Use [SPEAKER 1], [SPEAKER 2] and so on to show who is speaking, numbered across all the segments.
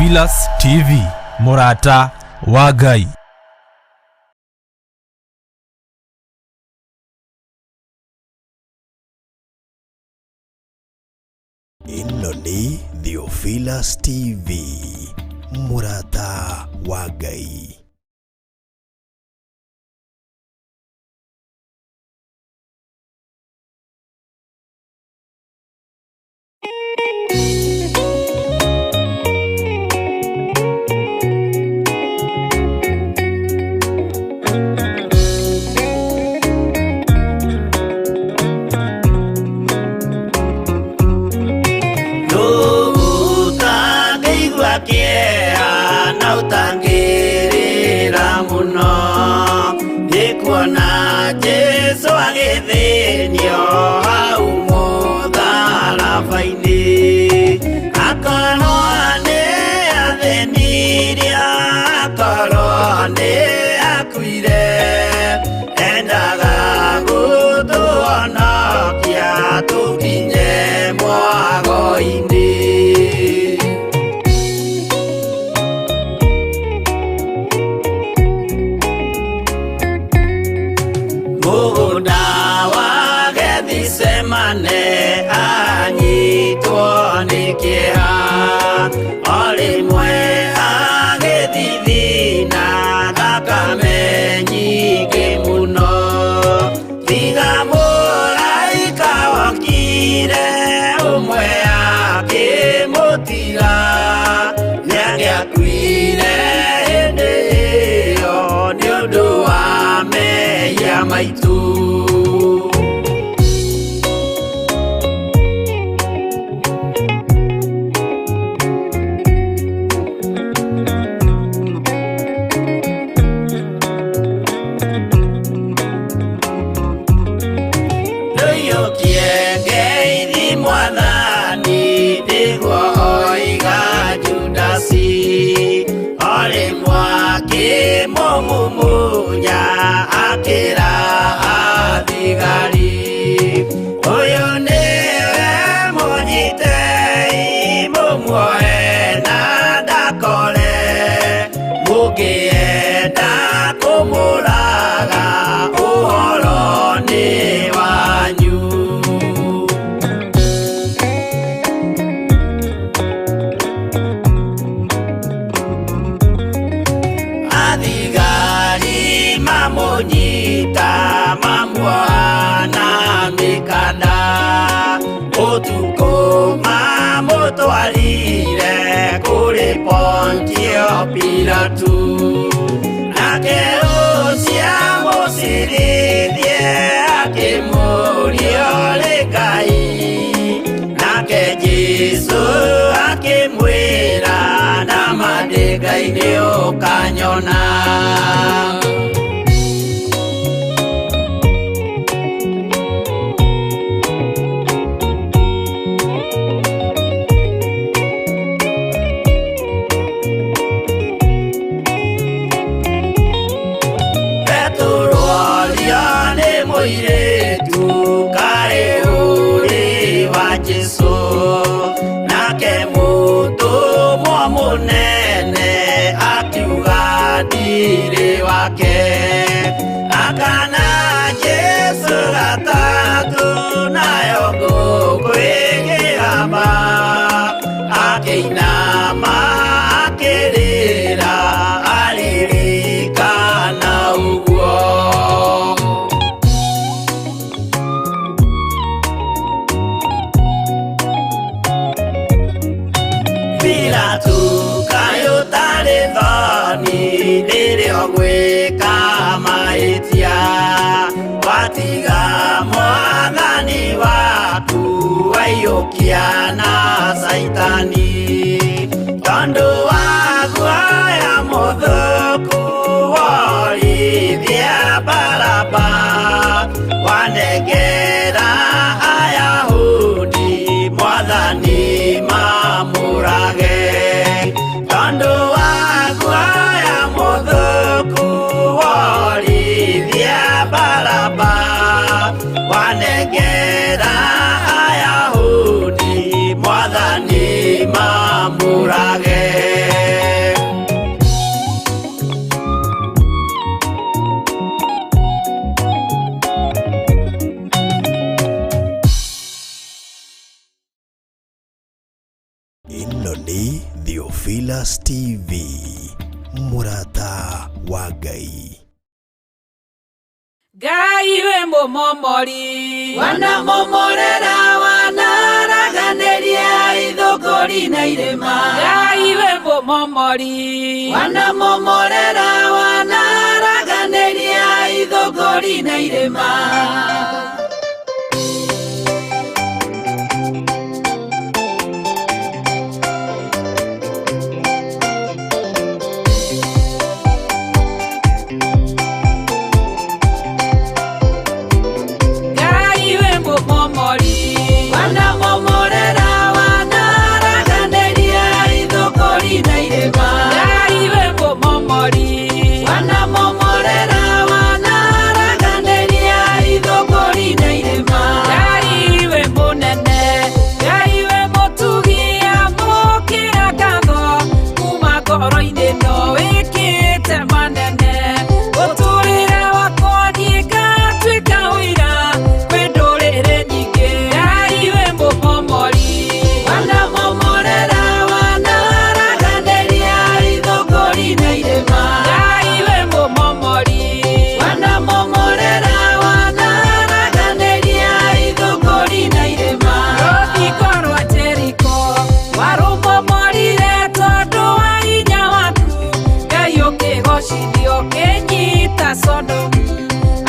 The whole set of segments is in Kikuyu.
[SPEAKER 1] Theophilus TV, mũrata wa Ngai.
[SPEAKER 2] Ĩno nĩ Theophilus TV, mũrata wa Ngai.
[SPEAKER 3] Ũtangĩigua kĩeha na ũtangĩrĩra mũno nĩ kuona Jesũ agĩthĩnio hau mũtharaba-inĩ. Akorwo nĩ athĩnirie, akorwo nĩ akuire, endaga gũtũhonokia tũkinye mwago-inĩ. Mũgũnda wa Gethisemane anyitwo nĩ kĩeha, o rĩmwe agĩthithina thakame nyingĩ mũno. Tiga mũraika wokire ũmwe akĩmũtiga, nĩangĩakuire hĩndĩ ĩyo nĩ ũndũ wa mehia maitũ. Ndũiyũkie ngeithi mwathani nĩguo oiga Judasi, o rĩmwe akĩmũmumunya akĩra athigari, ũyũ nĩwe mũnyitei mũmuoe na ndakore, mũngĩenda kũmũraga ũhoro nĩ wanyu. Athigari mamũnyita mamuoha na mĩkanda, ũtukũ mamũtwarire kũrĩ Pontio Pilatu. Nake ũcio amũcirithie akĩmũũria ũrĩ Ngai, nake Jesũ akĩmwĩra nama ndĩ Ngai nĩ ũkanyona. Petero orio nĩ mũirĩtu kaĩ ũrĩ wa Jesũ, nake mũtũmwo mũnene akiuga ndirĩ wake. Akana Jesũ gatatũ nayo ngũkũ ĩkĩgamba, akĩinama akĩrĩra aririkana ũguo. Pilatu kaĩ ũtarĩ thoni rĩrĩa ũgwĩka mahĩtia, watiga mwathani waku waiyũkia na Caitani, tondũ wa guoya mũthũku worithia Baraba, wanengera Ayahudi mwathani mamũrage, tondũ wa guoya mũthũku worithia Baraba, wanengera Ayahudi mwathani mamũrage.
[SPEAKER 2] Ĩno nĩ Theophilus TV, mũrata wa Ngai.
[SPEAKER 4] Ngai wĩ mũmomori.
[SPEAKER 3] Wanamomorera wanaraganĩria ithũngũri na irĩma.
[SPEAKER 4] Ngai wĩ mũmomori.
[SPEAKER 3] Wanamomorera wanaraganĩria ithũngũri na irĩma.
[SPEAKER 4] Ngai wĩ mũmomori.
[SPEAKER 3] Wanamomorera wanaraganĩria ithũngũri na irĩma.
[SPEAKER 4] Ngai wĩ mũmomori.
[SPEAKER 3] Wanamomorera wanaraganĩria ithũngũri na irĩma.
[SPEAKER 4] Ngai wĩ mũnene, Ngai wĩ mũtugi, amũkĩra ngatho kuma ngoro-inĩ no wĩkĩte manene. Mũtũrĩre wakwa niĩ ngatuĩka ũira kwĩ ndũrĩrĩ nyingĩ. Ngai wĩ mũmomori.
[SPEAKER 3] Wanamomorera wanaraganĩria ithũngũri na irĩma.
[SPEAKER 4] Ngai wĩ mũmomori.
[SPEAKER 3] Wanamomorera wanaraganĩria ithũngũri na irĩma.
[SPEAKER 4] Rũthingo rwa Jeriko warũmomorire tondũ wa hinya waku. Ngai ũkĩgocithio ũkĩnyita Sodomu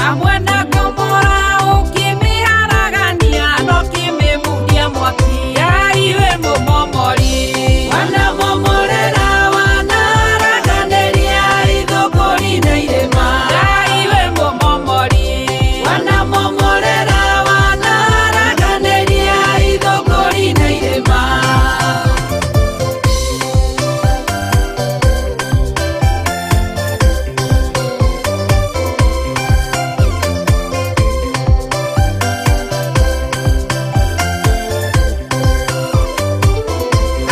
[SPEAKER 4] hamwe na Gomora, ũkĩmĩharagania na ũkĩmĩmundia mwaki. Ngai wĩ mũmomori.
[SPEAKER 3] Wanamomorera wanaraganĩria ithũngũri na irĩma.
[SPEAKER 4] Ngai wĩ mũmomori.
[SPEAKER 3] Wanamomorera wanaraganĩria ithũngũri na irĩma.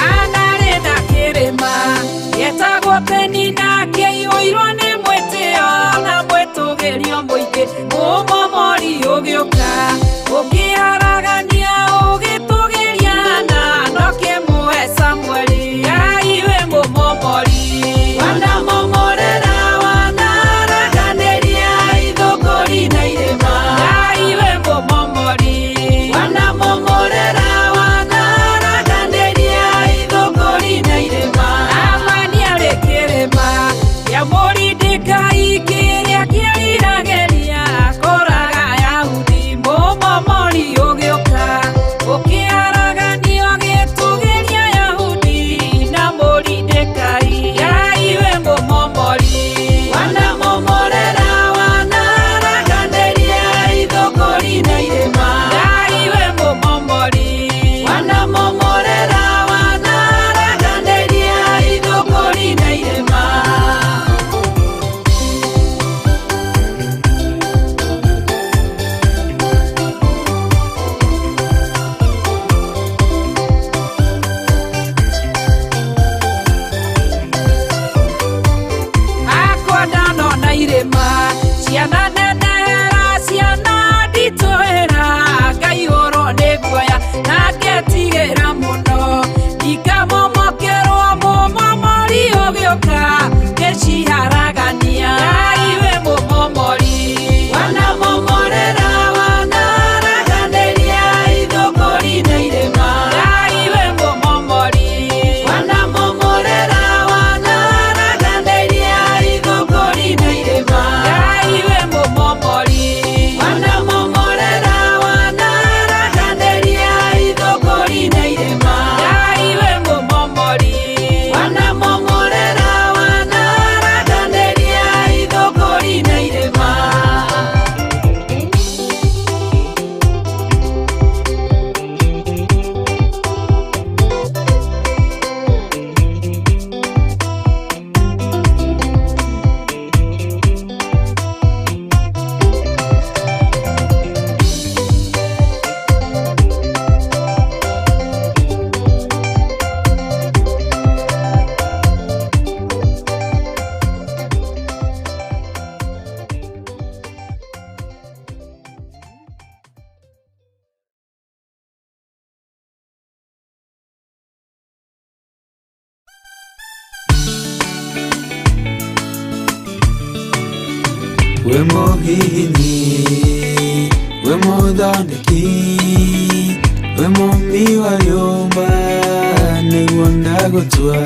[SPEAKER 4] Anarĩ na kĩrĩma gĩetagwo Penina, kĩiyũirwo nĩ mwĩtĩo na mwĩtũgĩrio mũingĩ. Mũmomori ũgĩũka ũkĩharagania ũgĩtũgĩria na ndũkĩmũhe Samueli. Ngai wĩ mũmomori.
[SPEAKER 3] Wanamomorera wanaraganĩria ithũngũri na irĩma.
[SPEAKER 4] Ngai wĩ mũmomori.
[SPEAKER 3] Wanamomorera wanaraganĩria ithũngũri na irĩma.
[SPEAKER 4] Amani arĩ kĩrĩma kĩa Moridekai kĩrĩa kĩeriragĩria kũraga Ayahudi. Mũmomori ũgĩũka ũkĩharaganio ũgĩtũgĩria Ayahudi na Moridekai. Ngai wĩ mũmomori.
[SPEAKER 3] Wanamomorera wanaraganĩria ithũngũri na irĩma.
[SPEAKER 4] Ngai wĩ mũmomori.
[SPEAKER 3] Wanamomorera wanaraganĩria ithũngũri na irĩma.
[SPEAKER 5] We mũhihinyi, we mũthondeki, we mũmbi wa rĩũmba, nĩguo ndagũtua.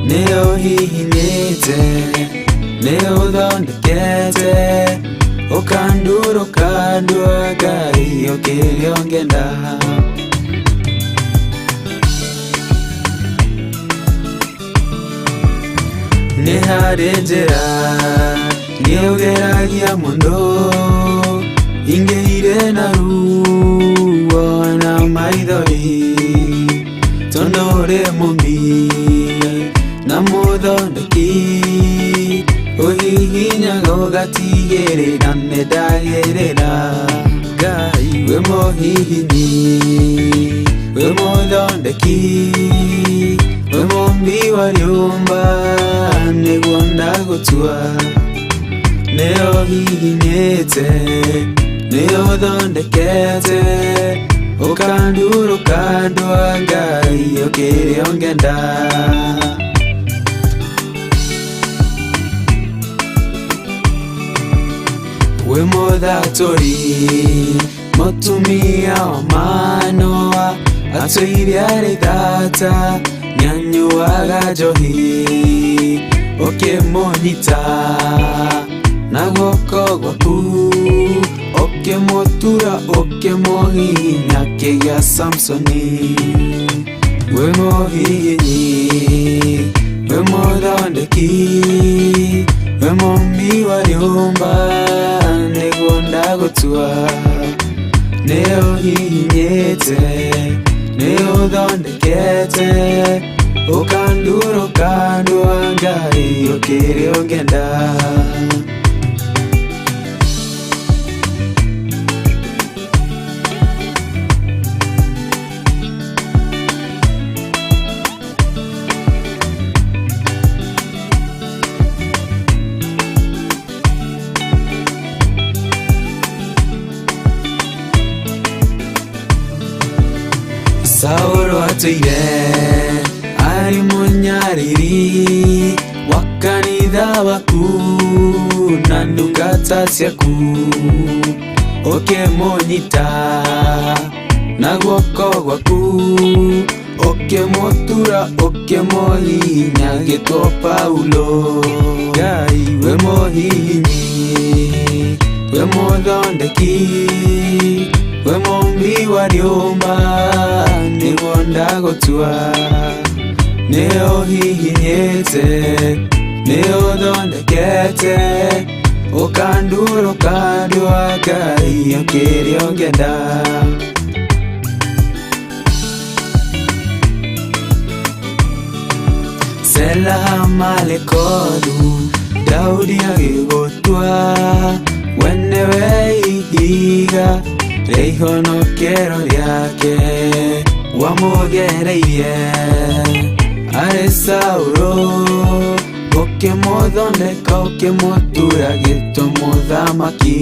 [SPEAKER 5] Nĩyo hihinyĩte, nĩyo ũthondekete, ũkandura ũkandua Ngai ũkĩrĩa ũngĩenda. Nĩ harĩ njĩra nĩũgeragia mũno, ingĩire na ruo na maithori, tondũ ũrĩ mũmbi na mũthondeki, ũhihinyaga ũgatigĩrĩra nĩndagĩrĩra. Ngai wĩ mũhihinyi, wĩ mũthondeki, wĩ mũmbi wa rĩũmba, nĩguo ndagũtua. Nĩyo hihinyĩte, nĩyo ũthondekete, ũkandura ũkandua Ngai ũkĩrĩa ũngĩenda. Wĩ mũthatũri, mũtumia wa Manoa, atũire arĩ thata, nĩanyuaga njohi, ũkĩmũnyita na guoko gwaku, ũkĩmũtura ũkĩmũhihinya kĩgĩa Samsoni. Wĩ mũhihinyi, wĩ mũthondeki, wĩ mũmbi wa rĩũmba, nĩguo ndagũtua. Nĩyo hihinyĩte, nĩyo ũthondekete, ũkandura ũkandua Ngai ũkĩrĩa ũngĩenda. Saũlũ atũire arĩ mũnyariri wa kanitha waku na ndungata ciaku, ũkĩmũnyita na guoko gwaku, ũkĩmũtura ũkĩmũhihinya agĩtwo Paulo. Ngai wĩ mũhihinyi, wĩ mũthondeki, wĩ mũmbi wa rĩũmba, nĩguo ndagũtua. Nĩyo ũhihinyĩte, nĩyo ũthondekete, ũkandura ũkandua Ngai ũkĩrĩa ũngĩenda. Sela Malekothu, Daudi agĩgũtua, we nĩwe ihiga rĩa ihonokero rĩake, wamũgereirie arĩ Saũlũ, ũkĩmũthondeka ũkĩmũtura gĩtwo mũthamaki.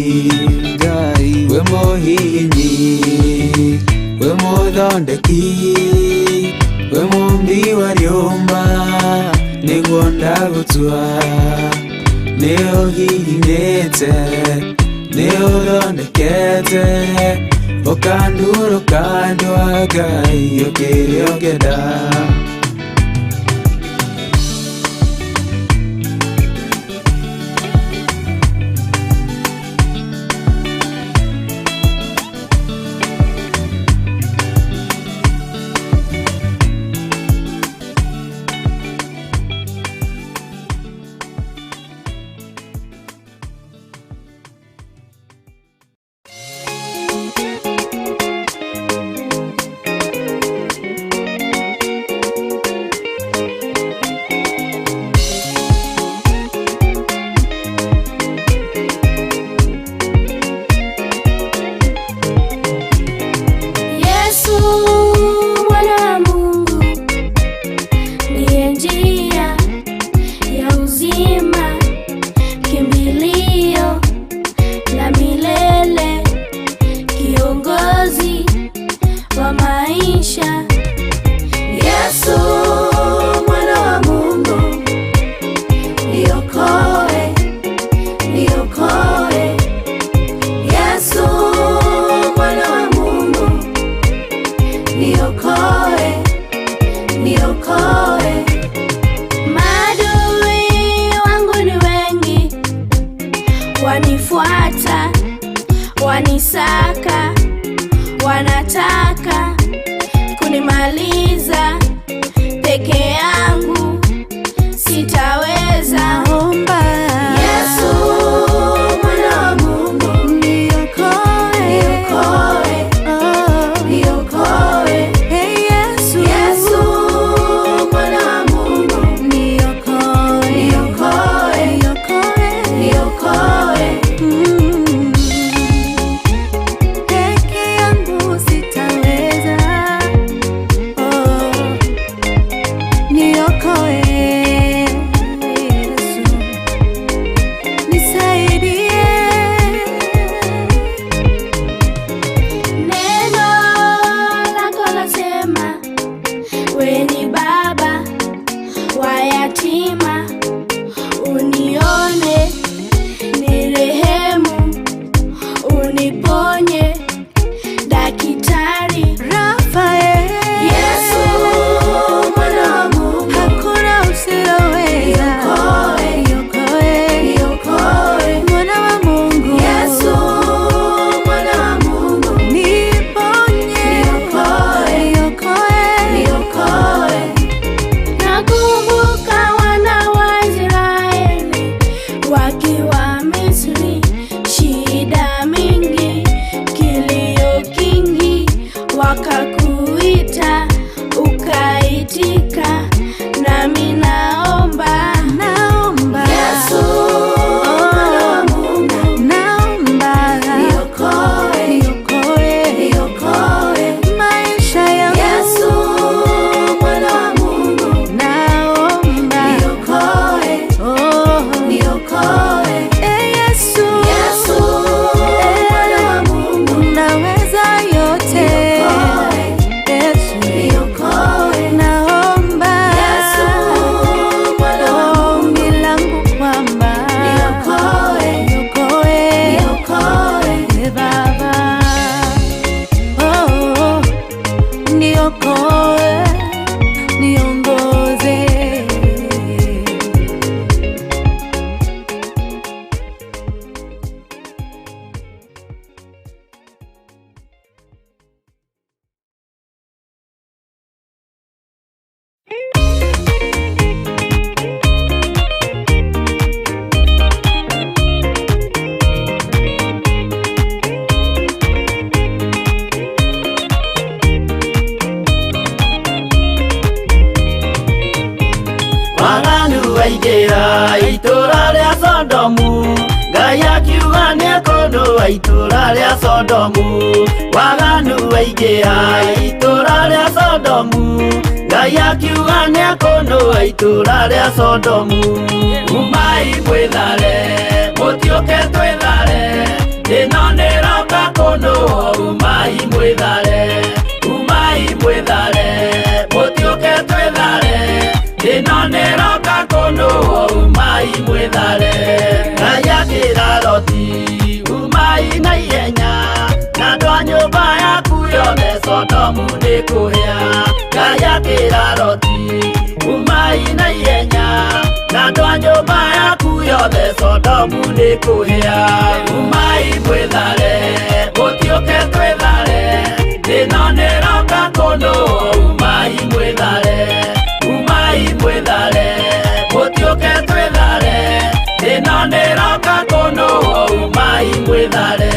[SPEAKER 5] Ngai wĩ mũhihinyi, wĩ mũthondeki, wĩ mũmbi wa rĩũmba, nĩguo ndagũtua. Nĩyo ũhihinyĩte, nĩyo ũthondekete, ũkandura ũkandua Ngai ũkĩrĩa ũngĩenda.
[SPEAKER 6] Wanataka kunimaliza peke yangu sitaweza.
[SPEAKER 7] Naomba
[SPEAKER 6] Yesu mwana wa Mungu,
[SPEAKER 7] niokoe,
[SPEAKER 6] niokoe,
[SPEAKER 7] oh,
[SPEAKER 6] niokoe.
[SPEAKER 7] Hey Yesu,
[SPEAKER 6] Yesu mwana wa Mungu,
[SPEAKER 7] niokoe,
[SPEAKER 6] niokoe,
[SPEAKER 7] niokoe,
[SPEAKER 6] niokoe.
[SPEAKER 7] Peke yangu sitaweza, oh, niokoe Yesu, nisaidie.
[SPEAKER 6] Neno lako lasema, we ni baba wa yatima, unione nirehemu, uniponye daktari.
[SPEAKER 7] Rafael,
[SPEAKER 6] Yesu mwana wa Mungu,
[SPEAKER 7] hakuna usiloweza,
[SPEAKER 6] Niokoe,
[SPEAKER 7] niokoe,
[SPEAKER 6] niokoe.
[SPEAKER 7] mwana wa Mungu,
[SPEAKER 6] Yesu mwana wa Mungu,
[SPEAKER 7] niponye,
[SPEAKER 6] Niokoe,
[SPEAKER 7] niokoe,
[SPEAKER 6] niokoe. Nakumbuka wana wa Israeli wakiwa Misri, shida mingi, kilio kingi, wakakuita ukaitika, nami naomba
[SPEAKER 7] naomba
[SPEAKER 6] Yesu mwana wa Mungu,
[SPEAKER 7] naomba
[SPEAKER 6] niokoe,
[SPEAKER 7] niokoe,
[SPEAKER 6] niokoe.
[SPEAKER 7] maisha yangu,
[SPEAKER 6] Yesu mwana wa Mungu,
[SPEAKER 7] naomba
[SPEAKER 6] niokoe,
[SPEAKER 7] oh,
[SPEAKER 6] niokoe.
[SPEAKER 7] eh, Yesu,
[SPEAKER 6] Yesu mwana wa Mungu,
[SPEAKER 7] unaweza yote,
[SPEAKER 6] niokoe,
[SPEAKER 7] Yesu,
[SPEAKER 6] niokoe.
[SPEAKER 7] naomba
[SPEAKER 6] Yesu mwana wa Mungu,
[SPEAKER 7] ombi langu kwamba
[SPEAKER 6] niokoe,
[SPEAKER 7] niokoe,
[SPEAKER 6] niokoe.
[SPEAKER 7] eh, Baba, oh, oh, niokoe, niongoze.
[SPEAKER 8] Waganu aingĩra itũra rĩa Sodomu, Ngai akiuga nĩekũnũa itũra rĩa Sodomu. Waganu aingĩra itũra rĩa Sodomu, Ngai akiuga nĩekũnũa itũra rĩa Sodomu. Umai mwĩthare, mũtiũke twĩthare, ĩno nĩroka kũnũa, umai mwĩthare, umai mwĩthare, mũtiũke twĩthare, ĩno nĩroka kũnũa, umai mwĩthare. Ngai akĩra Loti, umai na ihenya, na andũ a nyũmba yaku yothe Sodomu nĩkũhĩa. Ngai akĩra Loti, umai na ihenya, na andũ a nyũmba yaku yothe Sodomu nĩkũhĩa. Umai mwĩthare, mũtiũke twĩthare, ĩno nĩroka kũnũa, umai mwĩthare, umai mwĩthare, mũtiũke twĩthare, ĩno nĩroka kũnũa, umai mwĩthare.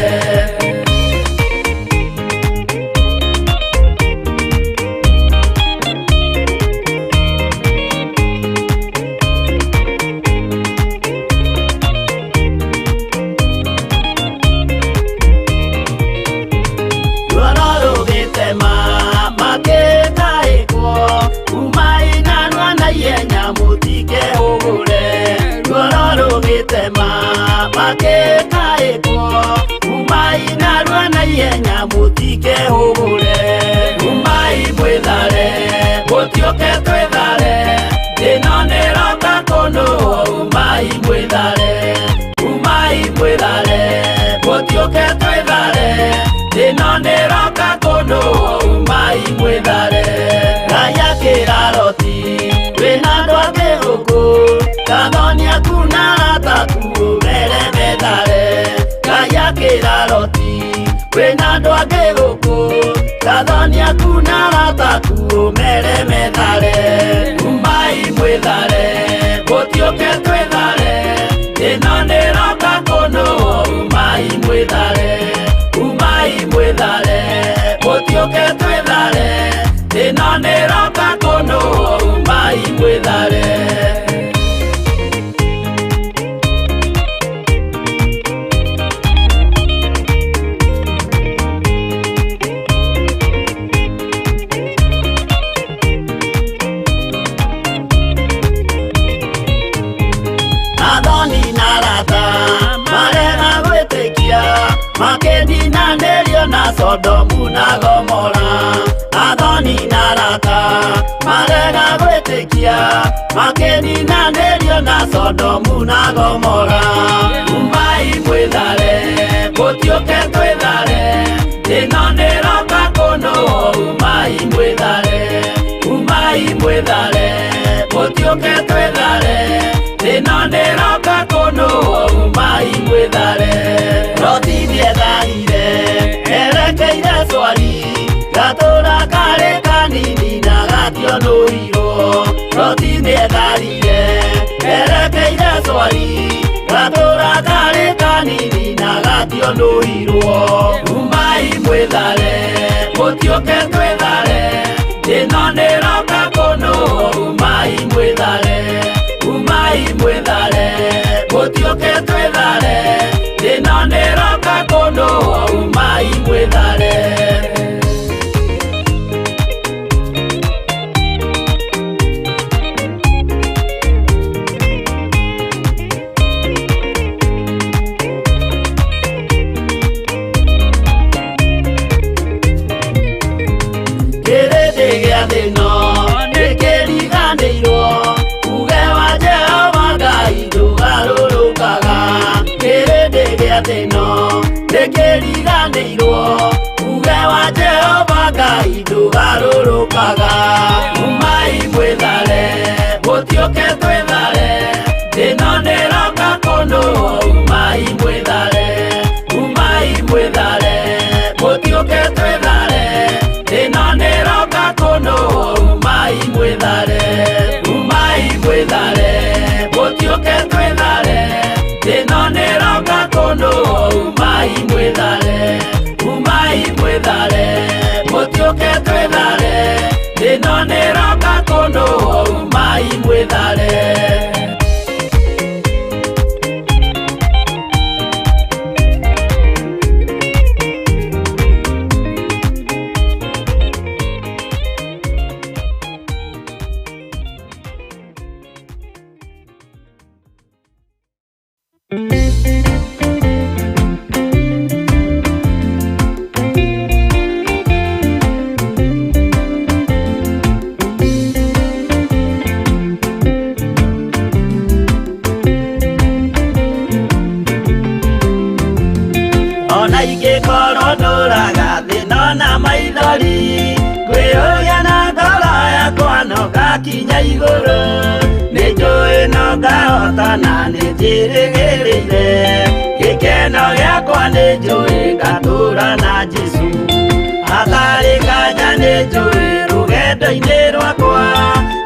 [SPEAKER 8] Ruoro rũgĩtema makĩtaĩkwo, umai narua na ihenya mũtikehũgũre. Ruoro rũgĩtema makĩtaĩkwo, umai narua na ihenya mũtikehũgũre. Umai mwĩthare, mũtiũke twĩthare, ĩno nĩroka kũnũa, umai mwĩthare, umai mwĩthare, mũtiũke twĩthare, ĩno nĩroka kũnũa, umai mwĩthare. Ngai akĩra Loti, wĩna andũ angĩ gũkũ, kathoni aku na arata aku ũmere methare. Athoni aku na arata aku ũmere methare. Umai mwĩthare, mũtiũke twĩthare. Ĩno nĩroka kũnũhwo, umai mwĩthare. Umai mwĩthare, mũtiũke twĩthare. Ĩno nĩroka kũnũhwo, umai mwĩthare. Athoni na arata marega gwĩtĩkia, makĩninanĩrio na Sodomu na Gomora. Athoni na arata marega gwĩtĩkia, makĩninanĩrio na Sodomu na Gomora. Umai mwĩthare, mũtiũke twĩthare. Ĩno nĩroka kũnũhwo, umai mwĩthare. Umai mwĩthare, mũtiũke twĩthare. Ĩno nĩroka kũnũhwo, umai mwĩthare. Loti nĩetharire erekeire Swari, gatũra karĩ kanini na gationũrirwo. Loti nĩetharire erekeire Swari, gatũra karĩ kanini na gationũrirwo. Umai mwĩthare, mũtiũke twĩthare. Ĩno nĩroka kũnũhwo, umai mwĩthare. Umai mwĩthare, mũtiũke twĩthare. Ĩno nĩroka kũnũhwo, umai mwĩthare. Kĩrĩndĩ gĩa thĩ ĩno nĩkĩriganĩirwo, uge wa Jehova Ngai ndũgarũrũkaga. Kĩrĩndĩ gĩa thĩ ĩno nĩkĩriganĩirwo, uge wa Jehova Ngai ndũgarũrũkaga. Umai mwĩthare, mũtiũke twĩthare. Ĩno nĩroka kũnũhwo, umai mwĩthare. Umai mwĩthare, mũtiũke twĩthare. Ĩno nĩroka kũnũhwo, umai mwĩthare. Umai mwĩthare, mũtiũke twĩthare. Ĩno nĩroka kũnũhwo, umai mwĩthare. Umai mwĩthare, mũtiũke twĩthare. Ĩno nĩroka kũnũhwo, umai mwĩthare. Ona ingĩkorwo ndũraga thĩ no na maithori, ngwĩyũria na ngoro yakwa no ngakinya igũrũ. Nĩnjũĩ no ngahotana, nĩnjĩrĩgĩrĩire. Gĩkeno gĩakwa nĩnjũĩ ngatũũra na Jesũ. Hatarĩ nganja nĩnjũĩ rũgendo-inĩ rwakwa,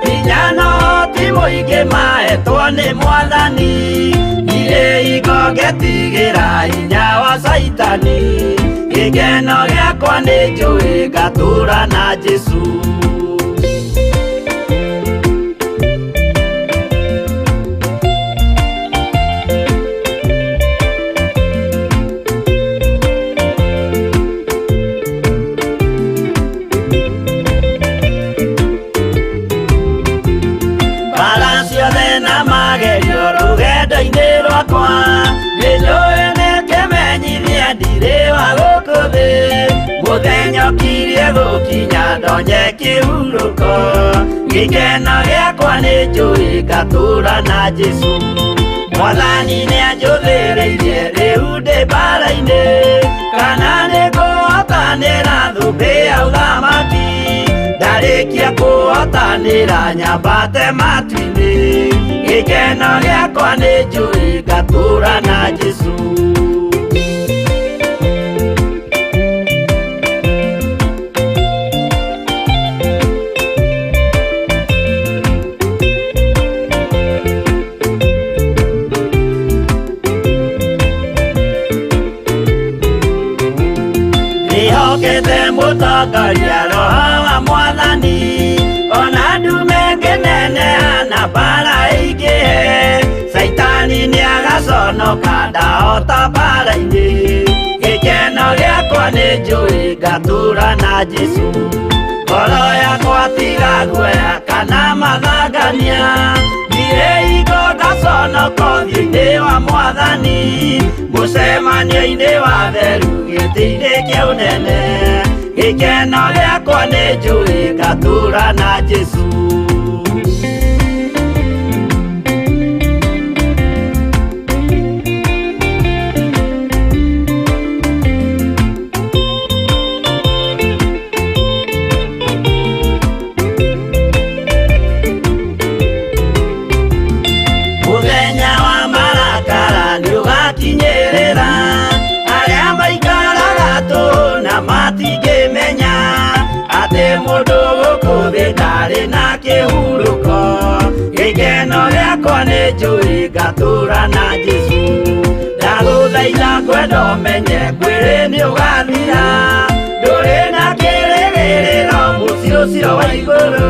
[SPEAKER 8] hinya no ti mũingĩ mahetwo nĩ Mwathani. Ndirĩ hingo ngetigĩra hinya wa Caitani. Gĩkeno gĩakwa nĩnjũĩ ngatũũra na Jesũ. Mbara ciothe na magerio rũgendo-inĩ rwakwa, nĩnjũĩ nĩkĩmenyithia ndirĩ wa gũkũ thĩ. Mũthenya ũkirie gũkinya ndonye kĩhurũko, gĩkeno gĩakwa nĩnjũĩ ngatũũra na Jesũ. Mwathani nĩanjũthĩrĩirie rĩu ndĩ mbara-inĩ, kana nĩngũhotanĩra thũmbĩ ya ũthamaki. Ndarĩkia kũhotanĩra nyambate matu-inĩ, gĩkeno gĩakwa nĩnjũĩ ngatũũra na Jesũ. Ngĩiyũria roho wa mwathani ona ndume ngĩneneha na mbara ĩingĩhe Caitani nĩagaconoka ndahota mbara-inĩ gĩkeno gĩakwa nĩ njũĩ ngatũra na Jesũ ngoro yakwa tiga guoya kana mathangania ndirĩ hingo ngaconoka ũthiũ-inĩ wa mwathani mũcemanio-inĩ wa theru gĩtĩ-inĩ kĩa ũnene gĩkeno gĩakwa nĩ njũĩ ngatũra na Jesũ. Mũthenya wa marakara nĩũgakinyĩrĩra arĩa maikaraga tũhũ na matingĩmenya atĩ mũndũ gũkũ thĩ ndarĩ na kĩhurũko gĩkeno gĩakwa nĩ njũĩ ngatũra na Jesũ ndagũthaitha kwenda ũmenye mwĩrĩ nĩũgathira ndũrĩ na kĩrĩgĩrĩro mũciĩ ũcio wa igũrũ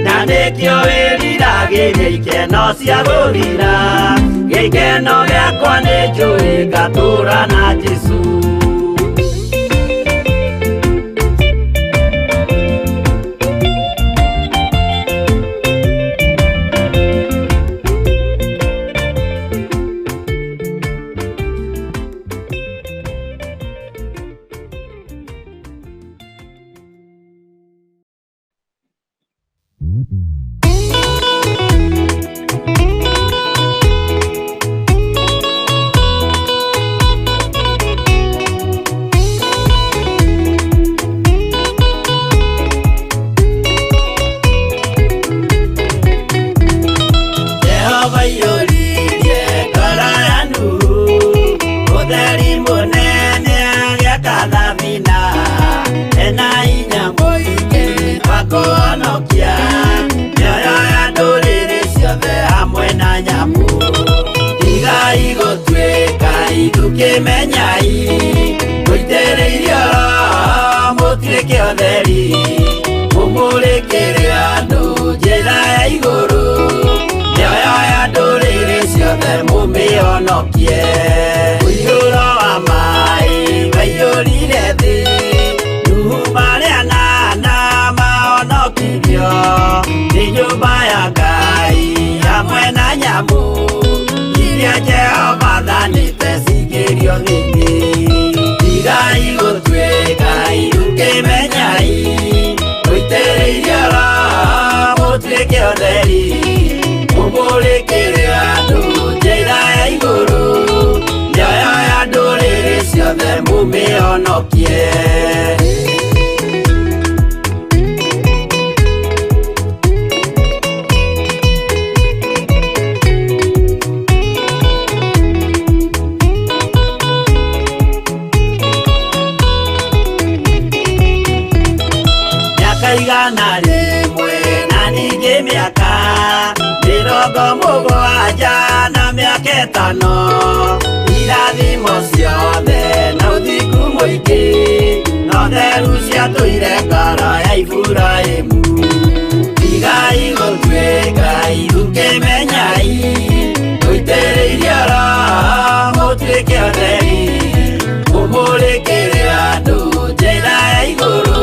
[SPEAKER 8] na nĩkĩo wĩriragĩria ikeno cia gũthira gĩkeno gĩakwa nĩ njũĩ ngatũra na Jesũ. Jehova iyũririe ngoro ya Nuhu ũtheri mũnene agĩaka thabina ena hinya mũingĩ wa kũhonokia mĩoyo ya ndũrĩrĩ ciothe hamwe na nyamũ tigai gũtuĩka ithukĩmenyai mũitĩrĩirio roho mũtuĩke ũtheri mũmũrĩkĩre andũ njĩra ya igũrũ mĩoyo ya ndũrĩrĩ ciothe mũmĩhonokie ũiyũro wa maĩ waiyũrire thĩ Nuhu marĩ anana mahonokirio nĩ nyũmba ya Ngai hamwe na nyamũ iria Jehova athanĩte cingĩrio thĩinĩ tigai gũtuĩka ithukĩmenyai mũitĩrĩirio roho mũtuĩke ũtheri mũmũrĩkĩre andũ njĩra ya igũrũ mĩoyo ya ndũrĩrĩ ciothe mũmĩhonokie. Mĩaka 100 na ningĩ mĩaka 70 na mĩaka 5 irathimo ciothe na ũthingu mũingĩ na ũtheru ciatũire ngoro ya Iburahĩmu tigai gũtuĩka ithukĩmenyai mũitĩrĩirio roho mũtuĩke ũtheri mũmũrĩkĩre andũ njĩra ya igũrũ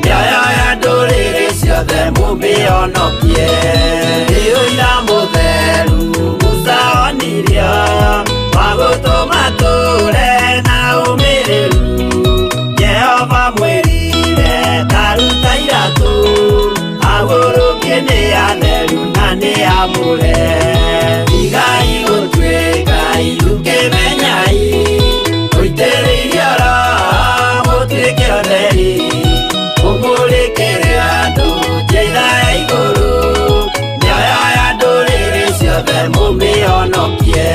[SPEAKER 8] mĩoyo ya ndũrĩrĩ ciothe mũmĩhonokie nĩ ũira mũtheru Musa onirio wa gũtũma tũre na ũmĩrĩru Jehova mwĩrire taruta iratũ agũrũkie nĩ atheru na nĩ amũre tigai gũtuĩka ithukĩmenyai mũitĩrĩirio roho mũtuĩke ũtheri mũmũrĩkĩre andũ njĩra ya igũrũ mĩoyo ya ndũrĩrĩ ciothe mũmĩhonokie.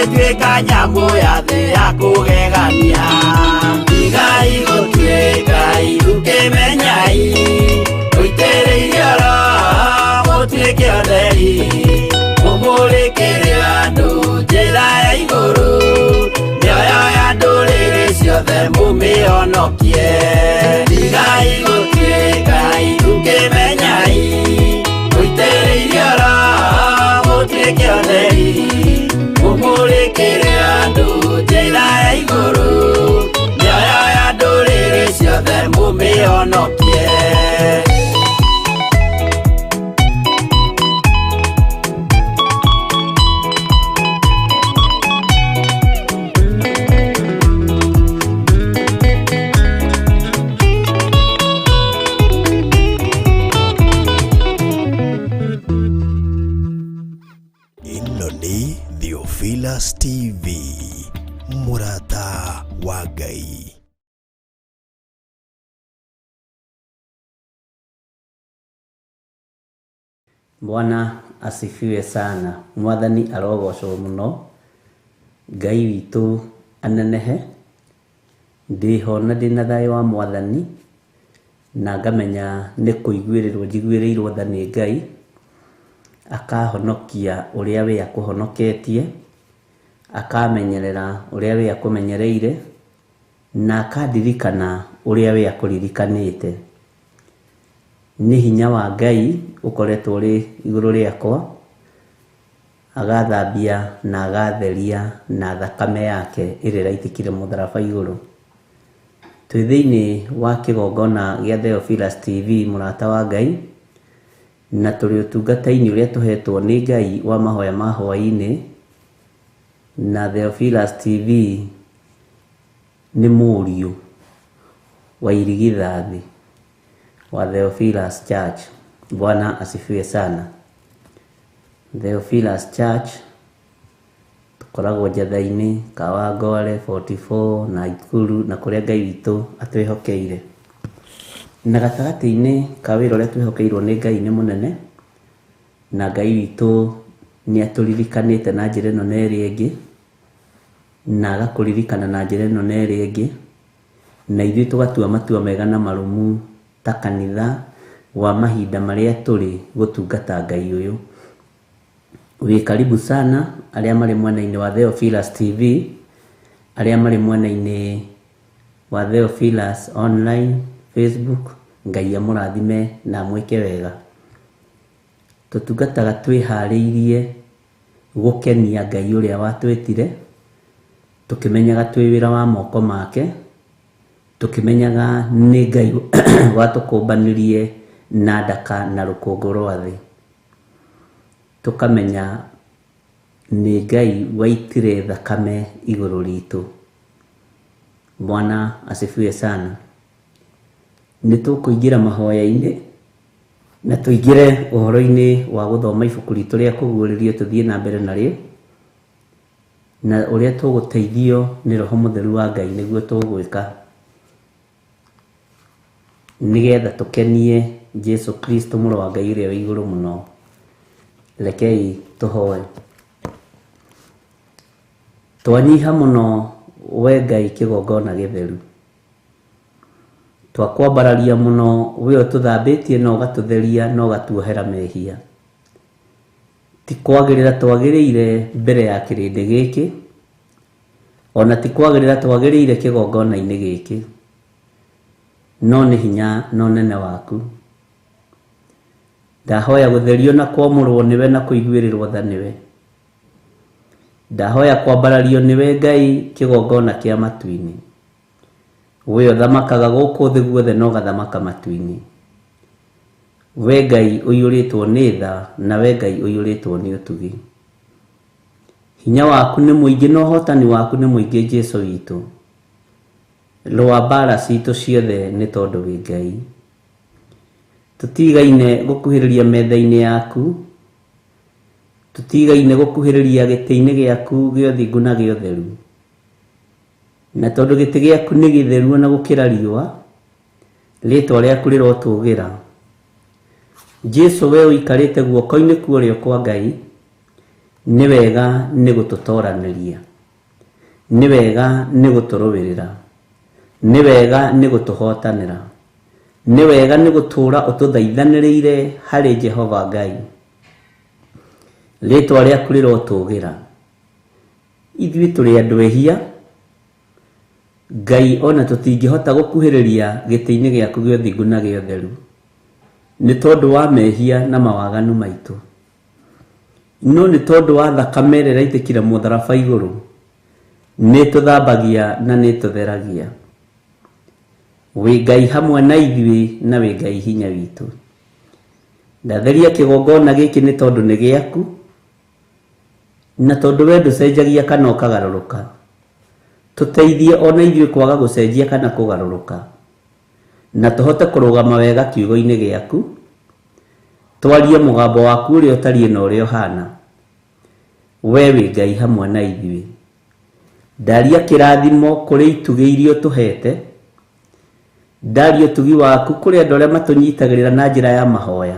[SPEAKER 8] Mũgĩtuĩka nyamũ ya thĩ ya kũgegania. Tigai gũtuĩka irukĩmenyai, mũitĩrĩirio Roho mũtuĩke atheri, mũmũrĩkĩre andũ njĩra ya igũrũ, mĩoyo ya ndũrĩrĩ ciothe mũmĩhonokie. Tigai gũtuĩka irukĩmenyai, mũitĩrĩirio Roho mũtuĩke atheri, mũmũrĩkĩre andũ njĩra ya igũrũ, mĩoyo ya ndũrĩrĩ ciothe mũmĩhonokie.
[SPEAKER 2] Ĩno nĩ Theophilus TV, mũrata wa Ngai.
[SPEAKER 9] Bwana asifiwe sana. Mwathani arogocwo mũno. Ngai witũ anenehe. Ndĩho na ndĩna thayũ wa Mwathani, na ngamenya nĩ kũiguĩrĩrwo njiguĩrĩirwo tha nĩ Ngai, akahonokia ũrĩa we akũhonoketie, akamenyerera ũrĩa we akũmenyereire, na akandirikana ũrĩa we akũririkanĩte. Nĩ hinya wa Ngai ũkoretwo ũrĩ igũrũ rĩakwa, agathambia na agatheria na thakame yake ĩrĩa ĩraitĩkire mũtharaba igũrũ. Twĩ thĩinĩ wa kĩgongona gĩa Theophilus TV, mũrata wa Ngai, na tũrĩ ũtungata-inĩ ũrĩa tũhetwo nĩ Ngai wa mahoya ma hwaĩ-inĩ, na Theophilus TV nĩ mũriũ wa irigithathi wa Theophilus Church. Bwana asifiwe sana. Theophilus Church tũkoragwo Njatha-inĩ, Kawangware 44 na Ikuru na kũrĩa Ngai witũ atwĩhokeire. Na gatagatĩ-inĩ ka wĩra ũrĩa twĩhokeirwo nĩ Ngai nĩ mũnene, na Ngai witũ nĩ atũririkanĩte na njĩra ĩno na ĩrĩa ĩngĩ, na agakũririkana na njĩra ĩno na ĩrĩa ĩngĩ, na ithuĩ tũgatua matua mega na marũmu ta kanitha wa mahinda marĩa tũrĩ gũtungata Ngai ũyũ. Wĩ karibu sana arĩa marĩ mwena-inĩ wa Theophilus TV, arĩa marĩ mwena-inĩ wa Theophilus online Facebook, Ngai amũrathime na amwĩke wega. Tũtungataga twĩharĩirie gũkenia Ngai ũrĩa watwĩtire, tũkĩmenyaga twĩ wĩra wa moko make, tũkĩmenyaga nĩ Ngai watũkũmbanirie na ndaka na rũkũngũ rwa thĩ. Tũkamenya nĩ Ngai waitire thakame igũrũ ritũ. Bwana asifiwe sana. Nĩ tũkũingĩra mahoya-inĩ na tũingĩre ũhoro-inĩ wa gũthoma ibuku ritũ rĩa kũguũrĩrio, tũthiĩ na mbere narĩo, na ũrĩa tũgũteithio nĩ Roho Mũtheru wa Ngai nĩguo tũgwĩka, nĩgetha tũkenie Jesu Kristo mũrũ wa Ngai ũrĩa wĩ igũrũ mũno. Rekei tũhoe. Twanyiha mũno we Ngai kĩgongona gĩtheru, twakwambararia mũno we ũtũthambĩtie na ũgatũtheria na ũgatuohera mehia. Ti kwagĩrĩra twagĩrĩire mbere ya kĩrĩndĩ gĩkĩ, ona ti kwagĩrĩra twagĩrĩire kĩgongona-inĩ gĩkĩ, no nĩ hinya na ũnene waku. Ndahoya gũtherio na kwamũrwo nĩwe na kũiguĩrĩrwo tha nĩwe. Ndahoya kwambarario nĩwe Ngai kĩgongona kĩa matu-inĩ. We ũthamakaga gũkũ thĩ guothe na ũgathamaka matu-inĩ. We Ngai ũiyũrĩtwo nĩ tha na we Ngai ũiyũrĩtwo nĩ ũtugi. Hinya waku nĩ mũingĩ na ũhotani waku nĩ mũingĩ Jesu witũ. Rũa mbara citũ ciothe nĩ tondũ wĩ Ngai. Tũtigaine gũkuhĩrĩria metha-inĩ yaku, tũtigaine gũkuhĩrĩria gĩtĩ-inĩ gĩaku gĩa ũthingu na gĩa ũtheru. Na tondũ gĩtĩ gĩaku nĩ gĩtheru ona gũkĩra riũa, rĩtwa rĩaku rĩrotũgĩra. Jesu we ũikarĩte guoko-inĩ kwa ũrĩo kwa Ngai, Nĩ wega nĩ gũtũtoranĩria, nĩ wega nĩ gũtũrũĩrĩra, nĩ wega nĩ gũtũhotanĩra, nĩ wega nĩ gũtũũra ũtũthaithanĩrĩire harĩ Jehova Ngai. Rĩtwa rĩaku rĩrotũgĩra. Ithuĩ tũrĩ andũ ehia Ngai, ona tũtingĩhota gũkuhĩrĩria gĩtĩ-inĩ gĩaku gĩa ũthingu na gĩa ũtheru nĩ tondũ wa mehia na mawaganu maitũ, no nĩ tondũ wa thakame ĩrĩa ĩraitĩkire mũtharaba igũrũ, nĩ tũthambagia na nĩ tũtheragia. Wĩ Ngai hamwe na ithuĩ na wĩ Ngai hinya witũ. Ndatheria kĩgongona gĩkĩ nĩ tondũ nĩ gĩaku, na tondũ we ndũcenjagia kana ũkagarũrũka. Tũteithie ona ithuĩ kwaga gũcenjia kana kũgarũrũka, na tũhote kũrũgama wega kiugo-inĩ gĩaku, twarie mũgambo waku ũrĩa ũtariĩ na ũrĩa ũhana. We wĩ Ngai hamwe na ithuĩ. Ndaria kĩrathimo kũrĩ itugĩ iria ũtũhete, ndaria ũtugi waku kũrĩ andũ arĩa matũnyitagĩrĩra na njĩra ya mahoya.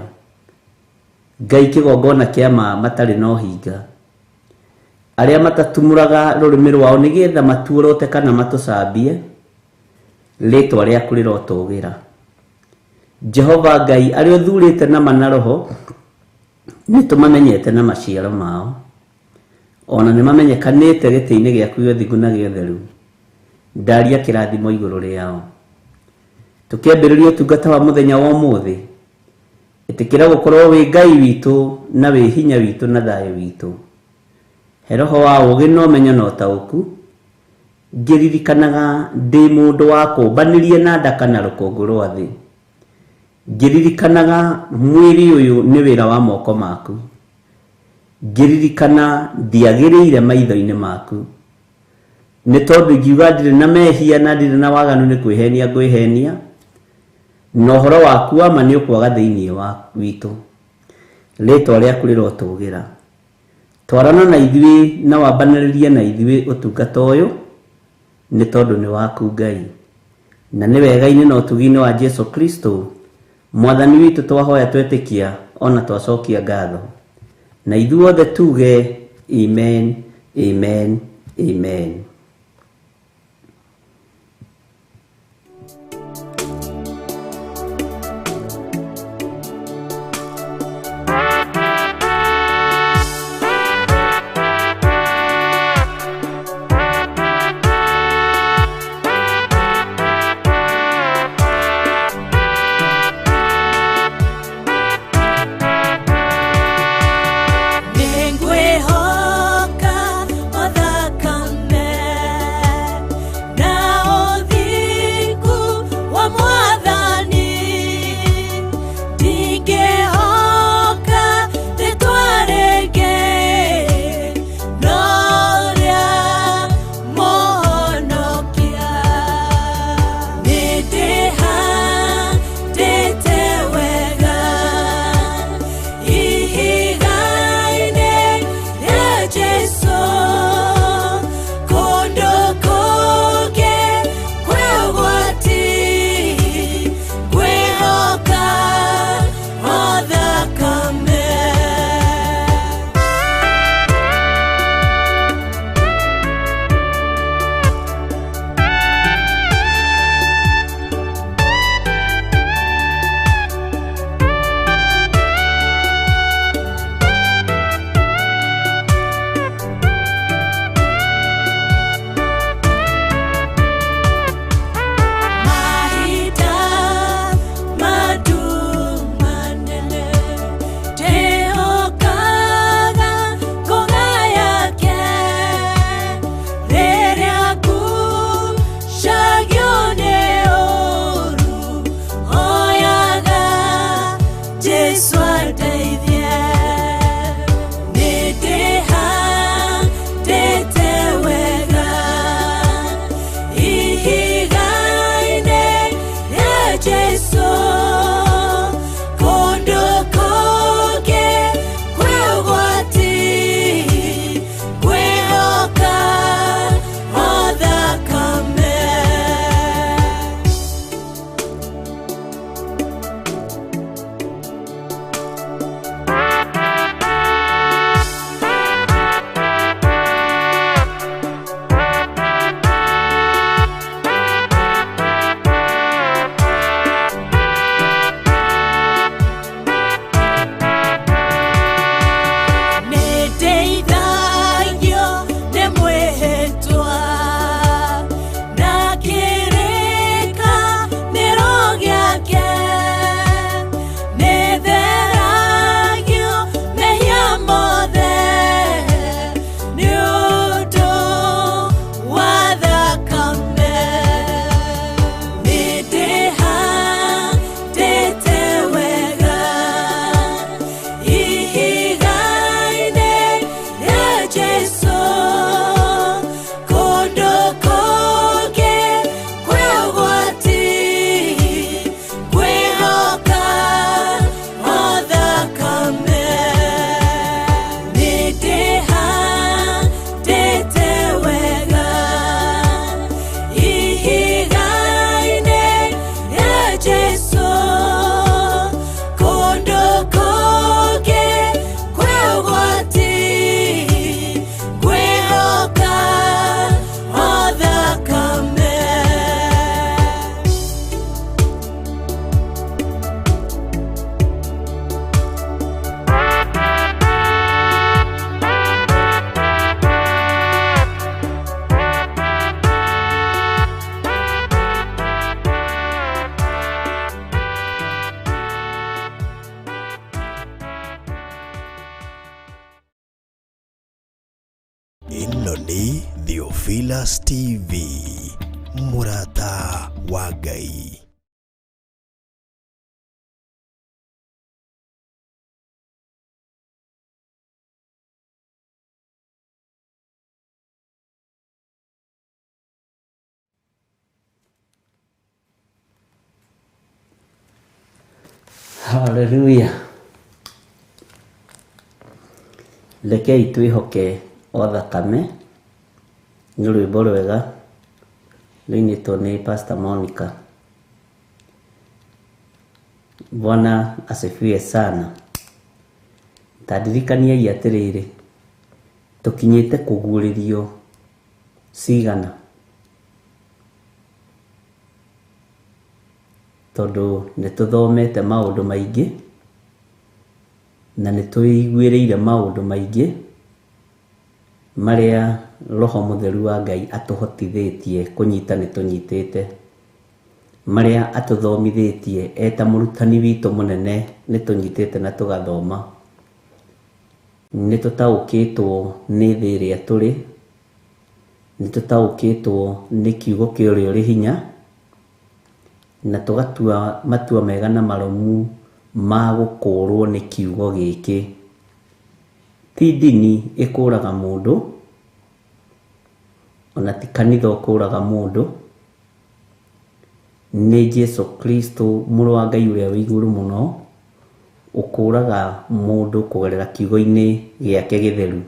[SPEAKER 9] Ngai, kĩgongona kĩa ma matarĩ na ũhinga, arĩa matatumũraga rũrĩmĩ rwao nĩgetha matuorote kana matũcambie, rĩtwa rĩaku rĩrotũgĩra. Jehova Ngai, arĩa ũthurĩte nama na roho, nĩ tũmamenyete na maciaro mao, ona nĩ mamenyekanĩte gĩtĩ-inĩ gĩaku gĩa ũthingu na gĩa ũtheru. Ndaria kĩrathimo igũrũ rĩao. Tũkĩambĩrĩria ũtungata wa mũthenya wa ũmũthĩ, ĩtĩkĩra gũkorwo wĩ Ngai witũ na wĩ hinya witũ na thayũ witũ. He roho wa ũũgĩ na ũmenyo na ũtaũku, ngĩririkanaga ndĩ mũndũ wa kũmbanĩrie na ndaka na rũkũngũ rwa thĩ. Ngĩririkanaga mwĩrĩ ũyũ nĩ wĩra wa moko maku. Ngĩririkana ndiagĩrĩire maitho-inĩ maku, nĩ tondũ ingiuga ndirĩ na mehia na ndirĩ na waganu nĩ kwĩhenia ngwĩhenia, na ũhoro waku wa ma nĩ ũkwaga thĩinĩ wa witũ. Rĩtwa rĩaku rĩrotũgĩra. Twarana na ithuĩ na wambanĩrĩrie na ithuĩ ũtungata ũyũ, nĩ tondũ nĩ waku Ngai, na nĩ wega-inĩ na ũtugi-inĩ wa Jesu Kristo Mwathani witũ twahoya twetĩkia ona twacokia ngatho, na ithuothe tuge amen, amen, amen.
[SPEAKER 3] Nĩngwĩhoka o thakame.
[SPEAKER 2] Ĩno nĩ Theophilus TV, mũrata wa Ngai.
[SPEAKER 9] Haleluya. Rekei twĩhoke o thakame nĩ rwĩmbo rwega rũinĩtwo nĩ Pastor Monica. Bwana asifiwe sana. Ta ndirikaniai atĩrĩrĩ, tũkinyĩte kũguũrĩrio cigana? Tondũ nĩ tũthomete maũndũ maingĩ na nĩ twĩiguĩrĩire maũndũ maingĩ marĩa Roho Mũtheru wa Ngai atũhotithĩtie kũnyita nĩ tũnyitĩte, marĩa atũthomithĩtie eta mũrutani witũ mũnene nĩ tũnyitĩte na tũgathoma. Nĩ tũtaũkĩtwo nĩ thĩ ĩrĩa tũrĩ, nĩ tũtaũkĩtwo nĩ kiugo kĩa ũrĩa ũrĩ hinya, na tũgatua matua mega na marũmu ma gũkũrwo nĩ kiugo gĩkĩ. Ti ndini ĩkũraga mũndũ, ona ti kanitha ũkũraga mũndũ, nĩ Jesu Kristo mũrũ wa Ngai ũrĩa wĩ igũrũ mũno ũkũraga mũndũ kũgerera kiugo-inĩ gĩake gĩtheru.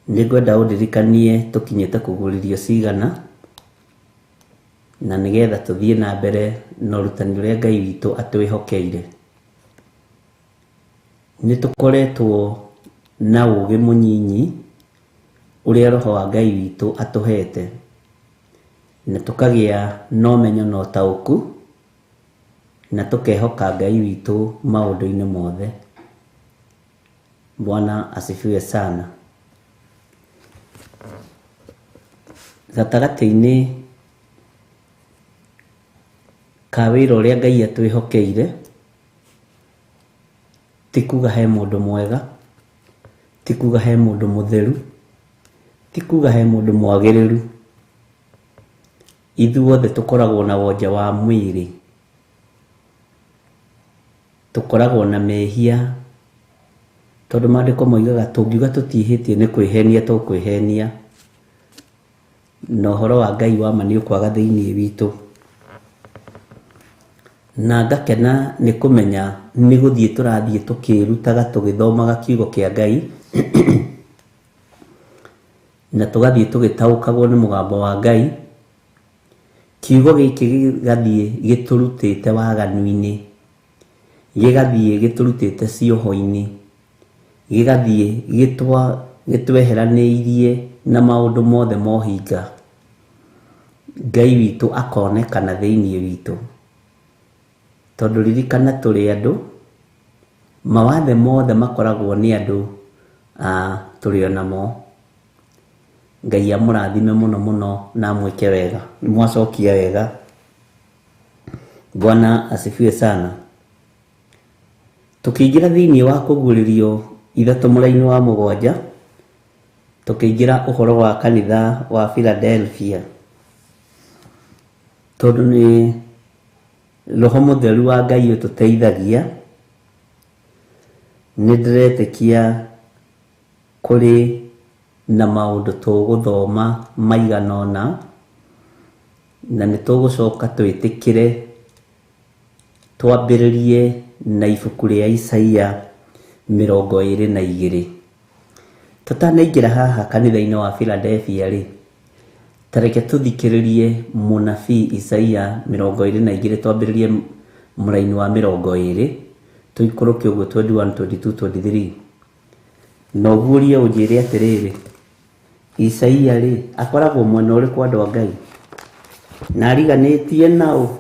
[SPEAKER 9] Nĩ ngwenda ũndirikanie tũkinyĩte kũguũrĩrio cigana, na nĩgetha tũthiĩ na mbere na ũrutani ũrĩa Ngai witũ atwĩhokeire. Nĩ tũkoretwo na ũũgĩ mũnyinyi ũrĩa Roho wa Ngai witũ atũhete, na tũkagĩa na ũmenyo na ũtaũku, na tũkehoka Ngai witũ maũndũ-inĩ mothe. Bwana asifiwe sana. Gatagatĩ-inĩ ka wĩra ũrĩa Ngai atwĩhokeire, ti kuga he mũndũ mwega, ti kuga he mũndũ mũtheru, ti kuga he mũndũ mwagĩrĩru. Ithuothe tũkoragwo na wonje wa mwĩrĩ, tũkoragwo na mehia, tondũ maandĩko moigaga tũngiuga tũtiĩhĩtie nĩ kwĩhenia tũkwĩhenia, na ũhoro wa Ngai wa ma nĩ ũkwaga thĩinĩ witũ. Na ngakena nĩ kũmenya nĩ gũthiĩ tũrathiĩ tũkĩrutaga tũgĩthomaga kiugo kĩa Ngai, na tũgathiĩ tũgĩtaũkagwo nĩ mũgambo wa Ngai. Kiugo gĩkĩ gĩgathiĩ gĩtũrutĩte waganu-inĩ, gĩgathiĩ gĩtũrutĩte cioho-inĩ, gĩgathiĩ gĩtweheranĩirie na maũndũ mothe mohinga. Ngai witũ akonekana thĩinĩ witũ, tondũ ririkana tũrĩ andũ, mawathe mothe makoragwo nĩ andũ tũrĩ o namo. Ngai amũrathime mũno mũno na amwĩke wega. Mwacokia wega. Bwana asifiwe sana. Tũkĩingĩra thĩinĩ wa kũguũrĩrio 3 mũraini wa 7, tũkĩingĩra ũhoro wa kanitha wa Philadelphia, tondũ nĩ Roho Mũtheru wa Ngai ũtũteithagia. Nĩ ndĩretĩkia kũrĩ na maũndũ tũgũthoma maigana ũna, na nĩ tũgũcoka twĩtĩkĩre twambĩrĩrie na ibuku rĩa Isaia 22. Tũtanaingĩra haha kanitha-inĩ wa Philadelphia rĩ, ta reke tũthikĩrĩrie mũnabii Isaia 22, twambĩrĩrie mũraini wa 20, tũikũrũke ũguo 21, 22, 23. Na ũguũrie ũnjĩre atĩrĩrĩ, Isaia rĩ akoragwo mwena ũrĩkũ andũ a Ngai? Na ariganĩtie nao.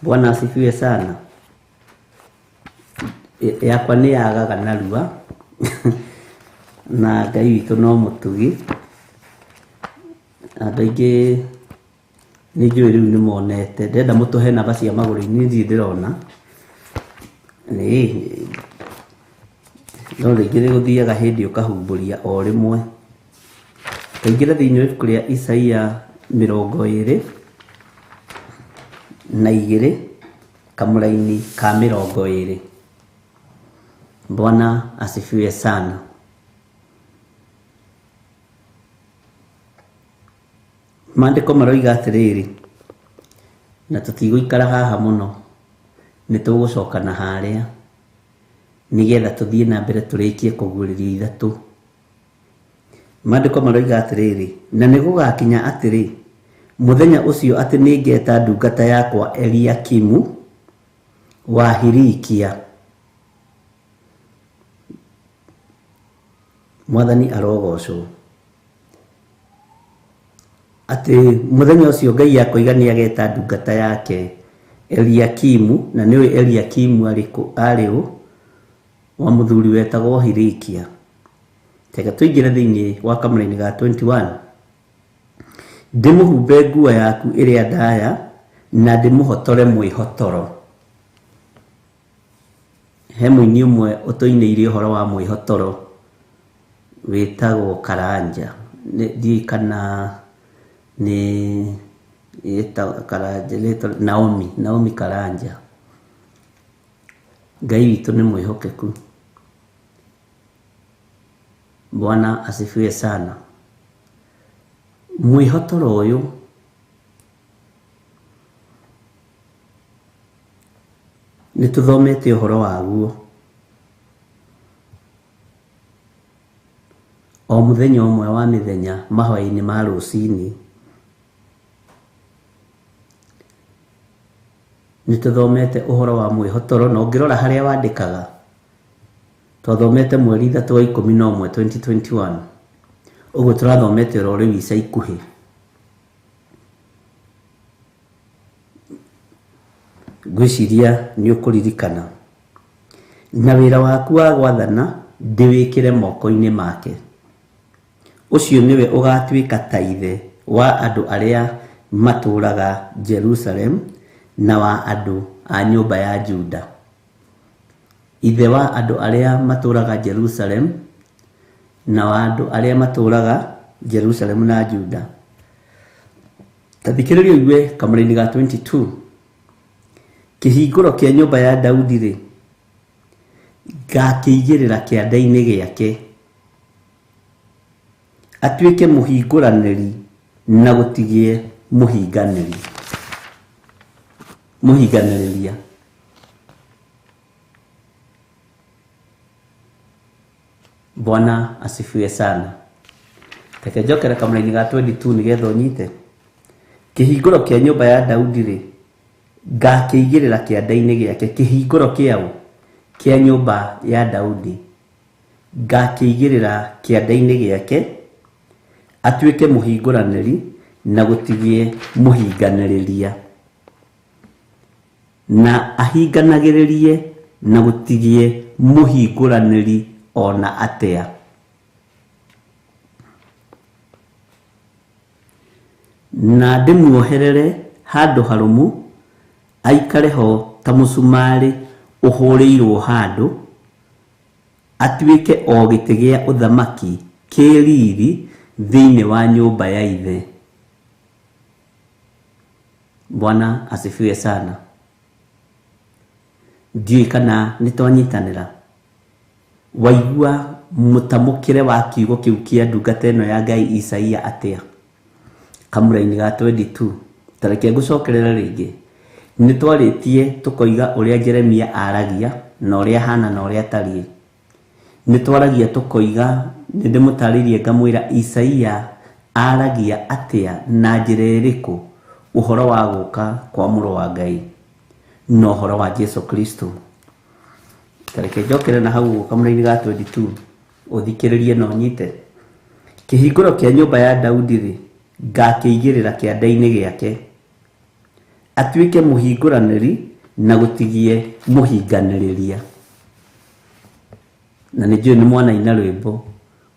[SPEAKER 9] Bwana asifiwe sana. Yakwa nĩ yagaga narua na Ngai witũ no mũtugi. Andũ aingĩ nĩ njũĩ rĩu nĩ monete. Ndĩrenda mũtũhe namba cia magũrũ-inĩ, ndirĩ ndĩrona. No rĩngĩ rĩgũthiaga hĩndĩ ũkahumbũria o rĩmwe. Tũingĩre thĩinĩ wa ibuku rĩa Isaia 22 kamũraini ka 20. Bwana asifiwe sana. Maandĩko maroiga atĩrĩrĩ, na tũtigũikara haha mũno, nĩ tũgũcoka na harĩa nĩgetha tũthiĩ na mbere tũrĩkie kũguũrĩrio ithatũ. Maandĩko maroiga atĩrĩrĩ, na nĩ gũgakinya atĩrĩ mũthenya ũcio atĩ nĩngeta ndungata yakwa Eliakimu wa Hilikia. Mwathani arogocwo. Atĩ mũthenya ũcio Ngai akoiga nĩ ageta ndungata yake Eliakimu, na nĩũĩ Eliakimu arĩ ũ, wa mũthuri wetagwo Hilikia. Reke tũingĩre thĩinĩ wa kamũraini ga 21. Ndĩmũhumbe nguo yaku ĩrĩa ndaya na ndĩmũhotore mwĩhotoro. He mũini ũmwe ũtũinĩire ũhoro wa mwĩhotoro wĩtagwo Karanja. Ndiũĩ kana nĩ Karanja, Naomi, Naomi Karanja. Ngai witũ nĩ mwĩhokeku. Bwana asifiwe sana. Mwĩhotoro ũyũ nĩ tũthomete ũhoro waguo o mũthenya ũmwe wa mĩthenya mahoya-inĩ ma rũcinĩ. Nĩ tũthomete ũhoro wa mwĩhotoro, na ũngĩrora harĩa wandĩkaga twathomete mweri 3 wa 11 2021, ũguo tũrathomete oro rĩu ica ikuhĩ. Ngwĩciria nĩ ũkũririkana. Na wĩra waku wa gwathana ndĩwĩkĩre moko-inĩ make. Ũcio nĩwe ũgatuĩka ta ithe wa andũ arĩa matũũraga Jerusalem na wa andũ a nyũmba ya Juda. Ithe wa andũ arĩa matũũraga Jerusalem na wa andũ arĩa matũũraga Jerusalem na Juda. Ta thikĩrĩria ũigue kamũraini ga 22. Kĩhingũro kĩa nyũmba ya Daudi rĩ, ngakĩigĩrĩra kĩanda-inĩ gĩake, atuĩke mũhingũranĩri na gũtigĩe mũhinganĩri, mũhinganĩrĩria. Bwana asifiwe sana. Reke njokere kamũraini ga 22 nĩgetha ũnyite. Kĩhingũro kĩa nyũmba ya Daudi rĩ, ngakĩigĩrĩra kĩanda-inĩ gĩake. Kĩhingũro kĩaũ? Kĩa nyũmba ya Daudi ngakĩigĩrĩra kĩanda-inĩ gĩake, atuĩke mũhingũranĩri na gũtigĩe mũhinganĩrĩria, na ahinganagĩrĩrie na gũtigĩe mũhingũranĩri ona atĩa. Na ndĩmuoherere handũ harũmu, aikare ho ta mũcumarĩ ũhũrĩirwo handũ, atuĩke o gĩtĩ gĩa ũthamaki kĩ riri thĩinĩ wa nyũmba ya ithe. Bwana asifiwe sana. Ndiũĩ kana nĩ twanyitanĩra. Waigua mũtamũkĩre wa kiugo kĩu kĩa ndungata ĩno ya Ngai Isaia atĩa? Kamũraini ga 22. Ta reke ngũcokerere rĩngĩ. Nĩ twarĩtie tũkoiga ũrĩa Jeremia aragia na ũrĩa ahana na ũrĩa atariĩ. Nĩ twaragia tũkoiga, nĩ ndĩmũtarĩirie ngamwĩra Isaia aragia atĩa na njĩra ĩrĩkũ ũhoro wa gũka kwa mũrũ wa Ngai na ũhoro wa Jesu Kristo. Ta reke njokere na hau ũguo kamũraini ga 22 ũthikĩrĩrie na ũnyite. Kĩhingũro kĩa nyũmba ya Daudi rĩ, ngakĩigĩrĩra kĩanda-inĩ gĩake, atuĩke mũhingũranĩri na gũtigie mũhinganĩrĩria. Na nĩ njũĩ nĩ mwanaina rwĩmbo,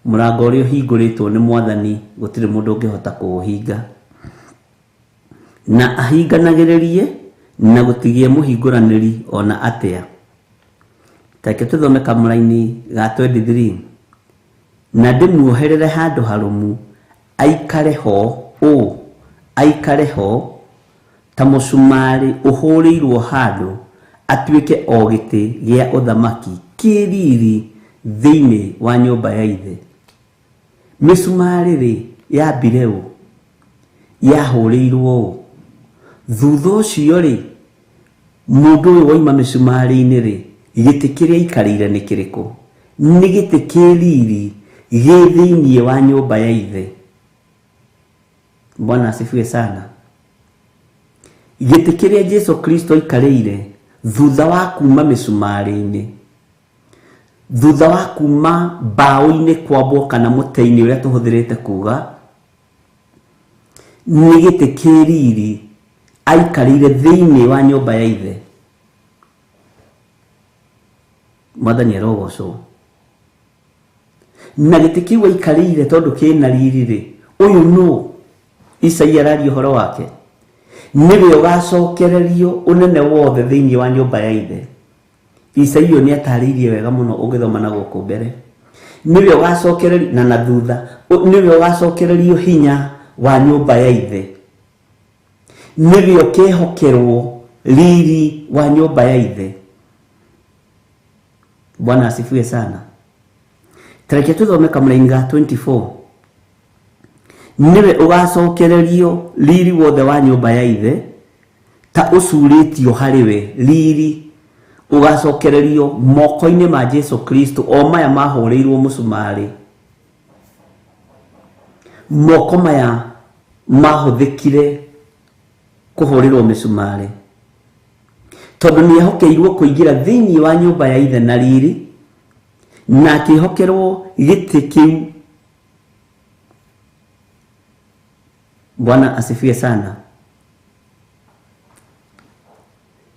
[SPEAKER 9] mũrango ũrĩa ũhingũrĩtwo nĩ Mwathani gũtirĩ mũndũ ũngĩhota kũũhinga. Na ahinganagĩrĩrie na gũtigie mũhingũranĩri ona atĩa. Tareke tũthome kamũraini ga 23. Na ndĩmuoherere handũ harũmu aikare ho ũ aikare ho ta mũcumarĩ ũhũrĩirwo handũ atuĩke o gĩtĩ gĩa ũthamaki kĩ riri thĩinĩ wa nyũmba ya ithe. Mĩcumarĩ rĩ yambire ũ? Yahũrĩirwo ũ? Thutha ũcio rĩ, mũndũ ũyũ wauma mĩcumarĩ-inĩ rĩ, gĩtĩ kĩrĩa aikarĩire nĩ kĩrĩkũ? Nĩ gĩtĩ kĩ riri gĩ thĩinĩ wa nyũmba ya ithe. Bwana asifiwe sana. Gĩtĩ kĩrĩa Jesu Kristo aikarĩire thutha wa kuma mĩcumarĩ-inĩ, thutha wa kuma mbaũ-inĩ kwambwo kana mũtĩ-inĩ ũrĩa tũhũthĩrĩte kuga, nĩ gĩtĩ kĩ riri aikarĩire thĩinĩ wa nyũmba ya ithe. Mwathani arogocwo. Na gĩtĩ kĩu aikarĩire tondũ kĩna riri rĩ, ũyũ nũ? Isaia araria ũhoro wake. Nĩwe ũgacokererio ũnene wothe thĩinĩ wa nyũmba ya ithe. Isaia ũyũ nĩ atarĩirie wega mũno ũngĩthoma na gũkũ mbere. Nĩwe ũgacokererio na thutha, nĩwe ũgacokererio hinya wa nyũmba ya ithe. Nĩwe ũkehokerwo riri wa nyũmba ya ithe. Bwana asifiwe sana. Tareke tũthome kamũraini ga 24. Nĩwe ũgacokererio riri wothe wa nyũmba ya ithe ta ũcurĩtio harĩ we. Riri ũgacokererio moko-inĩ ma Jesu Kristo o maya mahũrĩirwo mũcumarĩ. Moko maya mahũthĩkire kũhũrĩrwo mĩcumarĩ tondũ nĩ ehokeirwo kũingĩra thĩinĩ wa nyũmba ya ithe na riri, na akĩhokerwo gĩtĩ kĩu. Bwana asifiwe sana.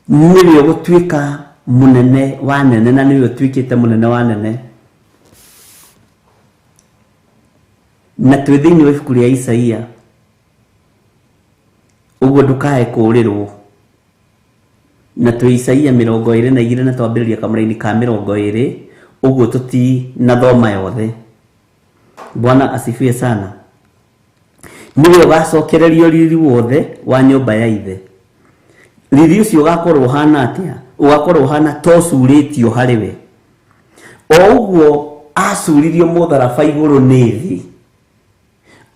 [SPEAKER 9] Nĩwe ũgũtuĩka mũnene wa nene, na nĩwe ũtuĩkĩte mũnene wa nene. Na twĩ thĩinĩ wa ibuku rĩa Isaia, ũguo ndũkae kũũrĩrwo. Na twĩ Isaia 22 na twambĩrĩria kamũraini ka 20, ũguo tũtinathoma yothe. Bwana asifiwe sana. Nĩwe ũgacokererio riri wothe wa nyũmba ya ithe. Riri ũcio ũgakorwo ũhana atĩa? Ũgakorwo ũhana ta ũcurĩtio harĩ we. O ũguo acuririo mũtharaba igũrũ nĩ thĩ,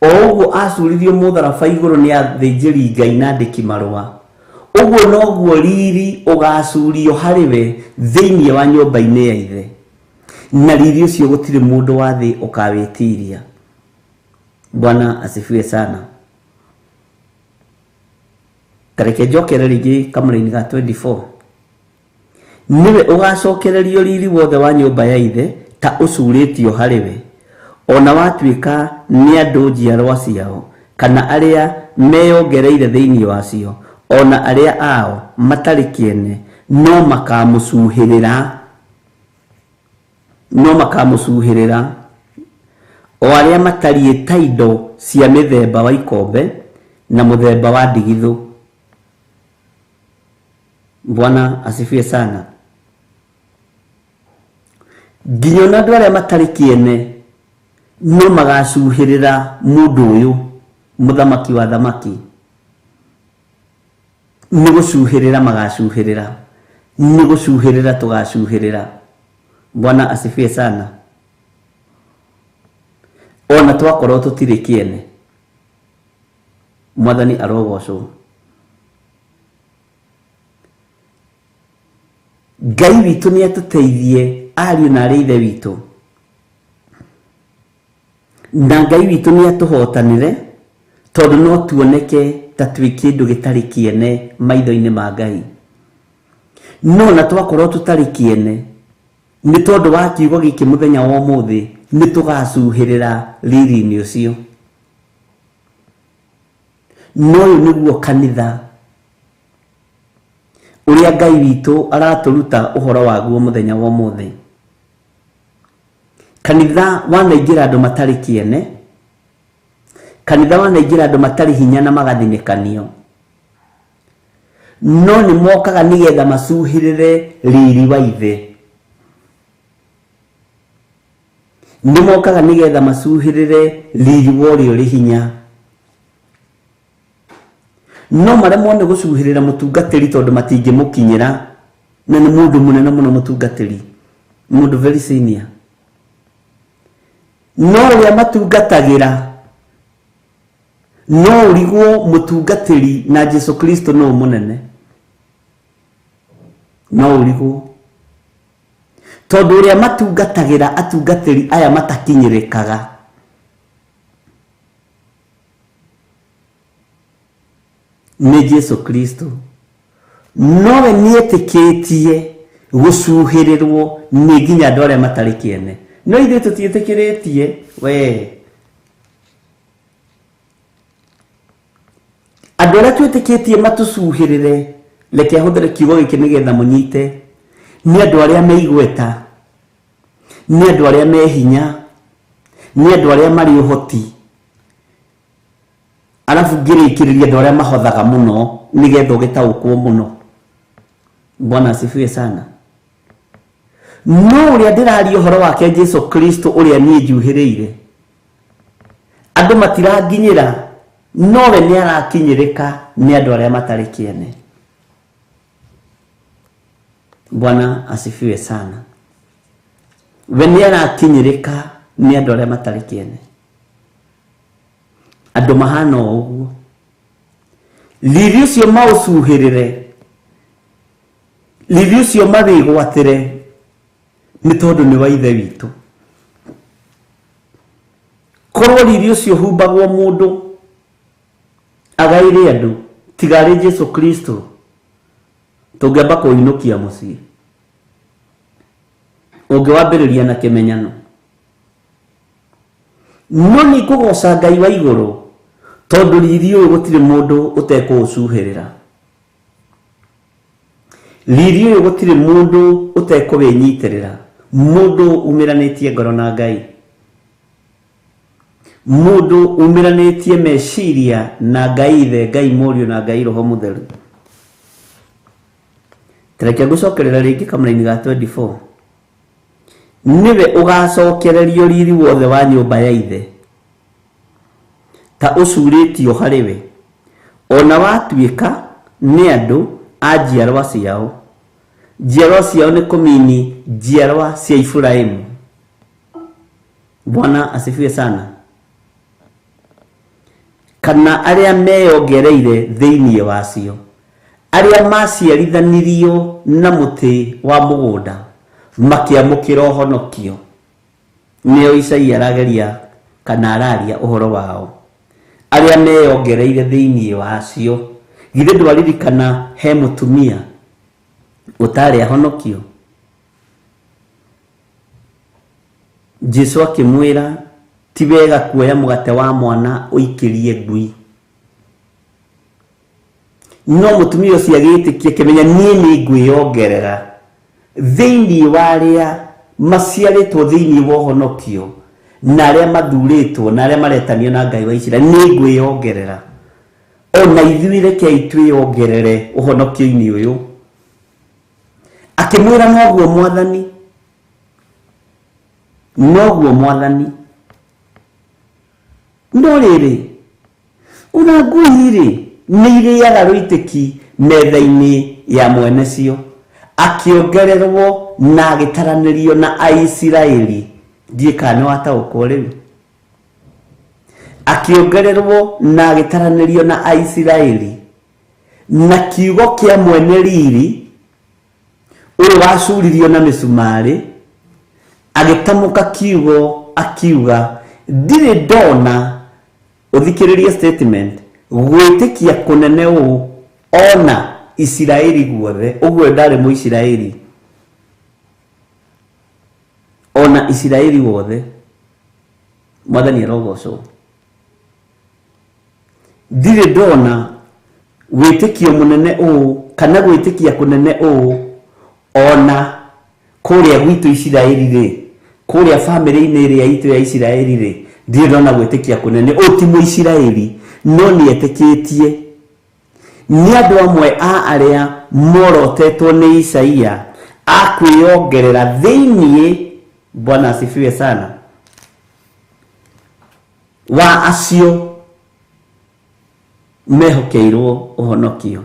[SPEAKER 9] o ũguo acuririo mũtharaba igũrũ nĩ athĩnjĩri Ngai na andĩki marũa, ũguo noguo riri ũgacurio harĩ we thĩinĩ wa nyũmba-inĩ ya ithe. Na riri ũcio gũtirĩ mũndũ wa thĩ ũkawĩtiria. Bwana asifiwe sana. Tareke njokere rĩngĩ kamũraini ga 24. Nĩwe ũgacokererio riri wothe wa nyũmba ya ithe ta ũcurĩtio harĩ we, ona watuĩka nĩ andũ njiarwa ciao kana arĩa meyongereire thĩinĩ wacio, ona arĩa ao matarĩ kĩene, no makamũcuhĩrĩra, no makamũcuhĩrĩra, o arĩa matariĩ ta indo cia mĩthemba wa ikombe na mũthemba wa ndigithũ. Bwana asifiwe sana. Nginya ona andũ arĩa matarĩ kĩene no magacuhĩrĩra mũndũ ũyũ mũthamaki wa thamaki. Nĩ gũcuhĩrĩra magacuhĩrĩra, nĩ gũcuhĩrĩra tũgacuhĩrĩra. Bwana asifiwe sana. Ona twakorwo tũtirĩ kĩene, Mwathani arogocwo. Ngai witũ nĩ atũteithie ariũ na arĩ ithe witũ, na Ngai witũ nĩ atũhotanĩre, tondũ no tuoneke ta twĩ kĩndũ gĩtarĩ kĩene maitho-inĩ ma Ngai. No na twakorwo tũtarĩ kĩene, nĩ tondũ wa kiugo gĩkĩ mũthenya wa ũmũthĩ, nĩ tũgacuhĩrĩra riri-inĩ ũcio. No ũyũ nĩguo kanitha ũrĩa Ngai witũ aratũruta ũhoro waguo mũthenya wa ũmũthĩ. Kanitha wanaingĩra andũ matarĩ kĩene, kanitha wanaingĩra andũ matarĩ hinya na magathinĩkanio, no nĩ mokaga nĩgetha macuhĩrĩre riri wa ithe. Nĩ mokaga nĩgetha macuhĩrĩre riri wa ũrĩa ũrĩ hinya, no maremwo nĩ gũcuhĩrĩra mũtungatĩri tondũ matingĩmũkinyĩra, na nĩ mũndũ mũnene mũno mũtungatĩri, mũndũ very senior. No ũrĩa matungatagĩra no ũrigwo mũtungatĩri na Jesu Kristo no mũnene, no ũrigwo tondũ ũrĩa matungatagĩra atungatĩri aya matakinyĩrĩkaga. Nĩ Jesu Kristo, nowe nĩetĩkĩtie gũcuhĩrĩrwo nĩ nginya andũ arĩa matarĩ kĩene, no ithuĩ tũtiĩtĩkĩrĩtie. We andũ arĩa twĩtĩkĩtie matũcuhĩrĩre, reke ahũthĩre kiugo gĩkĩ nĩgetha mũnyite, nĩ andũ arĩa me igweta, nĩ andũ arĩa me hinya, nĩ andũ arĩa marĩ ũhoti, arabu ngĩrĩkĩrĩria andũ arĩa mahothaga mũno nĩgetha ũgĩtaũkwo mũno. Bwana asifiwe sana. No ũrĩa ndĩraria ũhoro wake Jesu Kristo, ũrĩa niĩ njuhĩrĩire, andũ matiranginyĩra, nowe nĩ arakinyĩrĩka nĩ andũ arĩa matarĩ kĩene. Bwana asifiwe sana. We nĩ arakinyĩrĩka nĩ andũ arĩa matarĩ kĩene, andũ mahana o ũguo. Riri ũcio maũcuhĩrĩre, riri ũcio mawĩgwatĩre, nĩ tondũ nĩ wa Ithe witũ. Korwo riri ũcio humbagwo mũndũ agaĩre andũ tiga arĩ Jesu Kristo, tũngĩamba kũinũkia mũciĩ ũngĩwambĩrĩria na kĩmenyano. No nĩ ngũgoca Ngai wa igũrũ tondũ riri ũyũ gũtirĩ mũndũ ũtekũũcuhĩrĩra, riri ũyũ gũtirĩ mũndũ ũtekũwĩnyitĩrĩra, mũndũ umĩranĩtie ngoro na Ngai, mũndũ umĩranĩtie meciria na Ngai Ithe, Ngai Mũriũ na Ngai Roho Mũtheru. Tareke ngũcokerera rĩngĩ kamũraini ga 24. Nĩwe ũgacokererio riri wothe wa nyũmba ya ithe ta ũcurĩtio harĩ we, ona watuĩka nĩ andũ a njiarwa ciao. Njiarwa ciao nĩ kũmini njiarwa cia Iburahĩmu. Bwana asifiwe sana. Kana arĩa meyongereire thĩinĩ wacio, arĩa maciarithanirio na mũtĩ wa mũgũnda makĩamũkĩra ũhonokio, nĩo Isaia arageria kana araria ũhoro wao, arĩa meyongereire thĩinĩ wacio. Githĩ ndwaririkana he mũtumia ũtarĩ ahonokio? Jesu akĩmwĩra, ti wega kuoya mũgate wa mwana ũikĩrie ngui. No mũtumia ũcio agĩĩtĩkia, akĩmenya niĩ nĩ ngwĩyongerera thĩinĩ wa arĩa maciarĩtwo thĩinĩ wa ũhonokio na arĩa mathurĩtwo na arĩa maretanio na Ngai wa Isiraeli, nĩ ngwĩyongerera. Ona ithuĩ rekei twĩyongerere ũhonokio-inĩ ũyũ. Akĩmwĩra, noguo Mwathani, noguo Mwathani, no rĩrĩ, ona ngui-rĩ nĩ irĩaga rũitĩki metha-inĩ ya mwene cio. Akĩongererwo na agĩtaranĩrio na Aisiraeli. Ndiĩ kana nĩ wataũkwo rĩu. Akĩongererwo na agĩtaranĩrio na Aisiraeli, na kiugo kĩa mwene riri ũyũ wacuririo na mĩcumarĩ agĩtamũka kiugo akiuga, ndirĩ ndona, ũthikĩrĩrie statement, gwĩtĩkia kũnene ũũ ona Isiraeli guothe. Ũguo ndarĩ Mũisiraeli, ona Isiraeli wothe. Mwathani arogocwo. Ndirĩ ndona wĩtĩkio mũnene ũũ kana gwĩtĩkia kũnene ũũ ona kũrĩa gwitũ Isiraeli rĩ, kũrĩa bamĩrĩ-inĩ ĩrĩa itũ ya Isiraeli rĩ, ndirĩ ndona gwĩtĩkia kũnene. Ũyũ ti Mũisiraeli, no nĩ etĩkĩtie. Nĩ andũ amwe a arĩa morotetwo nĩ Isaia a kwĩyongerera thĩinĩ. Bwana asifiwe sana. Wa acio mehokeirwo ũhonokio.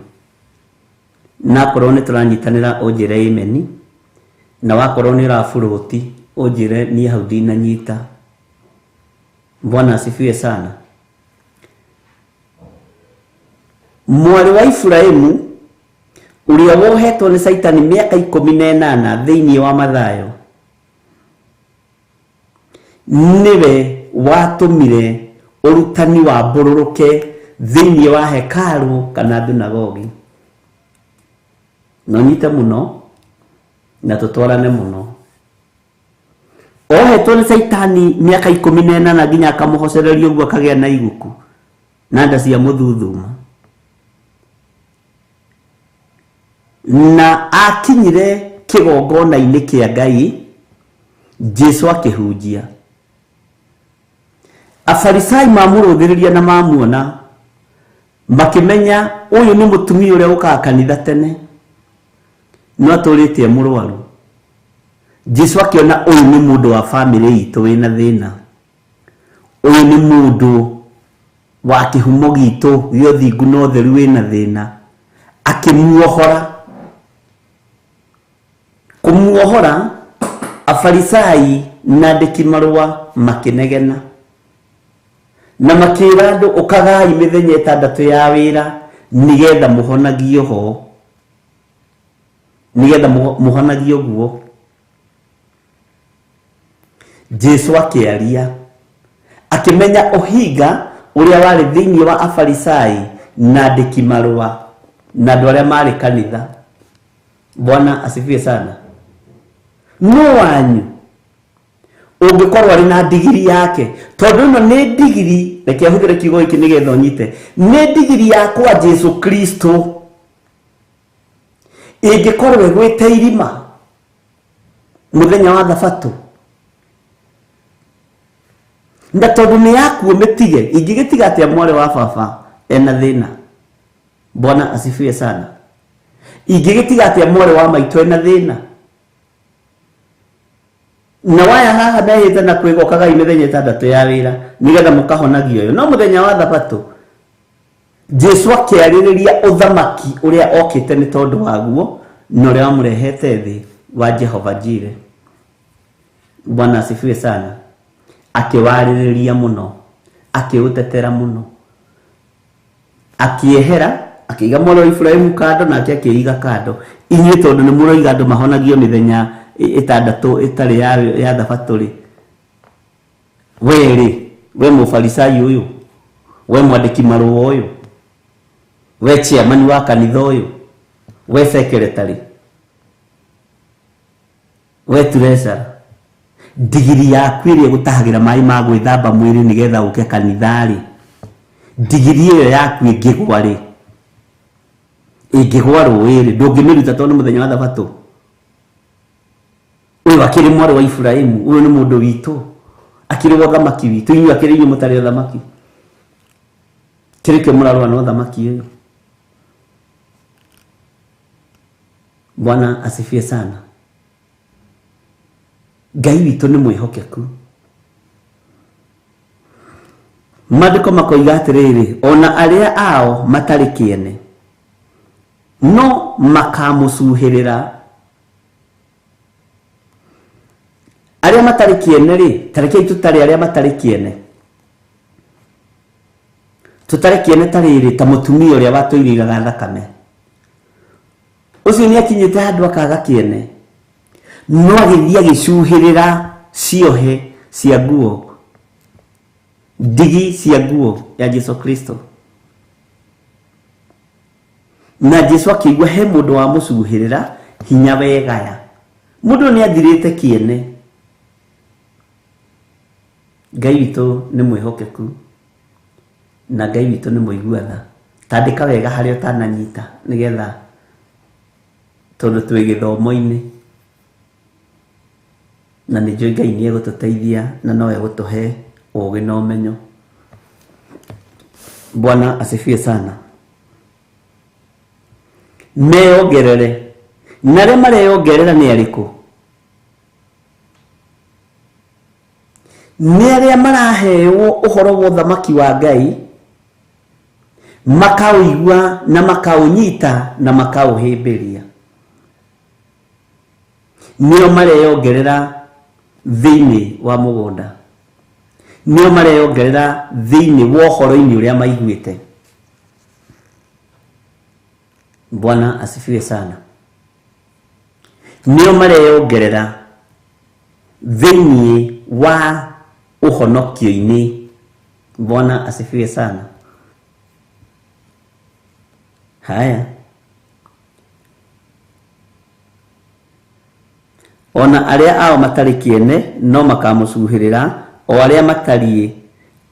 [SPEAKER 9] Na akorwo nĩ tũranyitanĩra ũnjĩre amen, na wakorwo nĩ ũraburũti ũnjĩre niĩ hau ndinanyita. Bwana asifiwe sana. Mwarĩ wa Iburahĩmu ũrĩa wohetwo nĩ Caitani mĩaka 18 thĩinĩ wa Mathayo nĩwe watũmire ũrutani wa mbũrũrũke thĩinĩ wa hekaru kana thunagogi. No nyite mũno na tũtwarane mũno. Ohetwo nĩ Caitani mĩaka 18 nginya akamũhocereria ũguo akagĩa na iguku na nda cia mũthuthuma. Na akinyire kĩgongona-inĩ kĩa Ngai, Jesu akĩhunjia. Afarisai mamũrũthĩrĩria na mamuona makĩmenya ũyũ nĩ mũtumia ũrĩa ũkaga kanitha tene no atũrĩte mũrwaru. Jesu akĩona ũyũ nĩ mũndũ wa famĩlĩ itũ wĩna thĩna, ũyũ nĩ mũndũ wa kĩhumo gitũ gĩa ũthingu na ũtheru wĩna thĩna, akĩmuohora. Kũmuohora, Afarisai na andĩki marũa makĩnegena na makĩra andũ ũkagai mĩthenya 6 ya wĩra nĩgetha mũhonagio ho, nĩgetha mũhonagio guo. Jesu akĩaria akĩmenya ũhinga ũrĩa warĩ thĩinĩ wa Afarisai na andĩki marũa na andũ arĩa marĩ kanitha. Bwana asifiwe sana. No wanyu ũngĩkorwo arĩ na ndigiri yake, tondũ ĩno nĩ ndigiri, reke ahũthĩre kiugo gĩkĩ nĩgetha ũnyite, nĩ ndigiri yakwa Jesu Kristo ĩngĩkorwo ĩgwĩte irima mũthenya wa thabatũ, na tondũ nĩ yaku ũmĩtige, ingĩgĩtiga atĩa mwarĩ wa baba ena thĩna? Bwana asifiwe sana. Ingĩgĩtiga atĩa mwarĩ wa maitũ ena thĩna? Na waya haha mehĩte na kwĩgokagai mĩthenya 6 ya wĩra nĩgetha mũkahonagio ũyũ. No mũthenya wa thabatũ Jesu akĩarĩrĩria ũthamaki ũrĩa okĩte nĩ tondũ waguo na ũrĩa wamũrehete thĩ wa Jehova Jire. Bwana asifiwe sana. Akĩwarĩrĩria mũno, akĩũtetera mũno, akĩehera, akĩiga mwarĩ wa Iburahĩmu kando nake akĩiga kando. Inyuĩ tondũ nĩ mũroiga andũ mahonagio mĩthenya 6 ĩtarĩ ya thabatũ rĩ, we rĩ, we mũfarisai ũyũ, we mwandĩki marũa ũyũ, we chairman wa kanitha ũyũ, we secretary, we treasurer, ndigiri yaku ĩrĩa ĩgũtahagĩra maĩ ma gwĩthamba mwĩrĩ nĩgetha ũke kanitha rĩ, ndigiri ĩyo yaku ĩngĩgwa rĩ, ĩngĩgwa rũĩ rĩ, ndũngĩmĩruta tondũ nĩ mũthenya wa thabatũ. Ũyũ akĩrĩ mwarĩ wa Iburahĩmu, ũyũ nĩ mũndũ witũ, akĩrĩ wa ũthamaki witũ, inyuĩ akĩrĩ inyuĩ mũtarĩ ũthamaki. Kĩrĩ kĩo mũrarũa na ũthamaki ũyũ. Bwana asifiwe sana. Ngai witũ nĩ mwĩhokeku. Maandĩko makoiga atĩrĩrĩ, ona arĩa ao matarĩ kĩene no makamũcuhĩrĩra. Arĩa matarĩ kĩene rĩ, ta rekei tũtare arĩa matarĩ kĩene. Tũtarĩ kĩene ta rĩrĩ, ta mũtumia ũrĩa watũire igaga thakame. Ũcio nĩ akinyĩte handũ akaga kĩene, no agĩthiĩ agĩcuhĩrĩra ciohe cia nguo, ndigi cia nguo ya Jesu Kristo. Na Jesu akĩigua he mũndũ wamũcuhĩrĩra hinya wegaya. Mũndũ nĩ athirĩte kĩene. Ngai witũ nĩ mwĩhokeku na Ngai witũ nĩ mũigua tha. Tandĩka wega harĩa ũtananyita nĩgetha tondũ twĩ gĩthomo-inĩ na nĩ njũĩ Ngai nĩ egũtũteithia na no egũtũhe ũũgĩ na ũmenyo. Bwana asifiwe sana. Meyongerere, na arĩa mareyongerera nĩ arĩkũ? Nĩ arĩa marahewo ũhoro wa ũthamaki wa Ngai, makaũigua na makaũnyita na makaũhĩmbĩria. Nĩo mareyongerera thĩinĩ wa mũgũnda, nĩo mareyongerera thĩinĩ wa ũhoro-inĩ ũrĩa maiguĩte. Bwana asifiwe sana. Nĩo mareyongerera thĩinĩ wa ũhonokio-inĩ. Bwana asifiwe sana. Haya, ona arĩa ao matarĩ kĩene no makamũcuhĩrĩra, o arĩa matariĩ,